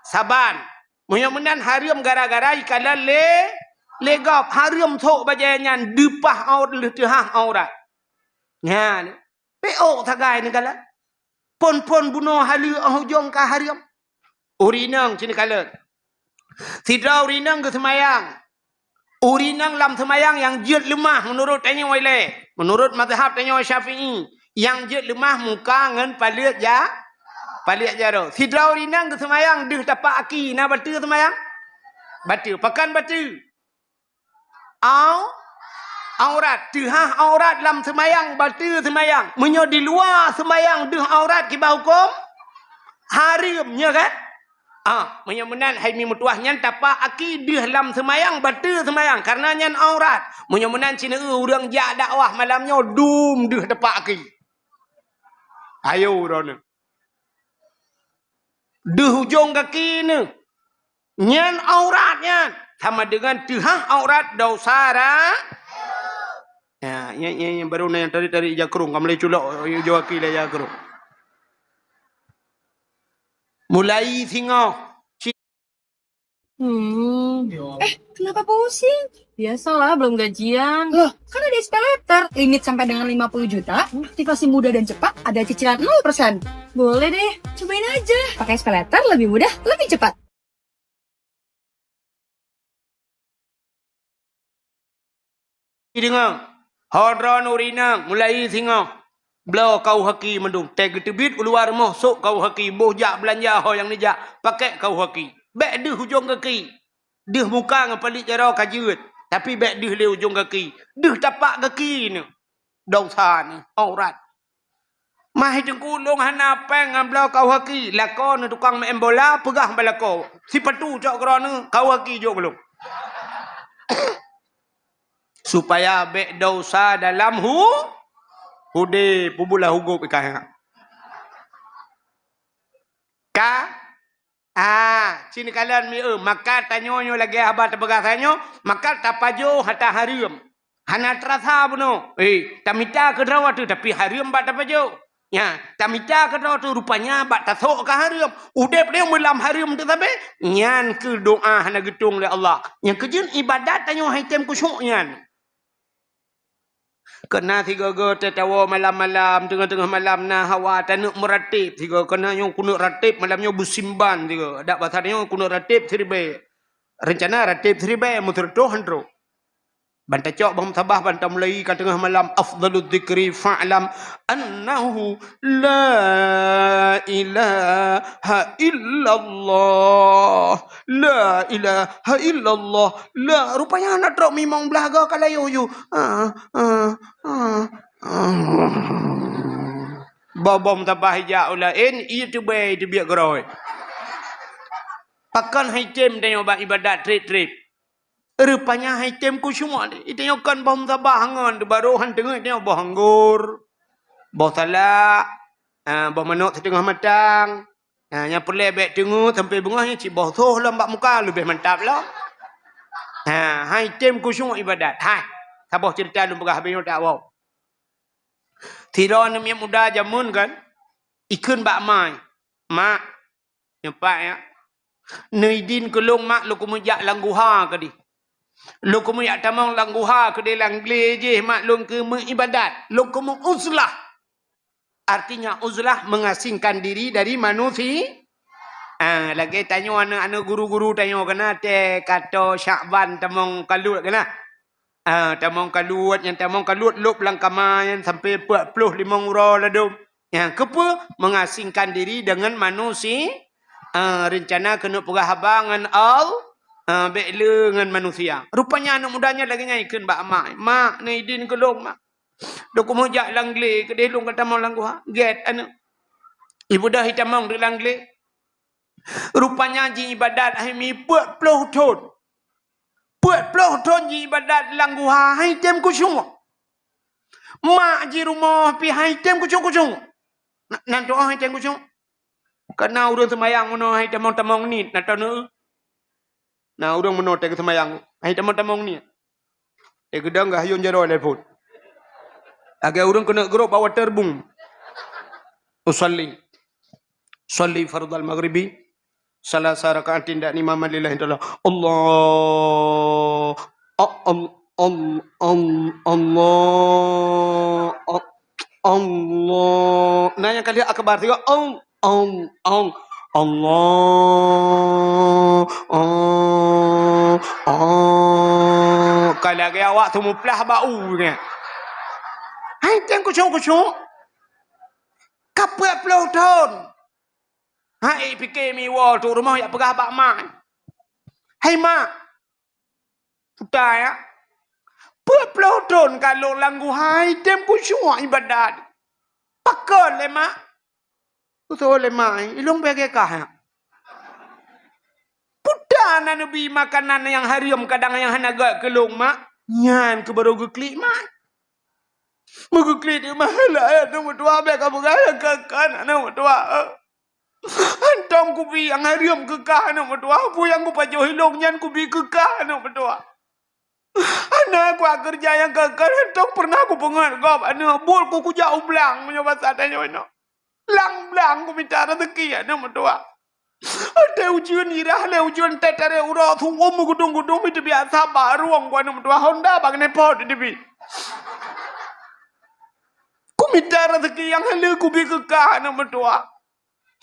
Saban. Meunyoe meunan hareuem gara-gara ikalon lé, lé gob. Hareuem sôk bajée nyan deupah ôt lheueh teuhah aurat. Nya, Péok sagai neukalon. Phon-phon bunoe haleue óh ujong ka hareuem. Ureueng inong ci neukalon. Sidroe ureueng inong geuseumayang. Ureueng inong lam seumayang nyang jeuet leumah meunurot tanyoe ilée, meunurot mazhab tanyoe Syafi'i, nyang jeuet leumah muka ngon paleuet ja-, paleuet jaroe. Sidroe ureueng inong geuseumayang deuh tapak aki, na bateue seumayang? Bateue. Pakon bateue? Au-, aurat. Teuhah aurat lam seumayang, bateue seumayang. Meunyoe di luwa seumayang deuh aurat kiban hukôm, hareuem, nya kan? Ah, meunyoe meunan hai mi meutuwah nyan tapak aki deuh lam seumayang, bateue seumayang, kareuna nyan aurat. Meunyoe meunan ci neueu ureueng jak dakwah malam nyoe dum deuh tapak aki. Ayo droeneuh. Deuh ujong gaki neuh. Nyan aurat nyan. Sama dengan teuhah aurat dosa ra-, ya, nyan, nyan, nyan baru na nyang tarék-tarék ija krông, ka mulai culok ujong gaki lé ija krông. Mulai singoh. Hmm. Eh, kenapa pusing? Biasalah, belum gajian. Loh, kan ada S P Letter. Limit sampai dengan lima puluh juta, aktivasi mudah dan cepat, ada cicilan nol persen. Boleh deh, cobain aja. Pakai S P Letter lebih mudah, lebih cepat. Deungoe, ho droeneuh ureueng inong, mulai singoh, bloe kau haki mandum. Teuh geuteubiet u luwa rumoh, sôk kau haki, boh jak beulanja ho nyang neujak, pakék kau haki. Bék deuh ujong gaki. Deuh muka ngon paleuet jaroe ka jeuet, tapi bék deuh lé ujong gaki. Deuh tapak gaki neuh. Dosa neuh, aurat. Mah teungku lôn hana péng ngon bloe kawaki, lakoe neu tukang meu'en bola, peugah bak lakoe, "Sipatu cok keudroe neu, kawaki jok keu lôn." Supaya bék dosa dalam hu-, udeb, peubulah hugôb ikan. Ka? Ah, sini kalian mi, eh, maka tanyoe nyoe lagée haba tapeugah tanyoe, maka tapajoh hata hareuem. Hana teurasa bunoe. Eh, tamita keudroe teuh, tapi hareuem bak tapajoh. Nya, tamita keudroe teuh rupanya bak tasok ka hareuem. Udeb lé meulam hareuem teuh sabe, nyan keuh doa hana geutong lé Allah. Nyang keujeuet ibadat tanyoe hai tem khusyuk nyan. Keu na sigoe-goe teuh tawoe malam-malam, teungoh-teungoh malam na hawa taneuk meurateb sigoe. Keu na nyoe kuneuk rateb malam nyoe beusimban sigoe. Adak basa tanyoe kuneuk rateb siribée. Reuncana rateb siribée meuseureutoh han trok. Ban tacok boh musabah ban tamulai ka teungoh malam, afdhalu dzikri fa'lam annahu la ilaha illallah. La ilaha illallah. La, rupanya na trok mimong blah ga ka layu yu. Ah, ah, ah, ah. Boh-boh musabah ijak u laén, ié teubée teubiet geurôi. Pakon hai tem tanyoe bak ibadat treb-treb. Rupanya hai tem khusyuk. Itanyoe kon boh musabah ngon teubarô han teungoh itanyoe boh anggor, boh salak, ah, boh manok siteungoh matang. Ha, nyang peureulée bék teungoh sampoe beungoh nyan cit boh soh lom bak muka leubeh mantap lom. Ha, hai tem khusyuk ibadat. Hai, saboh ceurita lôn peugah habéh nyoe tak woe. Sidroe aneuk miet muda jameun kan, ikheun bak ma, "Mak, nyoe pat ya. Neuidin keu lôn mak, lôn keumeujak lam guha keudeh. Lôn keumeujak tamong lam guha keudeh lam glé jih mak lôn keumeuk ibadat. Lôn keumeuk uzlah." Artinya uzlah mengasingkan diri dari manusia. Ah, lagée tanyoe aneuk-aneuk guru-guru tanyoe keunan teuh kato Syakban tamong kalut keunan. Ah, tamong kalut, nyang tamong kalut lôb lam kama nyan sampoe peuet ploh limong uroe ladôm. Nyang keupeue? Mengasingkan diri dengan manusia. Ah, reuncana keuneuk peugah haba ngon Al-, ah, bék le ngon manusia. Rupanya aneuk muda nyan lagée nyan ikheun bak mak, "Mak, neuidin keu lôn, Mak. Lôn keumeujak lam glé keudeh lôn ka tamong lam guha." Gét aneuk. Ibeudôh itamong di lam glé. Rupanya jiibadat hai mi peuet ploh thon. Peuet ploh thon jiibadat lam guha hai tem khusyuk. Mak jirumoh pih hai tem khusyuk-khusyuk. Na, nan tu'oh hai tem khusyuk. Kana ureuëng seumayang meunoe hai tamong-tamong niet, na taneuk. Na ureuëng meunoe teuh geuseumayang hai tamong-tamong niet. Eh, geudong geuh hayôn jaroe lé phon. Lagée ureuëng keuneuk grob bak waterboom. Usalli. Salli fardal maghribi salasa raka'atin dan imaman lillahi ta'ala. Allah. A-, al-, al-, al-, Allah. A-, Allah. Nah, nyang kali akbar tiga. Al-, Al-, al-, Allah, ah, ah. Ka lagée awak teumuplah bak u nyan. Hai tem khusyuk-khusyuk. Ka peuet ploh thon. Hai pike miwoe tu rumoh jak peugah bak mak. Hai mak, Puta ya. Peuet ploh thon ka lôn lam guha hai tem khusyuk ibadat. Pakon lé mak? Usoe lé mak, ilong bege kah ya. Puta na neubi makanan nyang hareuem kadang nyang hana gét keu lôn mak. Nyan keuh baru geuklik mak. Meugeuklik di mahala aneuk meutuah bék ka peugah lagée kan aneuk meutuah. Hantong kubi nyang hareuem keu kah aneuk meutuah, peue nyang kupajoh ilong nyan kubi keu kah aneuk meutuah. Hana kuat keureuja nyang keu kah, hantong peureunah kupeungeut gob aneuk, buet ku kujak u blang meunyoe basa tanyoe inoe. Lam blang kumita raseuki aneuk meutuah. Watée ujeuen irah lé ujeuen tét tarek uroe su'um meugudong-gudong mi teubiet saba rueng ku aneuk meutuah honda bak nepot dibi. Kumita raseuki nyang haleue kubi keu kah aneuk meutuah.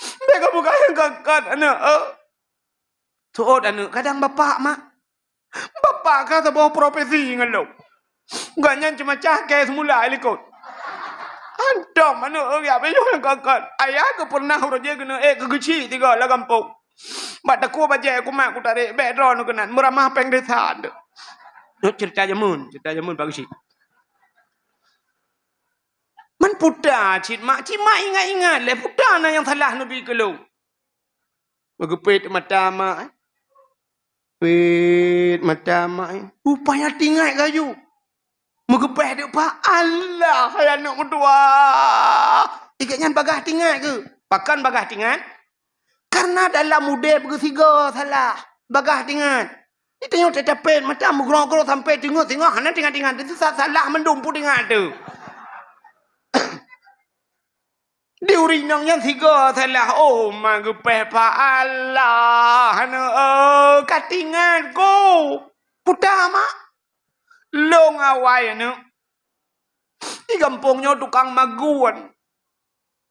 Bék ka peugah nyang ka-, kan aneuk, eh. Seuôt aneuk, kadang bapak mak. Bapak ka saboh profesi ngon lôn. Gobnyan ceumacah kée seumula i likot. Hantom aneuk, eh, ya beuyôh nyang ka-, kan. Ayah geupeunah uroe jih geuneuk ék keu geuchik tiga lam gampông. Bak takue bajée kumat kutarek, bék droeneuh keunan, meuramah péng desa aneuk. Nyoe ceurita jameun, ceurita jameun Pak Geuchik. Man Puta cit mak, cit mak ingat-ingat lé, puta na nyang salah neubi keu lôn. Meugeupét mata mak, eh. Pét mata mak, eh. Rupanya tingat laju. Meugeupéh deuk pak, Allah, hai aneuk meutuah. Ikek nyan bagaih tingat keu? Pakon bagaih tingat? Karena dalam udeb geusigoe salah, bagaih tingat. Di tanyoe teutapét mata meugroe-groe sampai teungoh-teungoh hana tingat-tingat. Itu sa-, salah mandum peutingat tu. Di ureueng inong nyan sigoe salah, oh, ma geupéh pa Allah, aneuk, oh, ka tingat ku. Puta mak. Lôn awai aneuk. Di gampông nyoe tukang magun.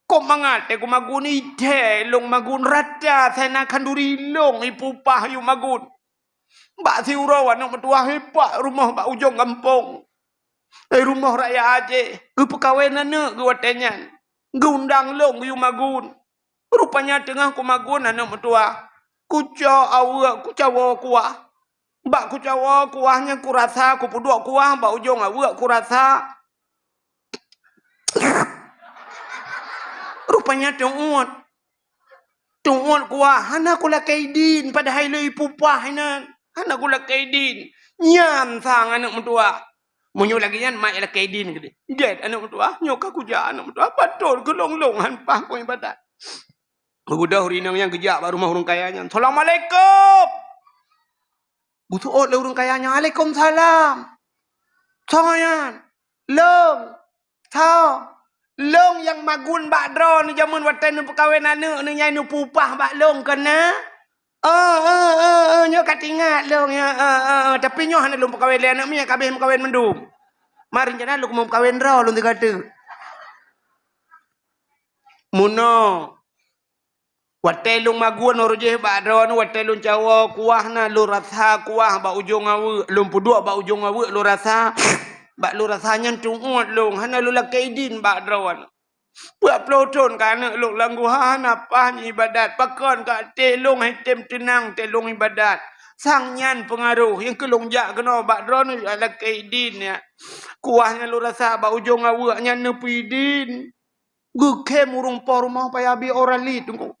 Kok mangat teuh ku magun, ideh lôn magun rata sana khanduri lôn ipupah yue magun. Bak siuroe aneuk meutuah ipak rumoh bak ujong gampông. Eh, rumoh raya Aceh, geupeukawen aneuk geuh watée nyan. Geuundang lôn yue magun. Rupanya teungoh ku magun aneuk meutuah. Kucok aweuek kucawoe kuah. Bak kucawoe kuah nyan kurasa kupeuduek kuah bak ujong aweuek kurasa. Rupanya teuuet. Teuuet kuah, hana kulakée idin, padahai lôn ipupah inan. Hana kulakée idin. Nyan sang aneuk meutuah. Meunyoe lagée nyan, mak ilakée idin keudeh. Gét aneuk meutuah, nyoe ka kujak aneuk meutuah. Patôt keu lôn-lôn han paih ku ibadat. Geubeudôh ureueng inong nyan geujak bak rumoh ureueng kaya nyan. "Assalamualaikum!" Geuseuôt lé ureueng kaya nyan, "Alaikumsalam." "Soe nyan?" "Lôn." "Soe?" "Lôn nyang magun bak droeneuh jameun watée neupeukawen aneuk neuh nyang neupupah bak lôn kon na?" "Oh, oh, oh, oh, nyoe ka tingat lôn, ya, oh, oh, oh. Tapi nyoe hana lôn peukawen lé aneuk miet, ka abéh meukawen mandum. Ma rencana lôn meukawen droe lôn sigoe teuk." Meunoe. Watée lôn magun roh jih bak droeneuh, watée lôn cawoe kuah na, lôn rasa kuah bak ujong aweuek, lôn peuduek bak ujong aweuek lôn rasa, bak lôn rasa nyan teuuet lôn, hana lôn lakée idin bak droeneuh. Peuet ploh thon ka aneuk lôn lam guha hana paih ibadat, pakon ka até lôn han tem teunang tée lôn ibadat. Sang nyan peungaroh nyang keu lôn jak keunoe bak droeneuh lakée idin nyan. Kuah nyang lôn rasa bak ujong aweuek nyan neupeuidin. Geukhém ureueng po rumoh payah bi ora li teungku.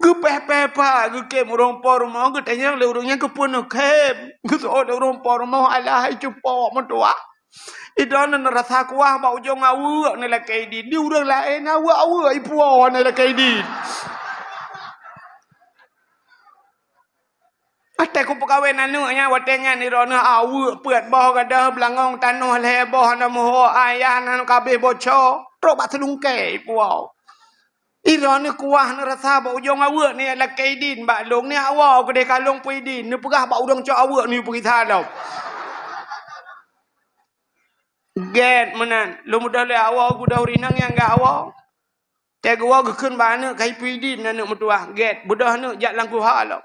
Geupéh-péh pat geukhém ureueng po rumoh, geutanyong lé ureueng nyan keupeue neukhém. Geuseuôt lé ureueng po rumoh, "Alah hai cupo meutuah. Idroeneuh neurasa kuah bak ujong aweuek neulakée idin. Di ureueng laén aweuek-aweuek ipuwoe neulakée idin." Watée kupeukawen aneuk nyan, watée nyan droeneuh aweuek peuet boh gadôh beulangong tanoh lhée boh na meuho ayah nan ka abéh boco trok bak seulungkée ipuwoe. Droeneuh kuah neurasa bak ujong aweuek neulakée idin bak lôn, neujak woe keudeh ka lôn peuidin, neupeugah bak ureueng cok aweuek neupeugisa lom. Gét meunan, lôn beudôh lé awoe, geudoh rinang nyang gak awoe. Tée geuwoe geukheun bak aneuk ka ipeuidin aneuk meutuah, gét, beudôh aneuk jak lam guha lom.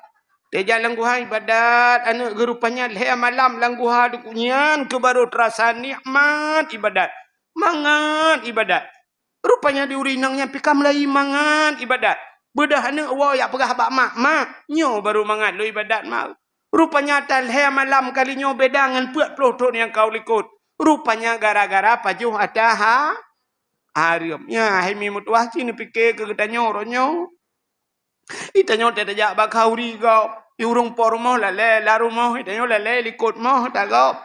Tée jak lam guha ibadat aneuk geuh rupanya lhée malam lam guha teungku nyan keuh barô teurasa nikmat ibadat. Mangat ibadat. Rupanya di ureueng inong nyan pih ka meulayeue mangat ibadat. Beudôh aneuk woe jak peugah bak mak, "Mak, nyoe barô mangat lôn ibadat mak." Rupanya ata lhée malam kali nyoe beda ngon peuet ploh thon nyang ka u likot. Rupanya gara-gara pajoh ata ha-, hareuem. Nyan hai mi meutuah cit neupike keu geutanyoe uroe nyoe. Geutanyoe teuh tajak bak khanduri gob. Di ureueng po rumoh lalée lam rumoh, geutanyoe lalée likot moh tagob.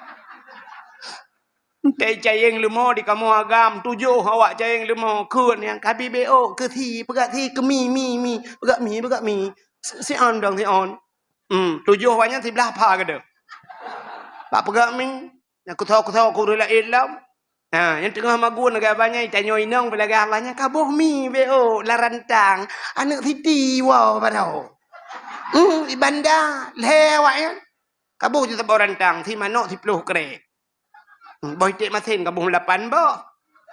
Teuh cayeng leumo di kamoe agam, tujoh awak cayeng leumo, kheun nyang ka bi B O, keu si, peugah si, keu mi, mi, mi, peugah mi, peugah mi. Si, si on dong, si on. Hmm, tujoh awak nyan siblah pha keudeh. Bak peugah mi, nyang keusoe-keusoe keu ureueng laén lom. Ha, nyang teungoh magun lagée abang nyan, tanyoe inong lagée abang nyan, ka boh mi B O lam rantang. Aneuk siti woe baroe. Hmm, di banda, lhée awak nyan. Ka boh ju saboh rantang, si manok siploh krek. Hmm, boh iték masen ka boh lapan boh.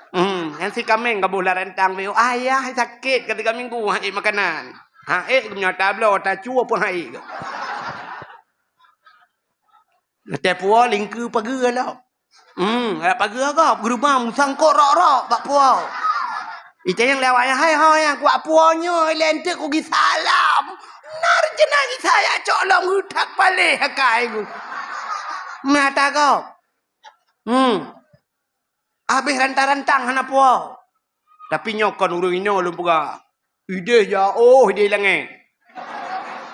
Hmm, nyang si kaméng ka boh lam rantang B O. Ayah sakét ka tiga minggu han ék makanan. Han ék geumeunyoe tabloe, tacue pun han ék. Watée puwoe lingkeue pageue lom. Hmm, rab pageue gob, geureubam sangkot rok-rok bak puwoe. Itanyong lé awak nyan, "Hai ho nyang kuat puwoe nyoe, ilée eunteuk kugisa lom." Na rencana gisa jak cok lom, geutak paléh akai geuh. Meunan ata gob. Hmm. Habéh rantang-rantang hana puwoe. Tapi nyoe kon ureuëng inoe lôn peugah. Idéh jauh, idéh langét.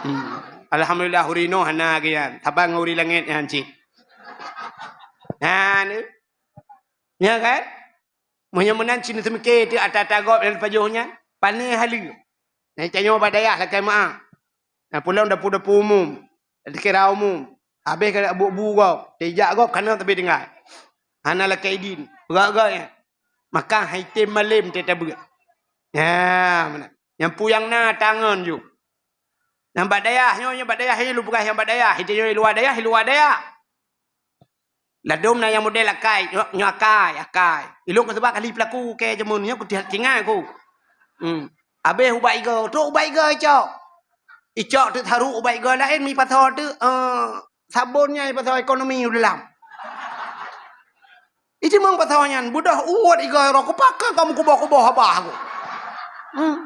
Hmm. Alhamdulillah, ureuëng inoe hana lagée nyan. Saban ngon ureuëng langét nyan cit. Nah, ni. Nya kan? Meunyoe meunan cit neuseumiké teuk ata-ata gob nyang pajoh nyan, pané haleue. Nyang tanyoe bak dayah lakée meu'ah. Nyang pulang dapu-dapu umum, dikira umum. Habéh ka bu-bu gob, tijak gob kana teubi tinggai. Hana lakée idin, peugah-peugah nyan. Maka hai tem malem teutabeuet. Nya, meunan. Nyang peue nyang na tangon ju. Nyang bak dayah nyoe, nyang bak dayah nyoe, lôn peugah nyang bak dayah, itu nyoe luwa dayah, luwa dayah. Ladôm na nyang model akai, nyoe, nyoe akai, akai. Ilôn keusabab kali peulaku kée jameun nyoe kutingat ku. Hmm. Habéh ubak igoe, trok ubak igoe icok. Icok teuk tharu ubak igoe laén mi pasoe teuk, eh, sabon nyan pasoe ekonomi u dalam. Itimang pasoe nyan, beudôh uwot igoe roh kupaka kamu kuboh-kuboh abah ku. Hmm.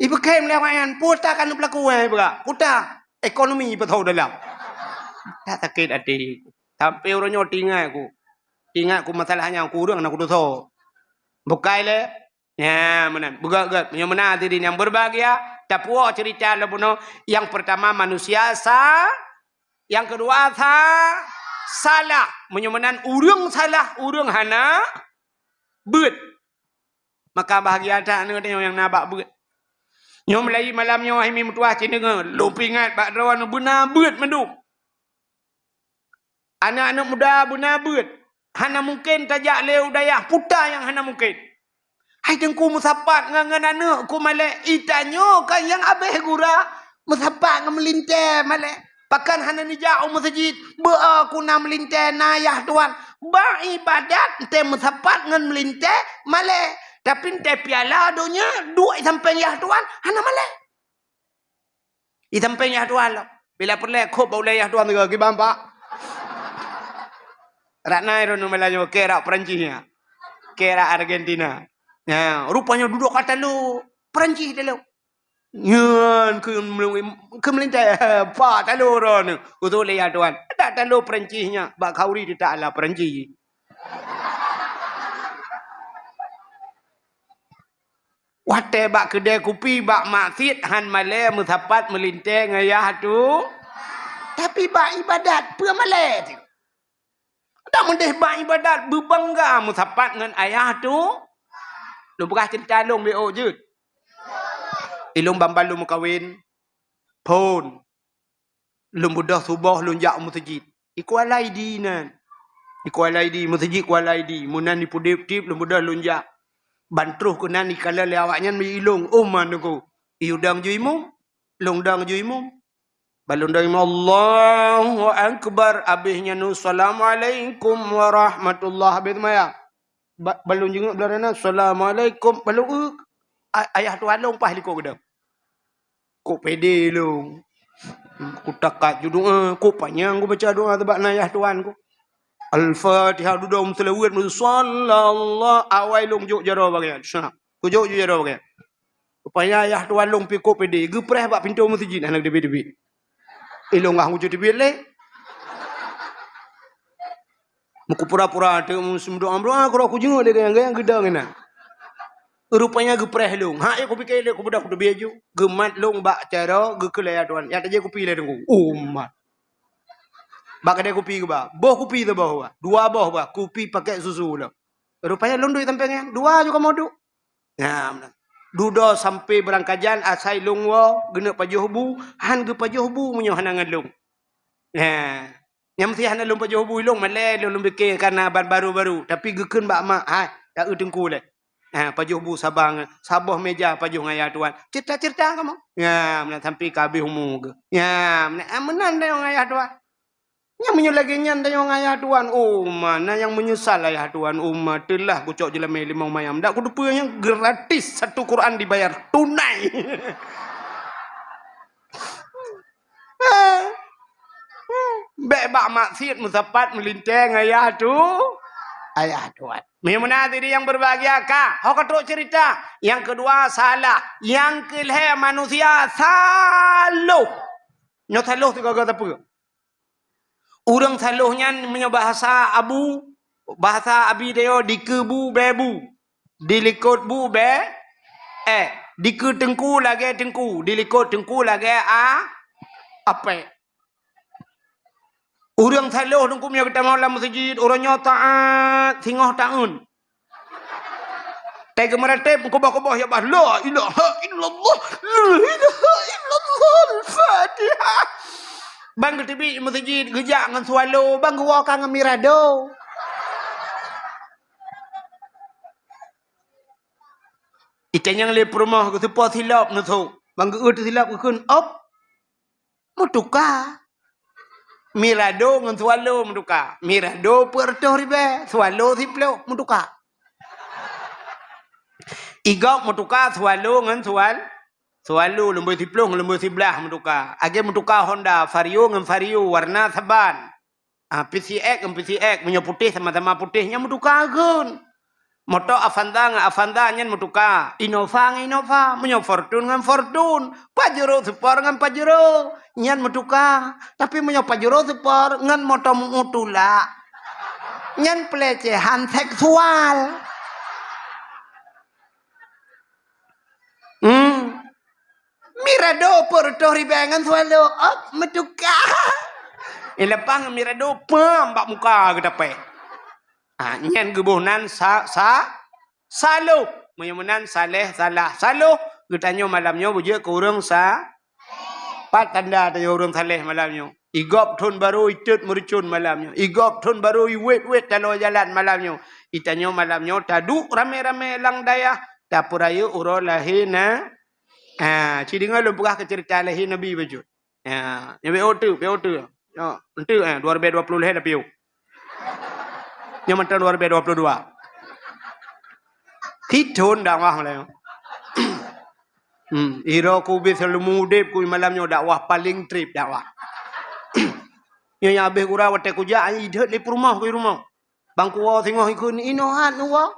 Ipeukém lé awak nyan, puta kan peulaku eh, bra. Puta ekonomi beutôi dalam. Tak sakét até. Sampai uroe nyoe tingat ku. Tingat ku masalah nyan ku ureuëng na kutusoe. Bukai lé. Nya, meunan. Beugét-gét. Meunyoe meunan hadirin yang berbahagia, tapuwoe cerita lom bunoe. Yang pertama manusia sa, yang kedua sa, salah. Meunyoe meunan ureuëng salah, ureuëng hana beuet. Maka bahagia that aneuk tanyoe nyang na bak beuet. Nyoe mulai malam nyoe hai mi meutuah cit deungoe, lôn peuingat bak droeneuh beuna beuet mandum. Aneuk-aneuk muda beuna beuet. Hana mungken tajak lé u dayah puta nyang hana mungken. Hai teungku meusapat ngon, ngon aneuk ku malée, i tanyoe kan nyang abéh gura meusapat ngon meulintée malée. Pakon hana neujak u meuseujid? Beu-o ku na meulintée, na yah tuan. Bak iébadat, entée meusapat ngon meulintée, malée. Tapi entée piala donya, duek i sampéng yah tuan, hana malée. I sampéng yah tuan lom. Bila peureulée, khôb bak ulée yah tuan sigoe, kiban, Pak. Rak nai droeneuh malam nyoe, keu rak Perancis nyan. Keu rak Argentina. Nya, rupanya dudoe ka talo Perancis talo. Nyan keu meulintée, Pak, talo droeneuh. Utoe lé yah tuan. Dak talo Perancis nyan, bak khauri teutak ala Perancis. Watée bak keudée kupi bak maksiet han malée meusapat meulintée ngon yah tu. Tapi bak iébadat peue malée tu? Dak meudeh bak iébadat beubangga meusapat ngon ayah tu. Lôn peugah ceurita lôn B O jeuet. Ilôn ban-ban lôn meukawen. Phon. Lôn beudôh suboh lôn jak u meuseujid. I Kuala Idi nan. I Kuala Idi, meuseujid Kuala Idi. Meunan i Pudip-Pudip lôn beudôh lôn jak. Ban troh keunan ikalon lé awaknyan meuilôn, "Oh, man Teungku, i udang ju imum, lôn dang ju imum." Ban lôn dang imum, "Allahu Akbar." Abéh nyan, "Assalamualaikum warahmatullah." Abéh seumayang. Ba-, ban lôn jingok blaih na, "Assalamualaikum." Ban lôn, "Eu, a-, ayah tuan lôn paih likot keudang." Kok pede lôn. Kutakat ju doa, kok panyang kubaca doa sabab na yah tuan ku. Al-Fatihah dudoe meuseulaweuet, meusallallahu, awai lôn jok jaroe bagian. Sa, kujok ju jaroe bagian. Rupanya yah tuan lôn pi kok pede, geupreh bak pintoe meuseujid hana geuteubiet-teubiet. Ilôn gah ngujue teubiet lé. Meukupura-pura teuk meuseudoa-meudoa, keudroe kujingok lé gayang-gayang geudong inan. Rupanya geupreh lôn. Hak, ya kupike lé, kubeudôh kuteubiet ju. Geumat lôn bak jaroe, geukheun lé yah tuan. Ya tajak kupi lé Teungku. Oh, mat. Bak keudè kupi geuba. Boh kupi saboh bah. Dua boh bah. Kupi pakèk susu lom. Rupanya lôn duek sampéng nyan. Dua ju kamoe duek. Nah, meunan. Dudoe sampoe beurangkajan asai lôn woe, geuneuk pajoh bu, han geupajoh bu meunyoe hana ngon lôn. Nah, nyang meusti hana lôn pajoh bu ilôn, malèe lôn, lôn pike kana ban baru-baru, tapi geukheun bak mak, "Hai, ta eu teungku lé." Ha, pajoh bu saban, saboh meja pajoh ngon ayah tuan. Cerita-cerita kamoe. Nya, meunan sampoe ka habéh umu geuh. Nya, meunan, ah, meunan tanyoe ngon ayah tuan. Nyang meunyoe lagèe nyan tanyoe ngon ayah tuan, oh ma, na nyang meunyeusal ayah tuan, oh ma, teulah kucok jeulamèe limong mayam. Dak kuteupeue nyan gratis, satu Quran dibayar tunai. Bèk bak maksiet meusapat meulintèe ngon ayah tu, ayah tuan. Meunyoe meunan hadirin yang berbahagia ka, ho ka trok cerita. Yang kedua salah, yang keulhèe manusia saloh. Nyoe saloh sigoe-goe sapeue? Ureuëng saloh nyan meunyoe bahasa abu, bahasa abi tanyoe dikeue bu bèe bu, dilikot bu bèe ék, dikeue teungku lagèe teungku, dilikot teungku lagèe a, apèk. Ureuëng saloh teungku meunyoe geutamong lam meuseujid, uroe nyoe taát singoh taeun. Teuka meuratéb meukeubah-keubah ya bah, "La ilaha illallah, la ilaha illallah, Al-Fatihah." Ban geuteubiet meuseujid, geujak ngon swallow, ban geuwoe ka ngon mirado. Itanyong lé peurumoh geuseupôt silop neusok, ban geuôt silop geukheun, "Op." Meutuka. Mirado ngon swallow meutuka. Mirado peuet reutôh ribèe, swallow siplôh meutuka. Igop meutuka swallow ngon swal-, swallow, lumbôi siplôh ngon lumbôi siblaih meutuka. Lagèe meutuka Honda, Vario ngon Vario, warna saban. Ah, P C X ngon P C X, meunyoe putéh sama-sama putéh, nyan meutuka geukheun. Moto Avanza ngon Avanza nyan meutuka, Innova ngon Innova, meunyoe Fortuner ngon Fortuner, Pajero Sport ngon Pajero, nyan meutuka. Tapi meunyoe Pajero Sport ngon moto meu tulak, nyan pelecehan seksual. Hmm. Mirado peuet reutôh ribèe ngon swallow, op, meutuka. Ileupah ngon mirado, pam, bak muka geutapèe. Ah, nyan geuboh nan sa-, sa-, saloh. Meunyoe meunan saléh, salah. Saloh, geutanyoe malam nyoe beujeuet keu ureuëng sa-, pat tanda tanyoe ureuëng saléh malam nyoe. Igop thon barô itot meureucon malam nyoe. Igop thon barô iwét-wét taloe jalan malam nyoe. Itanyoe malam nyoe taduek ramé-ramé lam dayah, tapeurayeuk uroe lahé na-, Ah, ci deungoe lôn peugah keu ceurita lahé Nabi bacut. Ya, nyoe B O T, B O T. Nyoe, enteuk, eh, dua ribèe dua ploh lhèe tapi. Nyoe mantong dua ribèe dua ploh dua. Sithon dakwah mulai. Hmm, iro ku bit seuleumu udép ku malam nyoe dakwah paling trép dakwah. Nyoe nyang habéh gura watèe kujak, idhôt lé peurumoh ku rumoh. Bang kuwoe singoh ikheun, inoe hat neuwoe.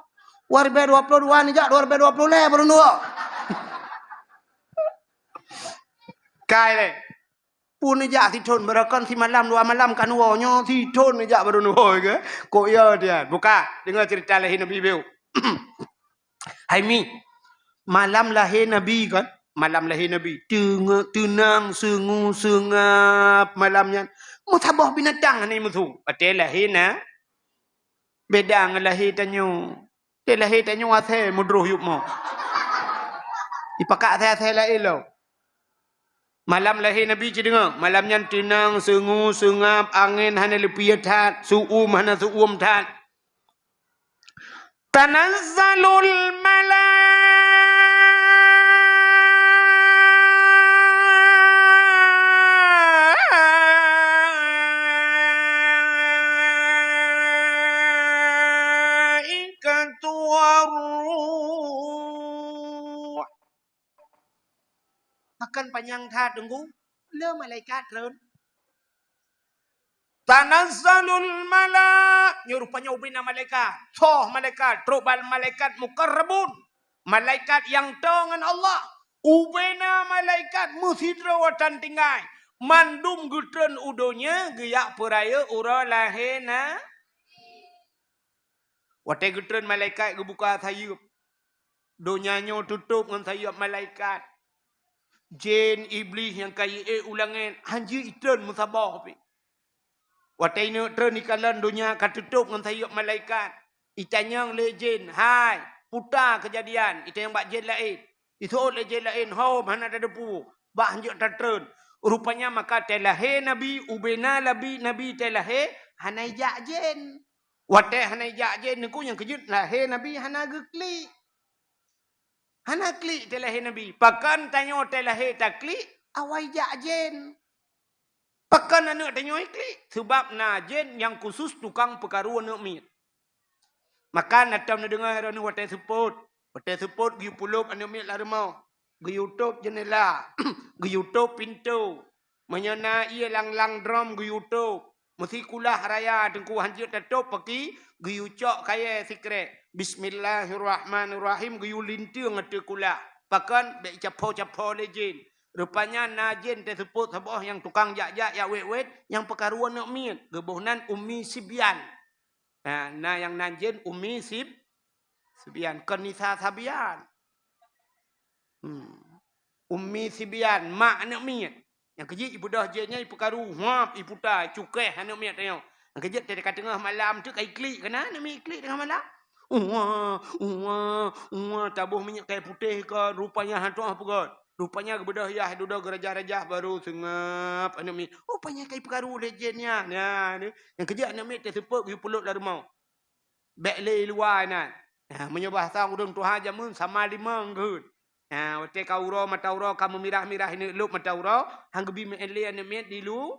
Dua ribèe dua ploh dua neujak, dua ribèe dua ploh lhèe baru neuwoe. Kai lé. Pun neujak sithon, barokon simalam dua malam ka neuwoe, nyoe sithon neujak baru neuwoe ke? Kok ya dia? Buka, deungoe ceurita lahé Nabi beu. Hai Mi, malam lahé Nabi kan? Malam lahé Nabi. Teunge-, teunang, seungu, seungab malam nyan. Meusaboh binatang hana meusu. Watèe lahé na-, beda ngon lahé tanyoe. Watèe lahé tanyoe asèe meudroh yup mo. Ipakat asèe-asèe laén lom. Malam lahé Nabi ci deungoe. Malam nyan teunang, seungu, seungab, angén hana leupie that, seuuem hana seuuem that. Tanazzalul malaikatu war-ruh. Pakon panyang that, Teungku? Le malaikat treun. Tanazzalul mala-, nyoe rupanya ubena malaikat. Soe malaikat, trok bak malaikat muqarrabun. Malaikat nyang toe ngon Allah. Ubena malaikat meusidroe tan tinggai. Mandum geutreun u donya geujak peurayeuk uroe lahé na-, Watèe geutreun malaikat geubuka sayeuep, donya nyoe tutôp ngon sayeuep malaikat. Jén Iblih nyang ka jiék u langèt, hanjeuet itreun meusaboh pih. Watèe ineuk treun ikalon, donya ka tutôp ngon sayeuep malaikat. Itanyong lé jén, "Hai, peue teuma keujadian?" Itanyong bak jén laén. Iseuôt lé jén laén, "Hom, hana tateupeue, bah hanjeuet tatreun." Rupanya maka watèe lahé Nabi, ubena Nabi, Nabi watèe lahé, hana ijak jén. Watèe hana ijak jén, Teungku, nyang keujeuet lahé Nabi hana geuklik. Hana klik watèe lahé Nabi. Pakon tanyoe watèe lahé taklik, awai jak jén. Pakon aneuk tanyoe klik? Sabab na jén nyang khusus tukang peukaru aneuk miet. Maka na tom neudeungoe droeneuh watèe seupôt. Watèe seupôt geuyue pulôp aneuk miet lam rumoh. Geuyue tôp jeunela. Geuyue tôp pintoe. Meunyoe na ié lam-lam drom geuyue tôp. Meusikula raya Teungku hanjeuet tatôp paki, geuyue cok kayèe sikrek. Bismillahirrahmanirrahim, geuyue linteung ateueh kula. Pakon? Bèk icapho-capho lé jén. Rupanya na jén teuseupôt saboh nyang tukang jak-jak, jak wét-wét, nyang peukaru aneuk miet. Geuboh nan Ummi Sibyan. Ha, na nyang nan jén Ummi Sib-, Sibyan. Kon Nisa Sabian. Hmm. Ummi Sibyan, mak aneuk miet. Nyang keujeuet ipeudôh jén nyan ipeukaru, huap, iputa, cukéh aneuk miet tanyoe. Nyang keujeuet teuka teungoh malam tu ka iklik, keunan aneuk miet iklik teungoh malam. Uwa, uwa, uwa, taboh minyeuk kayèe putéh kon, rupanya hana tu'oh peugöt. Rupanya geubeudôh yah dudoe geurajah-rajah baru seungab aneuk miet. Rupanya ka ipeukaru lé jén nyan. Nah, ni. Nyang keujeuet aneuk miet teuseupôt geuyue peuleuk lam rumoh. Bèk lé i luwa inan. Ha, meunyoe bahasa ureueng tuha jameun sama limong geuh. Ha, watèe ka uroe mata uroe ka meumirah-mirah ineuk lôb mata uroe, han geubi meu'en lé aneuk miet di lu.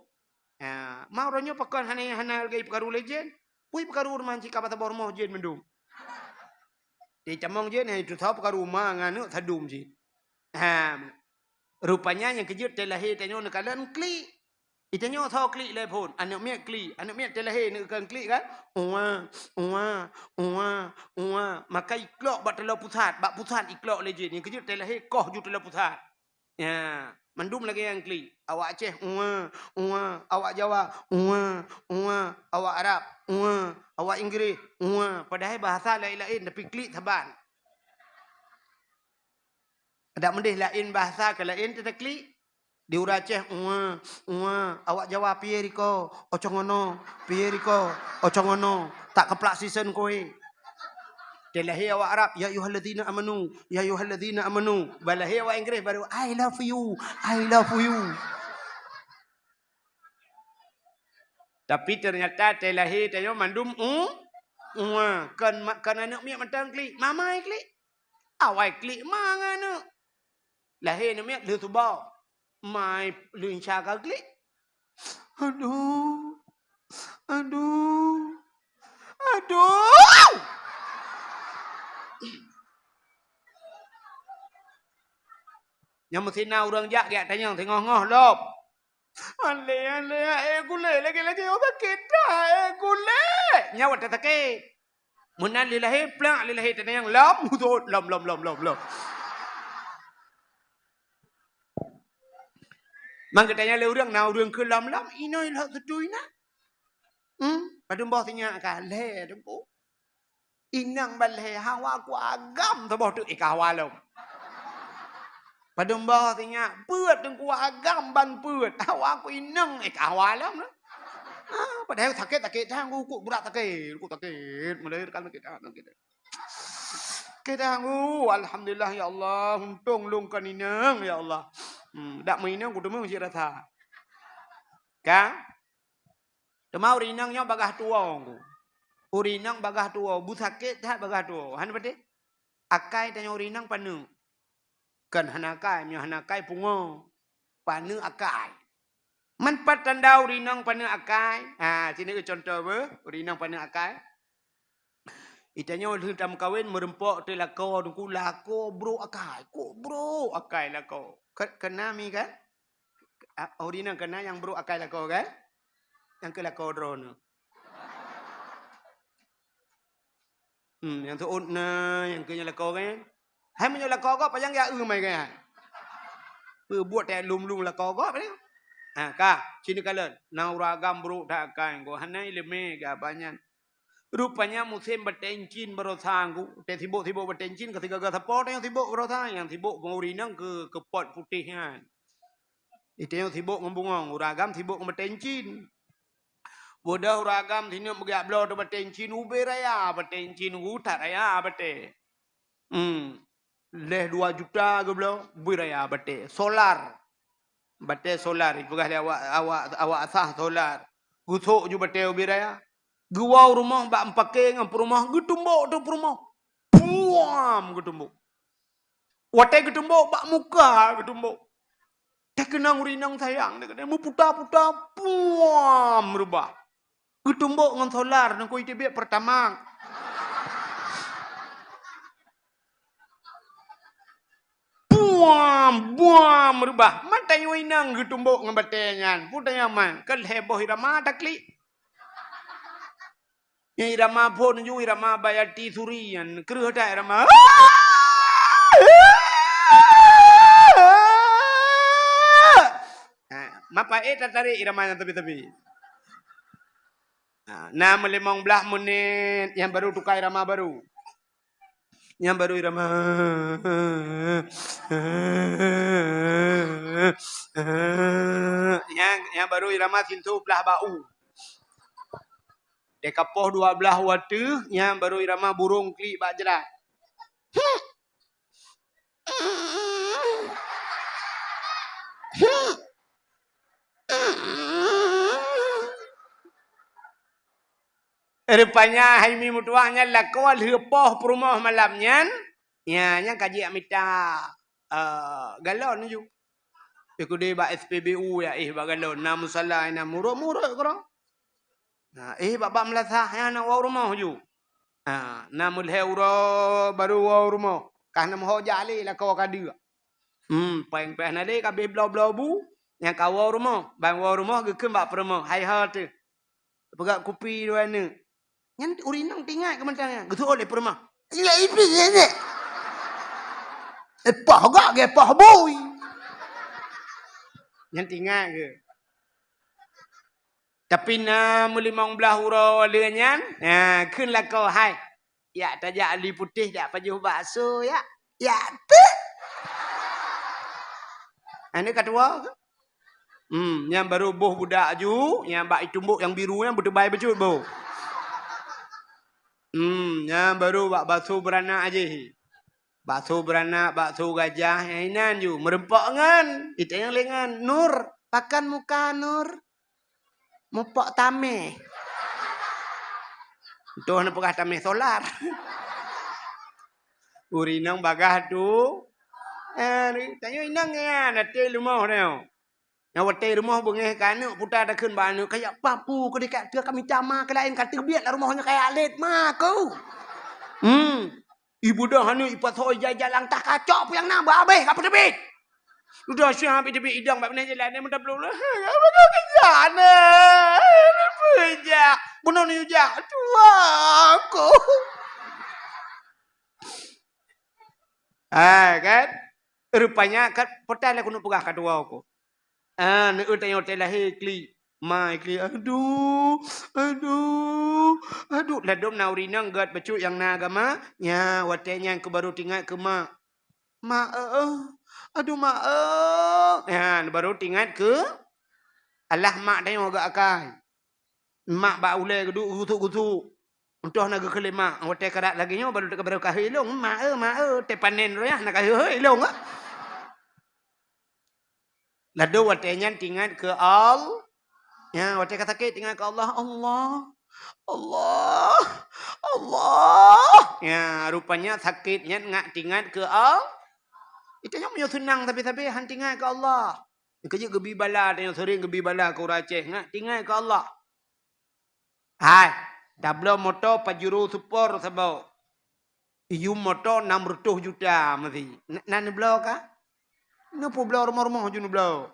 Ha, ma uroe nyoe pakon hana, hana lagèe peukaru lé jén. Ui peukaru rumoh cit ka bak saboh rumoh jén mandum. Di tamong jén, ha, itu saboh peukaru ma ngon aneuk sadum cit. Ha, rupanya nyang keujeuet teulahé tanyoe neukalon klik. Itanyoe soe klik lé phôn, aneuk miet klik, aneuk miet teulahé neukon klik kan? Uwa, uwa, uwa, uwa. Maka iklok bak taloe pusat, bak pusat iklok lé jén. Nyang keujeuet teulahé koh ju taloe pusat. Ya, mandum lagèe nyang klik. Awak Aceh, uwa, uwa. Awak Jawa, uwa, uwa. Awak Arab, uwa. Awak Inggréh, uwa. Padahai bahasa laén-laén, tapi klik saban. Adak meudeh laén bahasa keu laén teutaklik. Di ureueng Aceh, "Uwa, uwa." Awak Jawa, "Piye riko?" "Ocong ono." "Piye riko?" "Ocong ono." Tak keuplak sisen kue. Teulahé awak Arab, "Ya ayyuhalladzina amanu, ya ayyuhalladzina amanu." Balahé awak Inggréh baru, "I love you, I love you." Tapi ternyata teulahé tanyoe mandum u, uwa. Kon ma-, kon aneuk miet mantong klik, mama klik. Awai klik ma ngon aneuk. Lahé aneuk miet lheueh suba. Mai lheueh insya ka klik. Aduh. Aduh. Aduh. Nyang meusinan ureueng jak geutanyong teungoh-ngoh lom. Alé, alé, eh, kulé, lagèe-lagèe, oh, sakét that, eh, kulé. Nyawa teusakét. Meunan lé lahé, plak lé lahé, teunang lom, hudot, lom, lom, lom, lom, lom. Mang geutanyong lé ureueng, na ureueng keu lom-lom, inoi lhok seutui na. Hmm, padum boh sinyak ka, lhèe teungku. Inong balhèe, hawa ku agam saboh teuk, eh, ka hawa lom. Padum boh sinyak, peuet teungku agam ban peuet, hawa ku inong, eh, ka hawa lom. Ah, padahai sakét-sakét that, ku, ku brat sakét, ku sakét, melahirkan sakét that, sakét. Sakét that, ku, alhamdulillah ya Allah, untông lôn kon inong ya Allah. Hmm, dak meuinong ku teumé meucit rasa. Ka? Teuma ureueng inong nyoe bagaih tuwoe ku. Ureueng inong bagaih tuwoe, beusakét that bagaih tuwoe. Hana patéh? Akai tanyoe ureueng inong paneuk. Kon hana akai, meunyoe hana akai pungo. Paneuk akai. Man pat tanda ureueng inong paneuk akai? Ha, sinoe contoh beuh, ureueng inong paneuk akai. Itanyoe lheueh tameukawen meureumpok teuh lakoe teungku, lakoe brok akai. Kok brok akai lakoe? Ke-, keuna mi kan? A, ureueng inong keuna nyang brok akai lakoe kan? Nyang keu lakoe droeneuh. Hmm, nyang teuôt na, nyang keu nyan lakoe kan? Hai meunyoe lakoe gob, pajan geujak eu mai kan? Peubuet tak lom-lom lakoe gob ni. Ha, ka, sinoe kalon. Na ureueng agam brok that akai, gob hana ileumé geuh banyan. Rupanya musém batèe incin baroesa ku, teuh sibok-sibok batèe incin ka sigaga sapo teuh nyang sibok baroesa, nyang sibok ngon ureueng inong keu, keu pot putéh nyan. Itanyong sibok ngon bungong, ureueng agam sibok ngon batèe incin. Beudôh ureueng agam sineuk meugeuyak bloe teuh batèe incin, ubé raya batèe incin, utat raya batèe. Hmm. Lhèe dua juta geubloe, ubé raya batèe. Solar. Batèe solar, ipeugah lé awak, awak, awak asah solar. Geusok ju batèe ubé raya. Geuwoe u rumoh bak meupaké ngon peurumoh, geutumbok teuh peurumoh. Puam geutumbok. Watèe geutumbok bak muka geutumbok. Teukeunong ureueng inong sayang, teukeunong meuputa-puta, puam reubah. Geutumbok ngon solar, nangko iteubiet Pertamax. Puam, buam reubah. Man tanyoe inong geutumbok ngon batèe nyan. Peue tanyoe man, ka lhèe boh irama taklik. Nyang irama phôn ju irama Bayati Suri nyan. Kreueh that irama. Mapa ék tatarek irama nyang teubit-teubit. Na, na meulimong blaih menit nyang baru tuka irama baru. Nyang baru irama. Nyang, nyang baru irama sintoh blaih bak u. Dikapoh dua blaih u ateueh, nyang baru irama burông klik bak jrat. Rupanya hai mi meutuah nyan lakoe lheueh poh peurumoh malam nyan, nya nyan ka jimita, eh, galon ju. Ikudi bak S P B U ya, eh, bak galon, na musala, na murot-murot keudroe. Na, eh, bak, bak meulasah nyan na woe rumoh ju. Ha, na meulhèe uroe baru woe rumoh. Kah na meuho jak lé lakoe ka deuek. Hmm, péng pih na lé ka abéh bloe-bloe bu, nyang ka woe rumoh. Ban woe rumoh geukheun bak peurumoh, "Hai ho teuh. Peugah kupi dua neuk." Nyan ureueng inong teuingat keu mantong nyan. Geuseuôt lé peurumoh. "Ingat ipi nyan, nyan?" "Eh, poh gak, ge poh bui." Nyan teuingat keu. Tapi na meulimong blaih uroe lheueh nyan, ha, kheun lakoe, "Hai, jak tajak li putéh jak pajoh bakso, jak." "Jak teuh." Aneuk ka tuwo. Hmm, nyan baru boh budak ju, nyang bak itumbok nyang biru nyan beuteubai bacut boh. Hmm, nyan baru bak bakso beuranak jih. Bakso beuranak, bakso gajah, nyang inan ju, meureumpok ngon, itanyong lé ngon, "Nur, pakan muka, Nur?" "Mupok tamèh." Toh na peugah tamèh solar. Ureueng inong bagaih tu. Eh, tanyoe inong nyan, até leumoh tanyoe. Nyang watèe rumoh beungèh keu aneuk, puta takheun bak aneuk, "Kajak papu keu dikak teuh kami cama keu laén ka teubiet lam rumoh nyoe kajak lét ma keu." Hmm. Ibeudôh aneuk ipasoe ija-ija langkah kacok peue nyang na beu habéh ka peuteubiet. Udah siap teubiet idong bak binéh jalan, dia minta peluk. Apa kau kerja aneuk? Apa kerja? Bunoe ni ujak. Tua aku. Ah, kan? Rupanya kan, petai lah keuneuk peugah ka tuwo ku. Ah, neueu tanyoe watèe lahé klik. Ma klik, "Aduh, aduh, aduh." Ladôm na ureueng inong gèt bacut nyang na agama, nya watèe nyan keu baru teuingat keu mak. "Mak, eh, eh. Aduh, mak, eh." Nya, baru teuingat keu alah mak tanyoe gèt akai. Mak bak ulèe geuduek gusuk-gusuk. Untôh na geukheun lé mak, watèe karap lagèe nyoe baru teuka baru kahé ilong, "Mak, eh, mak, eh." Teupanen roh nyan na kahé ilong, eh. Ladôm watèe nyan teuingat keu Al-, nya, watèe ka sakét teuingat keu Allah, "Allah, Allah, Allah." Nya, rupanya sakét nyan ngat teuingat keu Al-, Ita nyoe meunyoe seunang sabe-sabe han teuingat keu Allah. Keujeuet geubi bala, tanyoe seuring geubi bala keu ureueng Aceh, ngat teuingat keu Allah. Hai, tabloe moto Pajero Sport saboh. Iyum moto nam reutôh juta meusi. Na, na neubloe ka? Neupubloe rumoh-rumoh ju neubloe.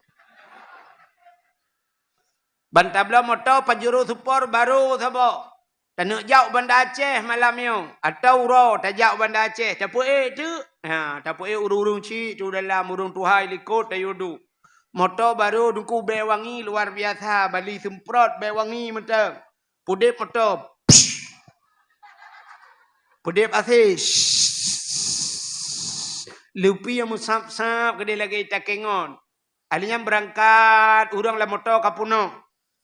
Ban tabloe moto Pajero Sport baru saboh. Taneuk jak u Banda Aceh malam nyoe, atawa uroe tajak u Banda Aceh, tapeuék teuk? Ha, tapeuék ureueng-ureueng chik tu dalam, ureueng tuha i likot tayue duek. Moto baru Teungku bèe wangi luar biasa, bali seumprot bèe wangi mantong. Pudeb moto. Pudeb asé. Lupi nyang meusab-sab keudeh lagèe ita kengon. Ahli nyan beurangkat, ureueng lam moto ka peunoh.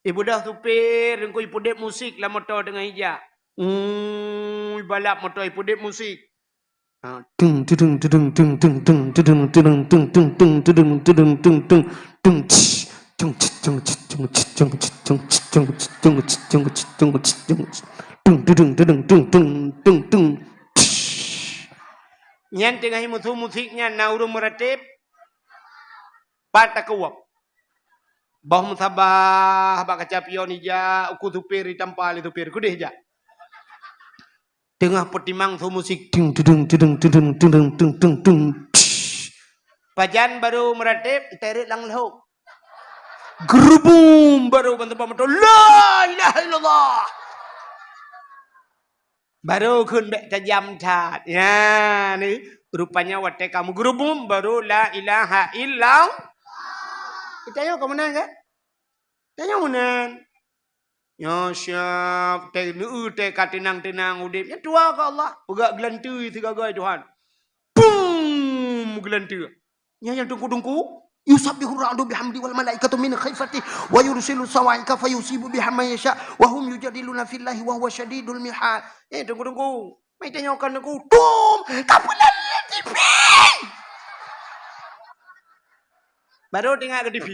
Ibeudôh supir, Teungku ipudeb musik lam moto teungoh ijak. Ui, balap moto ipudeb musik. Ha, tung, tudung, tudung, tung, tung, tung, tudung, tudung, tung, tung, tung, tudung, tudung, tung, tung, tung, tsh, tung, tsh, tung, tsh, tung, tsh, tung, tsh, tung, tsh, tung, tsh, tung, tsh, tung, tsh, tung, tsh, tung, tsh, tung, tsh, tung, tudung, tudung, tung, tung, tung, tung, tsh. Nyan teungoh imusu musik nyan na ureueng meuratéb. Pat takeuwab. Boh meusabah bak kaca pion ija, uku supir itampa lé supir, keudeh jak. Teungoh peutimang su musik, ting, tudung, tudung, tudung, tudung, tung, tung, tung, tsh. Pajan baru meuratéb, teuret lam lhok. Geurubum baru ban teubang moto, "La ilaha illallah." Baru kheun bèk tajam that. Ya, ni. Rupanya watèe ka meugeurubum, baru la ilaha illallah. Ita nyoe ka meunan, kan? Tanyoe meunan. Nyoe siab, teuneue teuka teunang-teunang udeb. Nyan tuha keu Allah. Peugah geulanteue sigagai Tuhan. Pum! Geulanteue. Nyan nyang teungku-teungku. Yusabbihu ra'du bihamdi wal malaikatu min khifati wa yursilu sawa'iqa fayusibu biha man yasha wa hum yujadiluna fillahi wa huwa syadidul mihal. Eh, teungku-teungku. Mai tanyoe keu teungku. Tum! Ka peulon lé T V! Baru teuingat keu T V.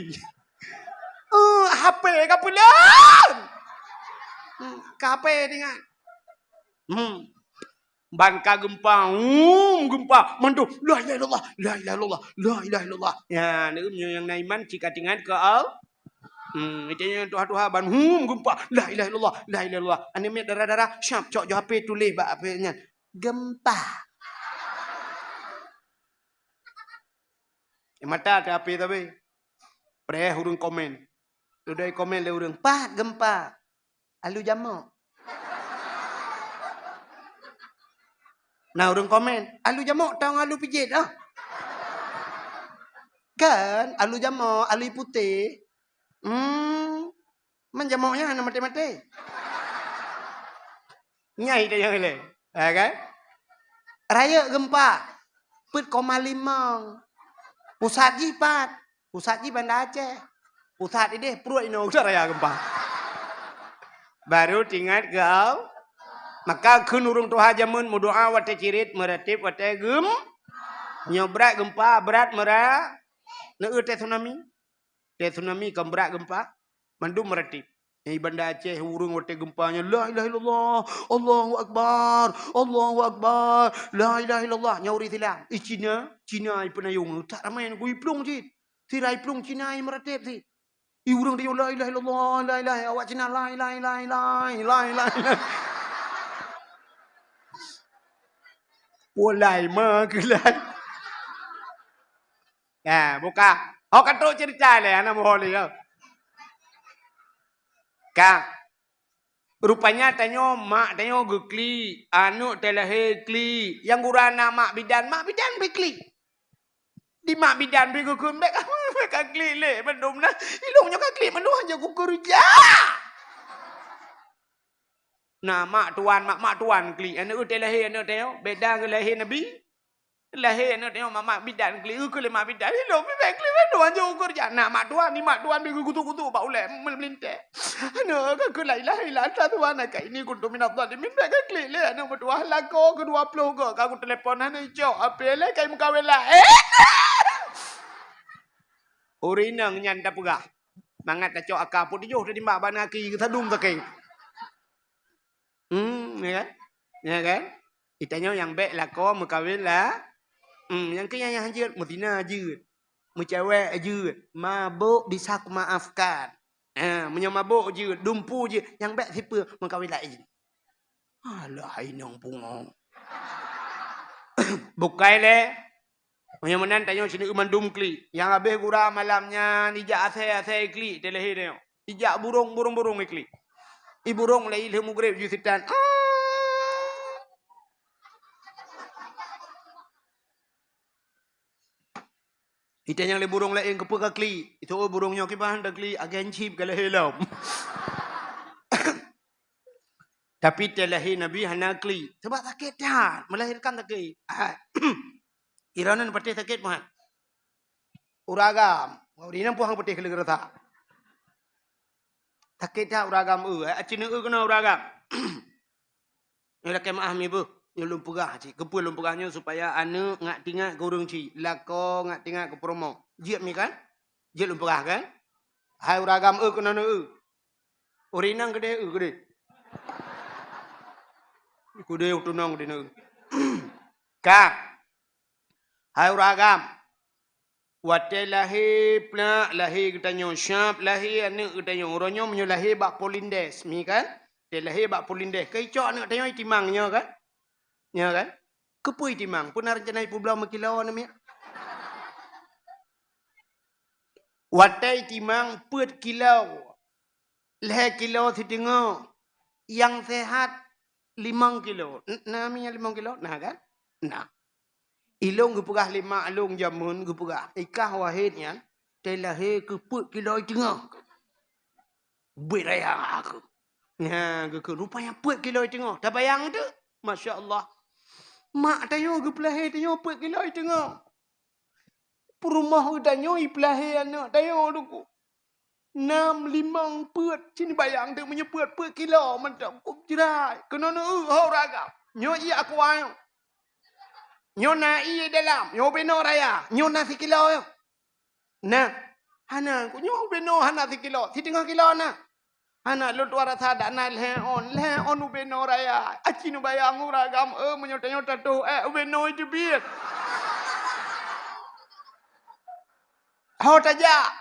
Eh, H P ka peulon. Hmm, ka H P teuingat. Hmm. Ban ka geumpa, um, geumpa. Mandum, la ilaha illallah, la ilaha illallah, la ilaha illallah. Ya, nyoe nyang na iman cit ka teuingat keu Allah. Hmm, itu nyang tuha-tuha ban, hum, geumpa. La ilaha illallah, la ilaha illallah. Aneuk miet dara-dara, siab cok jo H P tuléh bak H P nyan. Geumpa. Eh, mata teuh H P tapi. Preh ureueng komen. Dudoe komen lé ureueng, "Pat geumpa?" "Alu jamok." Na ureueng komen, "Alu jamok tong alu pijet ah." Kan, alu jamok, alu putéh. Hmm, man jamok nyan hana maté-maté. Nyai tanyong ilée. Ha kan? Rayeuk geumpa. Peuet koma limong. Pusat jih pat? Pusat jih Banda Aceh. Pusat ideh pruet inoe udah raya geumpa. Baru teuingat keu Allah. Maka kheun ureueng tuha jameun meudoa watée ciret, meuratéb watée geum-, nyoe brat geumpa, brat meura-, neueu teh tsunami. Teh tsunami kon brat geumpa, mandum meuratéb. Di Banda Aceh ureueng watée geumpa nyan, "La ilaha illallah, Allahu akbar, Allahu akbar, la ilaha illallah." Nyan ureueng Islam. I Cina, Cina i peunayong, tak ramai nyang geuplueng cit. Sira iplueng Cina i meuratéb sit. I ureueng tanyoe, "La ilaha illallah, la ilaha," awak Cina, "La ilaha, la ilaha, la ilaha, la ilaha." Walai ma keulan. Nah, buka. Ho ka trok cerita lé, hana meuho lé, yo. Ka. Rupanya tanyoe, mak tanyoe geuklik, aneuk teulahé klik. Nyang gura na mak bidan, mak bidan pih klik. Di mak bidan pih geukheun, "Bék ka, bék ka klik lé bandum na. Ilong nyoe ka klik mandum hana kukeureuja." Na mak tuan, mak, mak tuan klik. Aneuk teulahé, aneuk tanyoe, beda ngon lahé Nabi. Lahé aneuk tanyoe mamak bidan klik, geukheun lé mak bidan, "Ilong pih bék klik, bandum hanjeuet ukeue jak." Na mak tuan, ni mak tuan pih geukutuk-kutuk bak ulée meulintée. Aneuk ka kheun, "La ilaha illa anta subhanaka inni kuntu minadh dhalimin." Bék ka klik lé aneuk meutuah, lakoe keudua ploh goe ka kutelepon hana icok, api lé kai meukawen laén. Ureueng inong nyan tapeugah, mangat tacok aka peuet tujoh tatimbak bak aki geusadum sakéng. Hmm, ya kan? Ya kan? Itanyoe nyang bék lakoe meukawen la. Hmm, nyang keu nyang, nyang jeuet, meuzina jeuet, meucewek jeuet, mabök bisa kumaafkan. Ha, meunyoe mabök jeuet, dumpeue jeuet, nyang bék sipeue meukawen laén. Alah, inong pungo. Bukai lé. Meunyoe meunan tanyoe sineuk mandum klik. Nyang habéh gura malam nyan ijak asai-asai klik teulahé tanyoe. Ijak burong, burong-burong iklik. I burong lé ilheueh mugreb ju sitan. Ita nyang lé burong laén keupeue ka klik. Itu, "Oh, burong nyoe kiban da klik, agen chip ka lahé lom." Tapi teulahé Nabi hana klik. Sebab sakét that, melahirkan sakét. Ah. Ironan patéh sakét, Muhammad. Uragam. Ureueng inong puhang patéh keu leugeurasa. Sakét that uragam eu, eh, aci neu eu keunoe uragam. Nyoe lakée meu'ah mi beuh, nyoe lôn peugah cit. Keupeue lôn peugah nyoe supaya aneuk ngat tingat keu ureueng cit, lakoe ngat tingat keu peurumoh. Jeuet mi kan? Jeuet lôn peugah kan? Hai uragam eu keunoe neu eu. Ureueng inong keudeh eu keudeh. Keudeh tunong keudeh neu eu. Ka. Hai ureueng agam, watée lahé plak, lahé geutanyoe syab, lahé aneuk geutanyoe, uroe nyoe meunyoe lahé bak Polindes, mi kan? Watée lahé bak Polindes, keu icok aneuk tanyoe itimang nyoe kan? Nyoe kan? Keupeue itimang? Peue na reuncana ipeubloe meukilo aneuk miet? Watée itimang peuet kilo, lhée kilo siteungoh, nyang seuhat limong kilo. N-, na mi nyang limong kilo? Na kan? Na. Ilong geupeugah lé mak lôn jameun geupeugah, "Ikah Wahid nyan teulahé keu peuet kilo iteungoh." Ubé raya kheueh. Nyan geukheun, rupanya peuet kilo teungoh. Tabayang teuh. Masya Allah. Mak tanyoe geupeulahé tanyoe peuet kilo teungoh. Peurumoh geutanyoe ipeulahé aneuk tanyoe Teungku. Nam, limong, peuet, cit bayang teuh meunyoe peuet, peuet kilo mantong kub jrai. Keunoe neu ho ragam. Nyoe ié aqua nyoe. Nyoe na ié dalam, nyoe ubé noe raya, nyoe na sikilo nyoe. Na, hana, nyoe ubé noe hana sikilo, siteungoh kilo na. Hana lôn tuan rasa dak na lhèe ôn, lhèe ôn ubé noe raya. Aci neubayang uragam, eh, meunyoe tanyoe tatoh, eh, ubé noe teubiet. Ho tajak.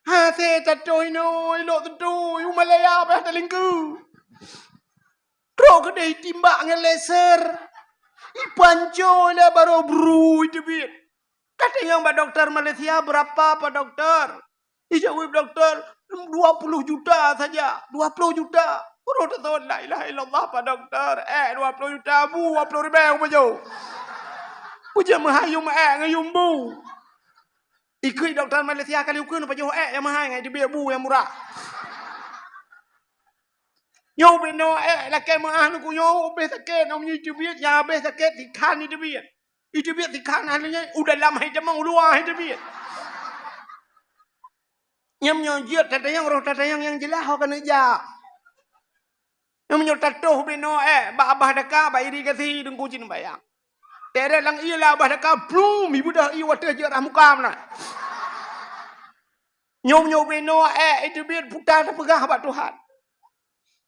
Hase tatoh inoe, ilok teuntui, u Malaya bah talingkeu. Trok keudeh itimbak ngon laser. Ipanco lé baroe brui teubiet. Katanyong bak doktor Malaysia, "Berapa, Pak Doktor?" Ijaweueb doktor, "Dua puluh juta saja." "Dua puluh juta?" Baroe tasot, "La ilaha illallah, Pak Doktor. Eh, dua puluh juta, bu dua puluh ribèe kupajoh." Peue jeuet meuhai yum eh ngon yum bu. Ikheun doktor Malaysia kali ukeue neupajoh ék nyang meuhai ngon teubiet bu nyang murah. Nyoe ubé noe ék lakèe meuah Teungku, nyoe ubé sakét, nyoe meunyoe teubiet, nyang habéh sakét sikhan teubiet. Iteubiet sikhan hana nyan, u dalam hai tamong, u luwa hai teubiet. Nyan meunyoe jeuet tatanyong, roh tatanyong nyang jeulaih ho keuneuk jak. Nyan meunyoe tatoh ubé noe ék bak babah daka, bak irigasi Teungku cit neubayang. Teret lam ié lam babah daka, plum, ibeudôh ié watèe jeuet rah muka meunan. Nyoe, nyoe ubé noe ék, iteubiet puta tapeugah bak Tuhan.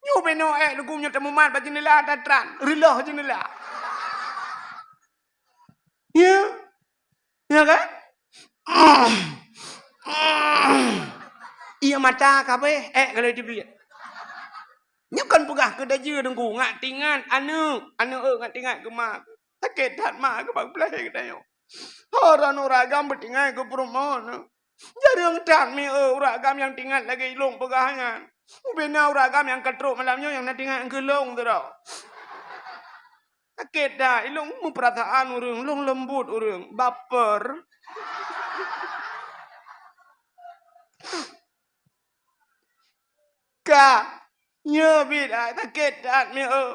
Nyoe ubé noe ék, Teungku, nyoe tamumat bak jeundela tatran, reuloh jeundela. Ya. Ya kan? Ié mata ka abéh, ék ka lheueh teubiet. Nyoe kon peugah keu dajeue Teungku, ngat tingat aneuk, aneuk, eh, ngat tingat keu ma. Sakét that ma keu bak peulahé geutanyoe. Ho droeneuh uragam beutingat keu peurumoh nyoe. Jareueng that mi, eh, uragam nyang tingat lagèe ilôn peugah nyan. Ubé na uragam nyang ka trok malam nyoe nyang na tingat keu lôn sidroe. Sakét that, ilôn meupeurasaan ureueng, lôn leumbot ureueng, baper. Ka, nyoe biet ai, sakét that mi, eh.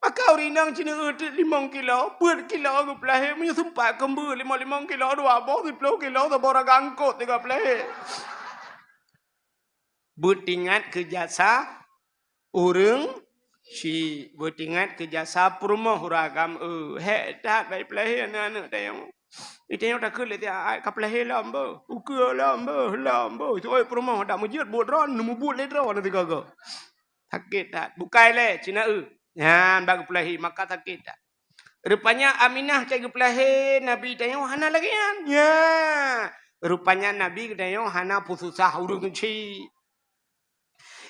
Maka ureueng inong cit neueu teuk limong kilo, peuet kilo geupeulahé, meunyoe seumpat keumbeu limong-limong kilo, dua boh, siplôh kilo, saboh ragam eungkôt teuga peulahé. Beutingat keu jasa ureueng chik, beutingat keu jasa peurumoh uragam, eh, hék that bak peulahé aneuk-aneuk tanyoe. Di tanyoe takheun lé tiep, "Ai, ka peulahé lom beuh, ukeue lom beuh, lom beuh." Oi peurumoh dak meujeuet buet droe, neumubuet lé droe na sigoe-goe. Sakét that. Bukai lé, cit na eu. Nyan bak geupeulahé, maka sakét that. Rupanya Aminah cit geupeulahé Nabi tanyoe hana lagèe nyan. Nya. Rupanya Nabi geutanyoe hana peususah ureueng chik.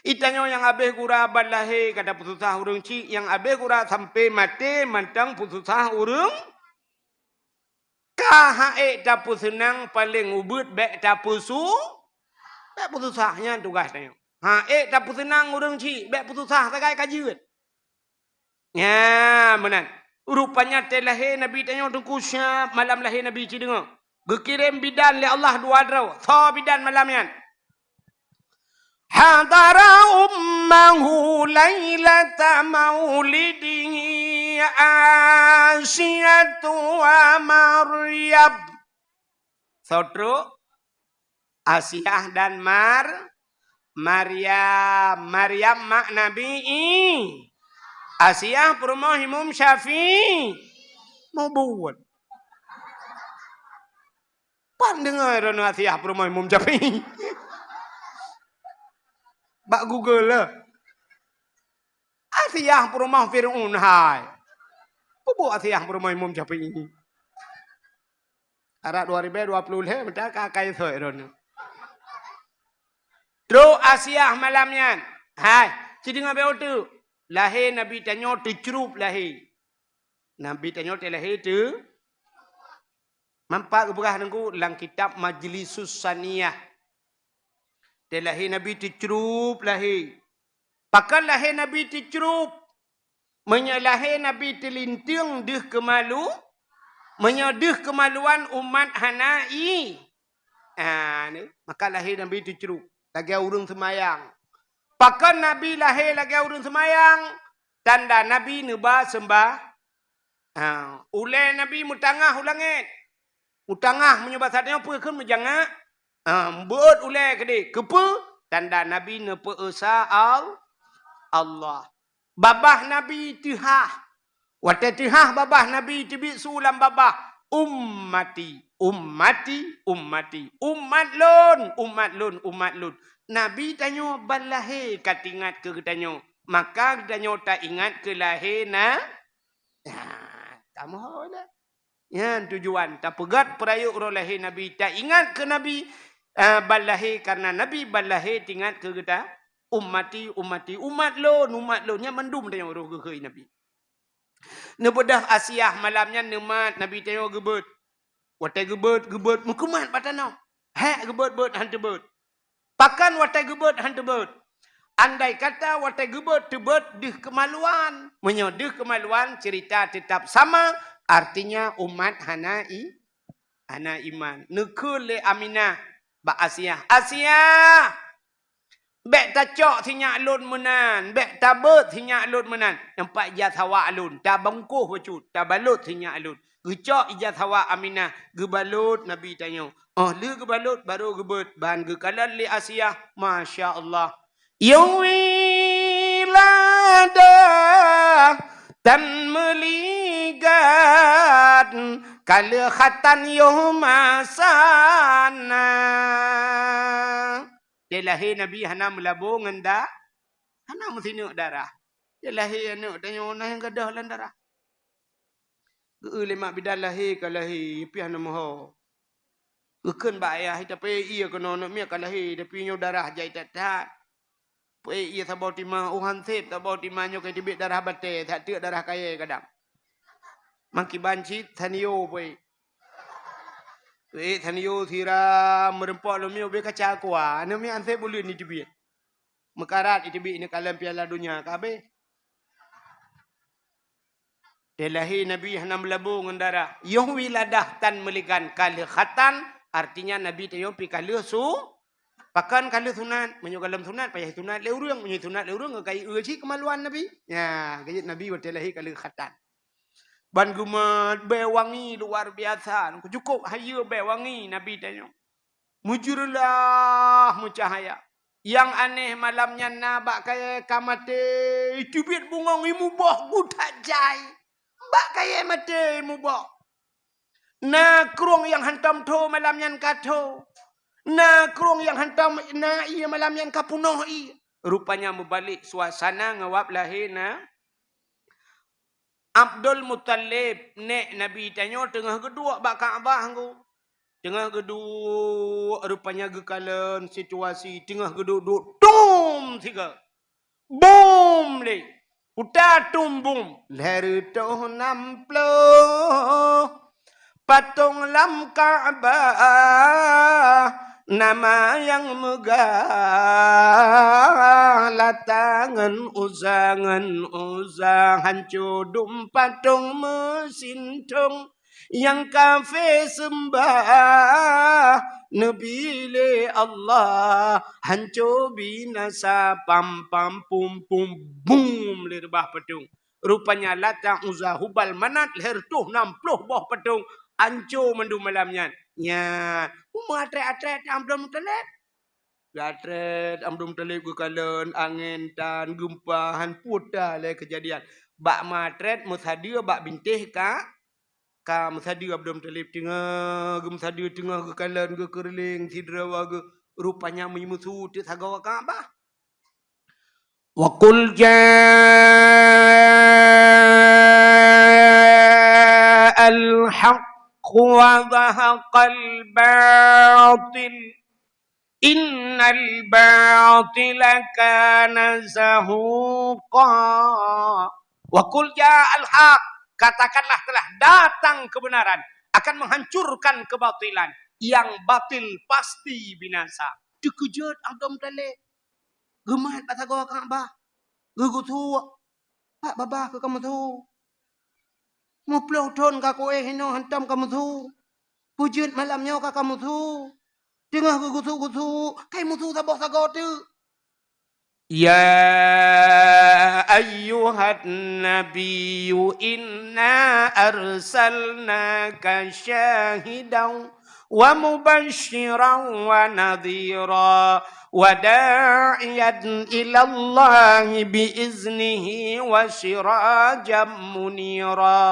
Di tanyoe nyang abéh gura ban lahé ka tapeususah ureueng chik, nyang abéh gura sampoe maté mantong peususah ureueng. Ka han ék tapeuseunang, paleng ubeuet bèk tapeusu-, bèk peususah, nyan tugaih tanyoe. Han ék tapeuseunang ureueng chik, bèk peususah sagai ka jeuet. Nya, meunan. Rupanya watèe lahé Nabi tanyoe Teungku siab malam lahé Nabi cit deungoe. Geukirém bidan lé Allah dua droe. Soe bidan malam nyan? Hadara ummahu lailata maulidihi Asiyatu wa Maryam. Soe trok? Asiah dan Mar-, Maryam. Maryam mak Nabi I-, Asiah peurumoh Imum Syafi'i. Mubuet. Pan deungoe droeneuh Asiah peurumoh Imum Syafi'i? Bak Google lah. Asiah peurumoh Fir'aun hai. Peue buet Asiah peurumoh Imum Syafi'i? Arak dua ribèe dua ploh lhèe meuta ka kai sot droeneuh. Trok Asiah malam nyan. Hai, ci deungoe bèk teuk. Lahé Nabi tanyoe teucrup lahé. Nabi tanyoe watèe lahé teu-, manfaat geupeugah Teungku lam kitab Majlisus Saniyah. Watèe lahé Nabi teucrup lahé. Pakon lahé Nabi teucrup? Meunyoe lahé Nabi teulinteung deuh keumalu, meunyoe deuh keumaluan umat hana i-, ah, ni, maka lahé Nabi teucrup. lagée ureuëng seumayang. Pakon Nabi lahé lagée ureuëng seumayang? Tanda Nabi neuba seumbah. Ha, ulée Nabi meutangah u langét. Meutangah meunyoe basa tanyoe peue kheun meujangak? Ha, beuet ulée keudeh. Keupeue? Tanda Nabi neupeu-esa Al-, Allah. Babah Nabi teuhah. Watée teuhah babah Nabi teubiet su lam babah, "Ummati, ummati, ummati." Umat lôn, umat lôn, umat lôn. Nabi tanyoe ban lahé ka teuingat keu geutanyoe. Maka geutanyoe taingat keu lahé na-, na, kamoe ho na. Nyan tujuan tapeugét peurayek uroe lahé Nabi, taingat keu Nabi, eh, ban lahé, kareuna Nabi ban lahé teuingat keu geuta, "Ummati, ummati, umat lôn, umat lôn." Nyan mandum tanyoe roh geuhôi Nabi. Neubeudôh Asiah malam nyan neumat Nabi tanyoe geubeuet. Watée geubeuet, geubeuet, meukeumat bak tanoh. Hék geubeuet-beuet han teubeuet. Pakon watée geubeuet han teubeuet? Andai kata watée geubeuet teubeuet deuh keumaluan. Meunyoe deuh keumaluan, ceurita teutab sama, artinya umat hana i-, hana iman. Neukheun lé Aminah bak Asiah, "Asiah! Bék tacok sinyak lôn meunan, bék tabeuet sinyak lôn meunan. Nyoe pat ija sawak lôn, tabungkôh bacut, tabalot sinyak lôn." Geucok ija sawak Aminah, geubalot Nabi tanyoe. Óh lheueh geubalot, barô geubeuet, ban geukalon lé Asiah. Masya Allah. Yoh wiladah tan meuligat, ka lheueh khatan yoh masa na. Watée lahé Nabi hana meulabô ngon da-, hana meusineuk darah. Watée lahé aneuëk tanyoe na nyang gadôh lam darah. Geu-eu lé mak bidan lahé ka lahé, pih hana meuho. Geukheun bak ayah, "Tapi ie keunoe aneuëk miet ka lahé, tapi nyoe darah jai that-that." Peuék ie saboh tima, u han sép saboh tima nyoe ka teubiet darah batée, that teuk darah kayée kadang. Mangkiban cit, sanio peuék. Peuék sanio siram, meureumpok lom miyueb bée kaca kua, aneuëk miet han sép buleuen jiteubiet. Meukarat jiteubiet ineuk kalon Piala Donya ka habéh. Watée lahé Nabi hana meulabô ngon darah. Yoh wiladah tan meuligan ka lheueh khatan, artinya Nabi tanyoe pih ka lheueh su-, pakon ka lheueh sunat. Meunyoe gohlom sunat, payah sunat lé ureuëng. Meunyoe sunat lé ureuëng, ka ie cit keumaluan Nabi. Nya, geujeuet Nabi watée lahé ka lheueh khatan. Ban geumat bée wangi luar biasa. Keucukôp hayeue bée wangi Nabi tanyoe. Meujeureulah meucahya. Nyang aneh malam nyan na bak kayée ka maté, teubiet bungöng imuboh geuh that jai. Bak kayée maté imuboh. Na krueng nyang hantom tho malam nyan ka tho. Na krueng nyang hantom, na ie malam nyan ka peunoh ie. Rupanya meubalek suasana ngon wab lahé na Abdul Muthalib, nék Nabi tanyoe teungoh geuduek bak Ka'bah nggu. Teungoh geuduek, rupanya geukalon situasi, teungoh geuduek-duek, tum sigoe. Bum lé. Uta tum bum. Lhèe reutôh nam ploh. Patong lam Ka'bah, nama nyang meugah, Lata ngon Uzza, ngon Uzza, hanco dum patong meusintong. Nyang kafé seumbah neubi lé Allah, hanco binasa, pam, pam, pum, pum, bum, lé reubah patong. Rupanya Lata, Uzza, Hubal, Manat, lhèe reutôh nam ploh boh patong, anco mandum malam nyan. Nyan, meuatrét-atrét Abdul Muthalib. Geuatrét Abdul Muthalib geukalon, angén tan, geumpa, han puta lé keujadian. Bak meuatrét meusadeue bak bintéh ka, ka meusadeue Abdul Muthalib teungoh, geumeusadeue teungoh geukalon, geukeureuléng sidroe geuh, rupanya meunyoe meusu teuk sagoe Ka'bah. Wa qul ja'al haqq wa zahaqal batil, innal batila kana zahuqa. Wa qul ja'al haqq, katakanlah telah datang kebenaran, akan menghancurkan kebatilan, yang batil pasti binasa. Teukeujot Abdul Muthalib. Geumat bak sagoe Ka'bah. Geugeusuek. Pat babah keu kameusu. Meuploh thon ka kuéh inoe hantom kameusu. Peue jeuet malam nyoe ka kameusu. Teungoh geugusuk-gusuk, kai musu saboh sagoe teuk. يا أيها النبي إنا أرسلناك شاهدا ومبشرا ونذيرا وداعيا إلى الله بإذنه وسراجا منيرا.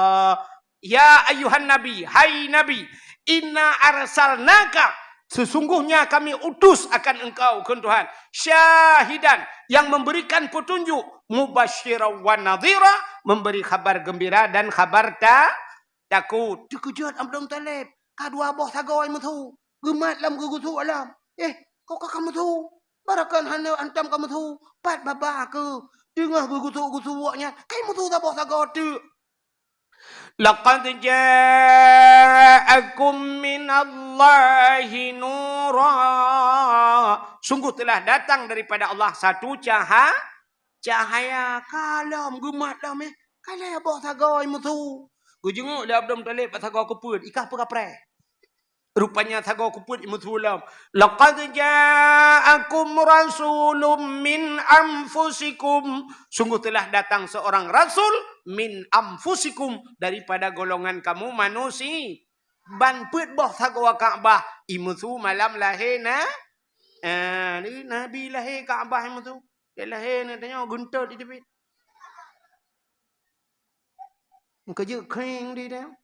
Ya ayyuhan nabi, hai Nabi, inna arsalnaka, sesungguhnya kami utus akan engkau, kheun Tuhan, syahidan, yang memberikan petunjuk, mubasyiran wa nadhira, memberi khabar gembira dan khabar ta-, takut. Teukeujot Abdul Muthalib, ka dua boh sagoe meusu, geumat lom geugusuk lom. Eh, kok ka meusu? Barakan hana antam ka meusu, pat babah keuh. Teungoh geugusuk-gusuk awak nyan, kai meusu saboh sagoe teuk. Laqad ja'akum minallahi nura. Sungguh telah datang daripada Allah satu caha-, cahaya. Ka lom geumat lom, eh. Ka lhèe boh sagoe meusu. Geujenguk lé Abdul Muthalib bak sagoe keupeuet, i kah peukapreh. Rupanya sagoe keupeuet i meusu lom. Laqad ja'akum rasulun min anfusikum. Sungguh telah datang seorang rasul min anfusikum, daripada golongan kamu manusia. Ban peuet boh sagoe Ka'bah i meusu malam lahé na-, eh, Nabi lahé Ka'bah i meusu. Dia lahé na tanyoe geuntot di tepi. Meukeujeuet kring di tanyoe.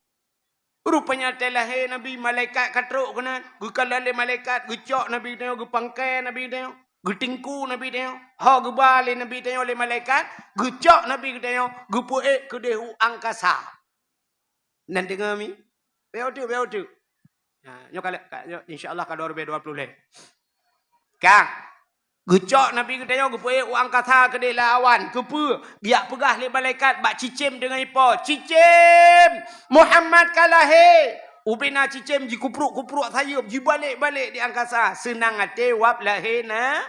Rupanya watèe lahé Nabi, malaikat ka trok keunan, geukalon lé malaikat, geucok Nabi geutanyoe, geupangkai Nabi geutanyoe, geutingku Nabi geutanyoe, ho geuba lé Nabi geutanyoe lé malaikat, geucok Nabi geutanyoe, geupeuék keudéh u angkasa. Nan deungö mi? Bèk teuk, bèk teuk. Nah, nyoe ka lheueh, ka, nyoe, insya Allah ka dua ribèe dua ploh lhèe. Ka. Geucok Nabi geutanyoe geupeuék u angkasa keudéh lam awan. Keupeue? Geujak peugah lé malaikat bak cicém deungon ipo, "Cicém, Muhammad ka lahé!" Ubena cicém jikupruek-kupruek sayeuep, jibalek-balek di angkasa. Seunang até wab lahé na.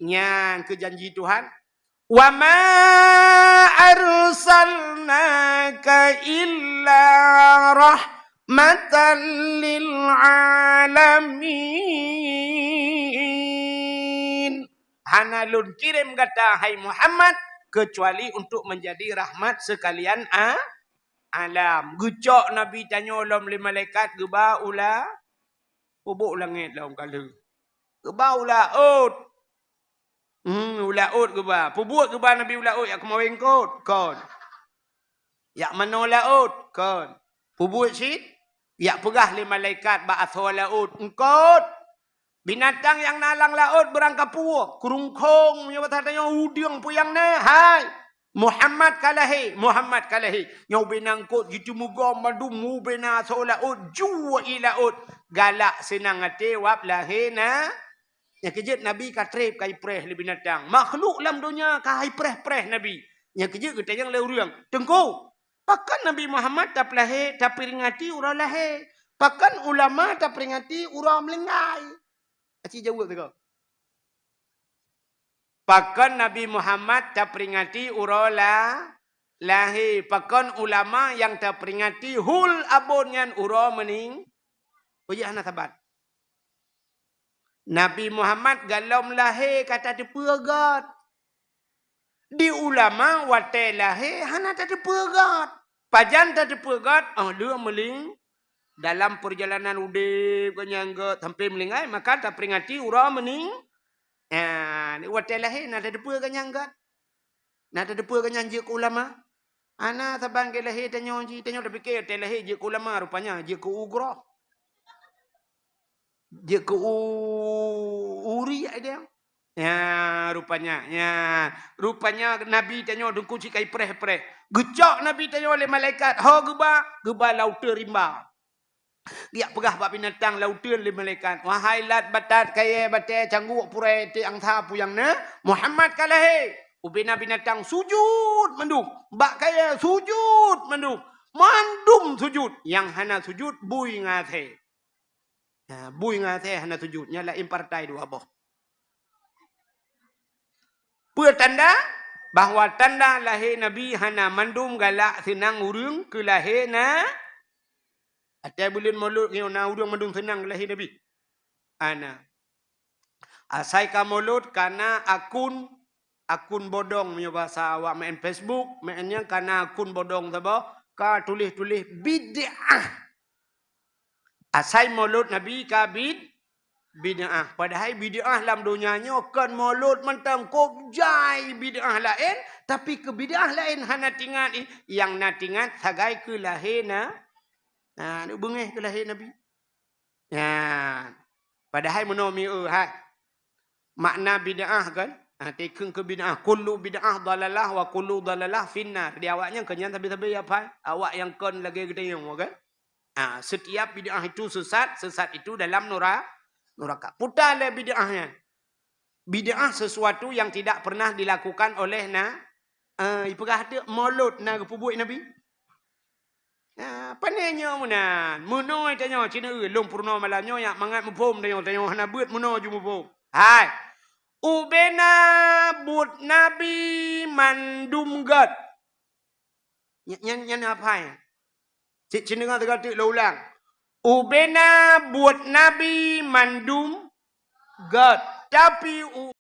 Nyan keuh janji Tuhan. "Wa ma arsalnaka illa rahmatan lil alamin." Hana lôn kirém gata, hai Muhammad, keucuali untuk menjadi rahmat sekalian a-, alam. Geucok Nabi tanyoe lom lé malaikat geuba u la-, peubuet u langét lom ka lheueh. Geuba u laôt. Hmm, u laôt geuba. Peubuet geuba Nabi u laôt, jak keumawén eungkôt? Kon. Jak manoe laôt? Kon. Peubuet cit? Jak peugah lé malaikat bak asoe laôt, "Eungkôt! Binatang nyang na lam laôt beurangkapeue, keurungkông, meunyoe basa tanyoe udeueng peue nyang na, hai! Muhammad ka lahé, Muhammad ka lahé." Nyoe ubena eungkôt jiteumugom mandum, ubena asoe laôt, jue i laôt, galak seunang até wab lahé na. Nyang keujeuet Nabi ka trép ka ipreh lé binatang. Makhluk lam donya ka ipreh-preh Nabi. Nyang keujeuet geutanyong lé ureueng, "Teungku, pakon Nabi Muhammad tapeulahé, taperingati uroe lahé? Pakon ulama taperingati uroe meuninggai?" Aci jaweueb sigoe. Pakon Nabi Muhammad taperingati uroe la-, lahé? Pakon ulama nyang taperingati hul abon nyan uroe meuning-, oh, jih hana saban. Nabi Muhammad golom lahé ka tateupeue göt. Di ulama watèe lahé hana tateupeue göt. Pajan tateupeue göt? Oh, lheueh meuling-, dalam peurjalanan udép geuh nyang göt sampoe meuninggai, maka taperingati uroe meuning-, ah, watèe lahé na tateupeue göt nyang göt. Na tateupeue geuh nyan jeuet keu ulama? Hana saban keu lahé tanyoe jih, tanyoe tapiké watèe lahé jeuet keu ulama, rupanya jeuet keu ugroe. Jeuet keu u-, uri ai dia. Ya, rupanya, ya. Rupanya Nabi tanyoe Teungku cit ka ipreh-preh. Geucok Nabi tanyoe lé malaikat, ho geuba, geuba lam uteuen rimba. Geujak peugah bak binatang lam uteuen lé malaikat, "Wahai lat batat, kayèe, batèe, cangguek, purèe, tiek angsa, peue nyang na, Muhammad ka lahé." Ubena binatang sujut mandum, bak kayèe sujut mandum, mandum sujut. Nyang hana sujut bui ngon asèe. Nah, bui ngon asèe hana sujut, nyan laén partai dua boh. Peue tanda? Bahwa tanda lahé Nabi hana mandum galak seunang ureueng keu lahé na-, Watèe buleuen Molot nyoe na ureueng mandum seunang keu lahé Nabi. Ana. Asai ka mulod kana akun, akun bodong meunyoe bahasa awak meu'en Facebook, meu'en nyang kana akun bodong saboh, ka tuléh-tuléh bid'ah. Asai mulod Nabi ka bid-, bid'ah. Padahai bid'ah lam donya nyoe kon mulod mantong, kok jai bid'ah laén, tapi keu bid'ah laén hana tingat, ih, nyang na tingat sagai keu lahé na-, na, beungéh keu lahé Nabi. Nyan. Padahai meunoe mieu hai. Makna bid'ah kan? Ha, tikheun keu bid'ah. Kullu bid'ah dalalah wa kullu dalalah finnar. Di awak nyan keu nyan sabe-sabe ya phai. Awak nyang kon lagée geutanyoe kan? Ha, setiap bid'ah itu sesat, sesat itu dalam nura-, neraka. Puta lé bid'ah nyan. Bid'ah sesuatu yang tidak pernah dilakukan oleh na-, eh, ipeugah teuk mulod na geupeubuet Nabi. Nah, pane nyoe meunan. Meunoe tanyoe, cina eu, lôn peurunoe malam nyoe, yak mangat muphom tanyoe, tanyoe hana beuet meunoe ju muphom. Hai. Ubena buet Nabi mandum gét. Nyan, nyan, nyan apa ya? Cit cina teuka teuk lôn ulang. Ubena buet Nabi mandum gét. Tapi u-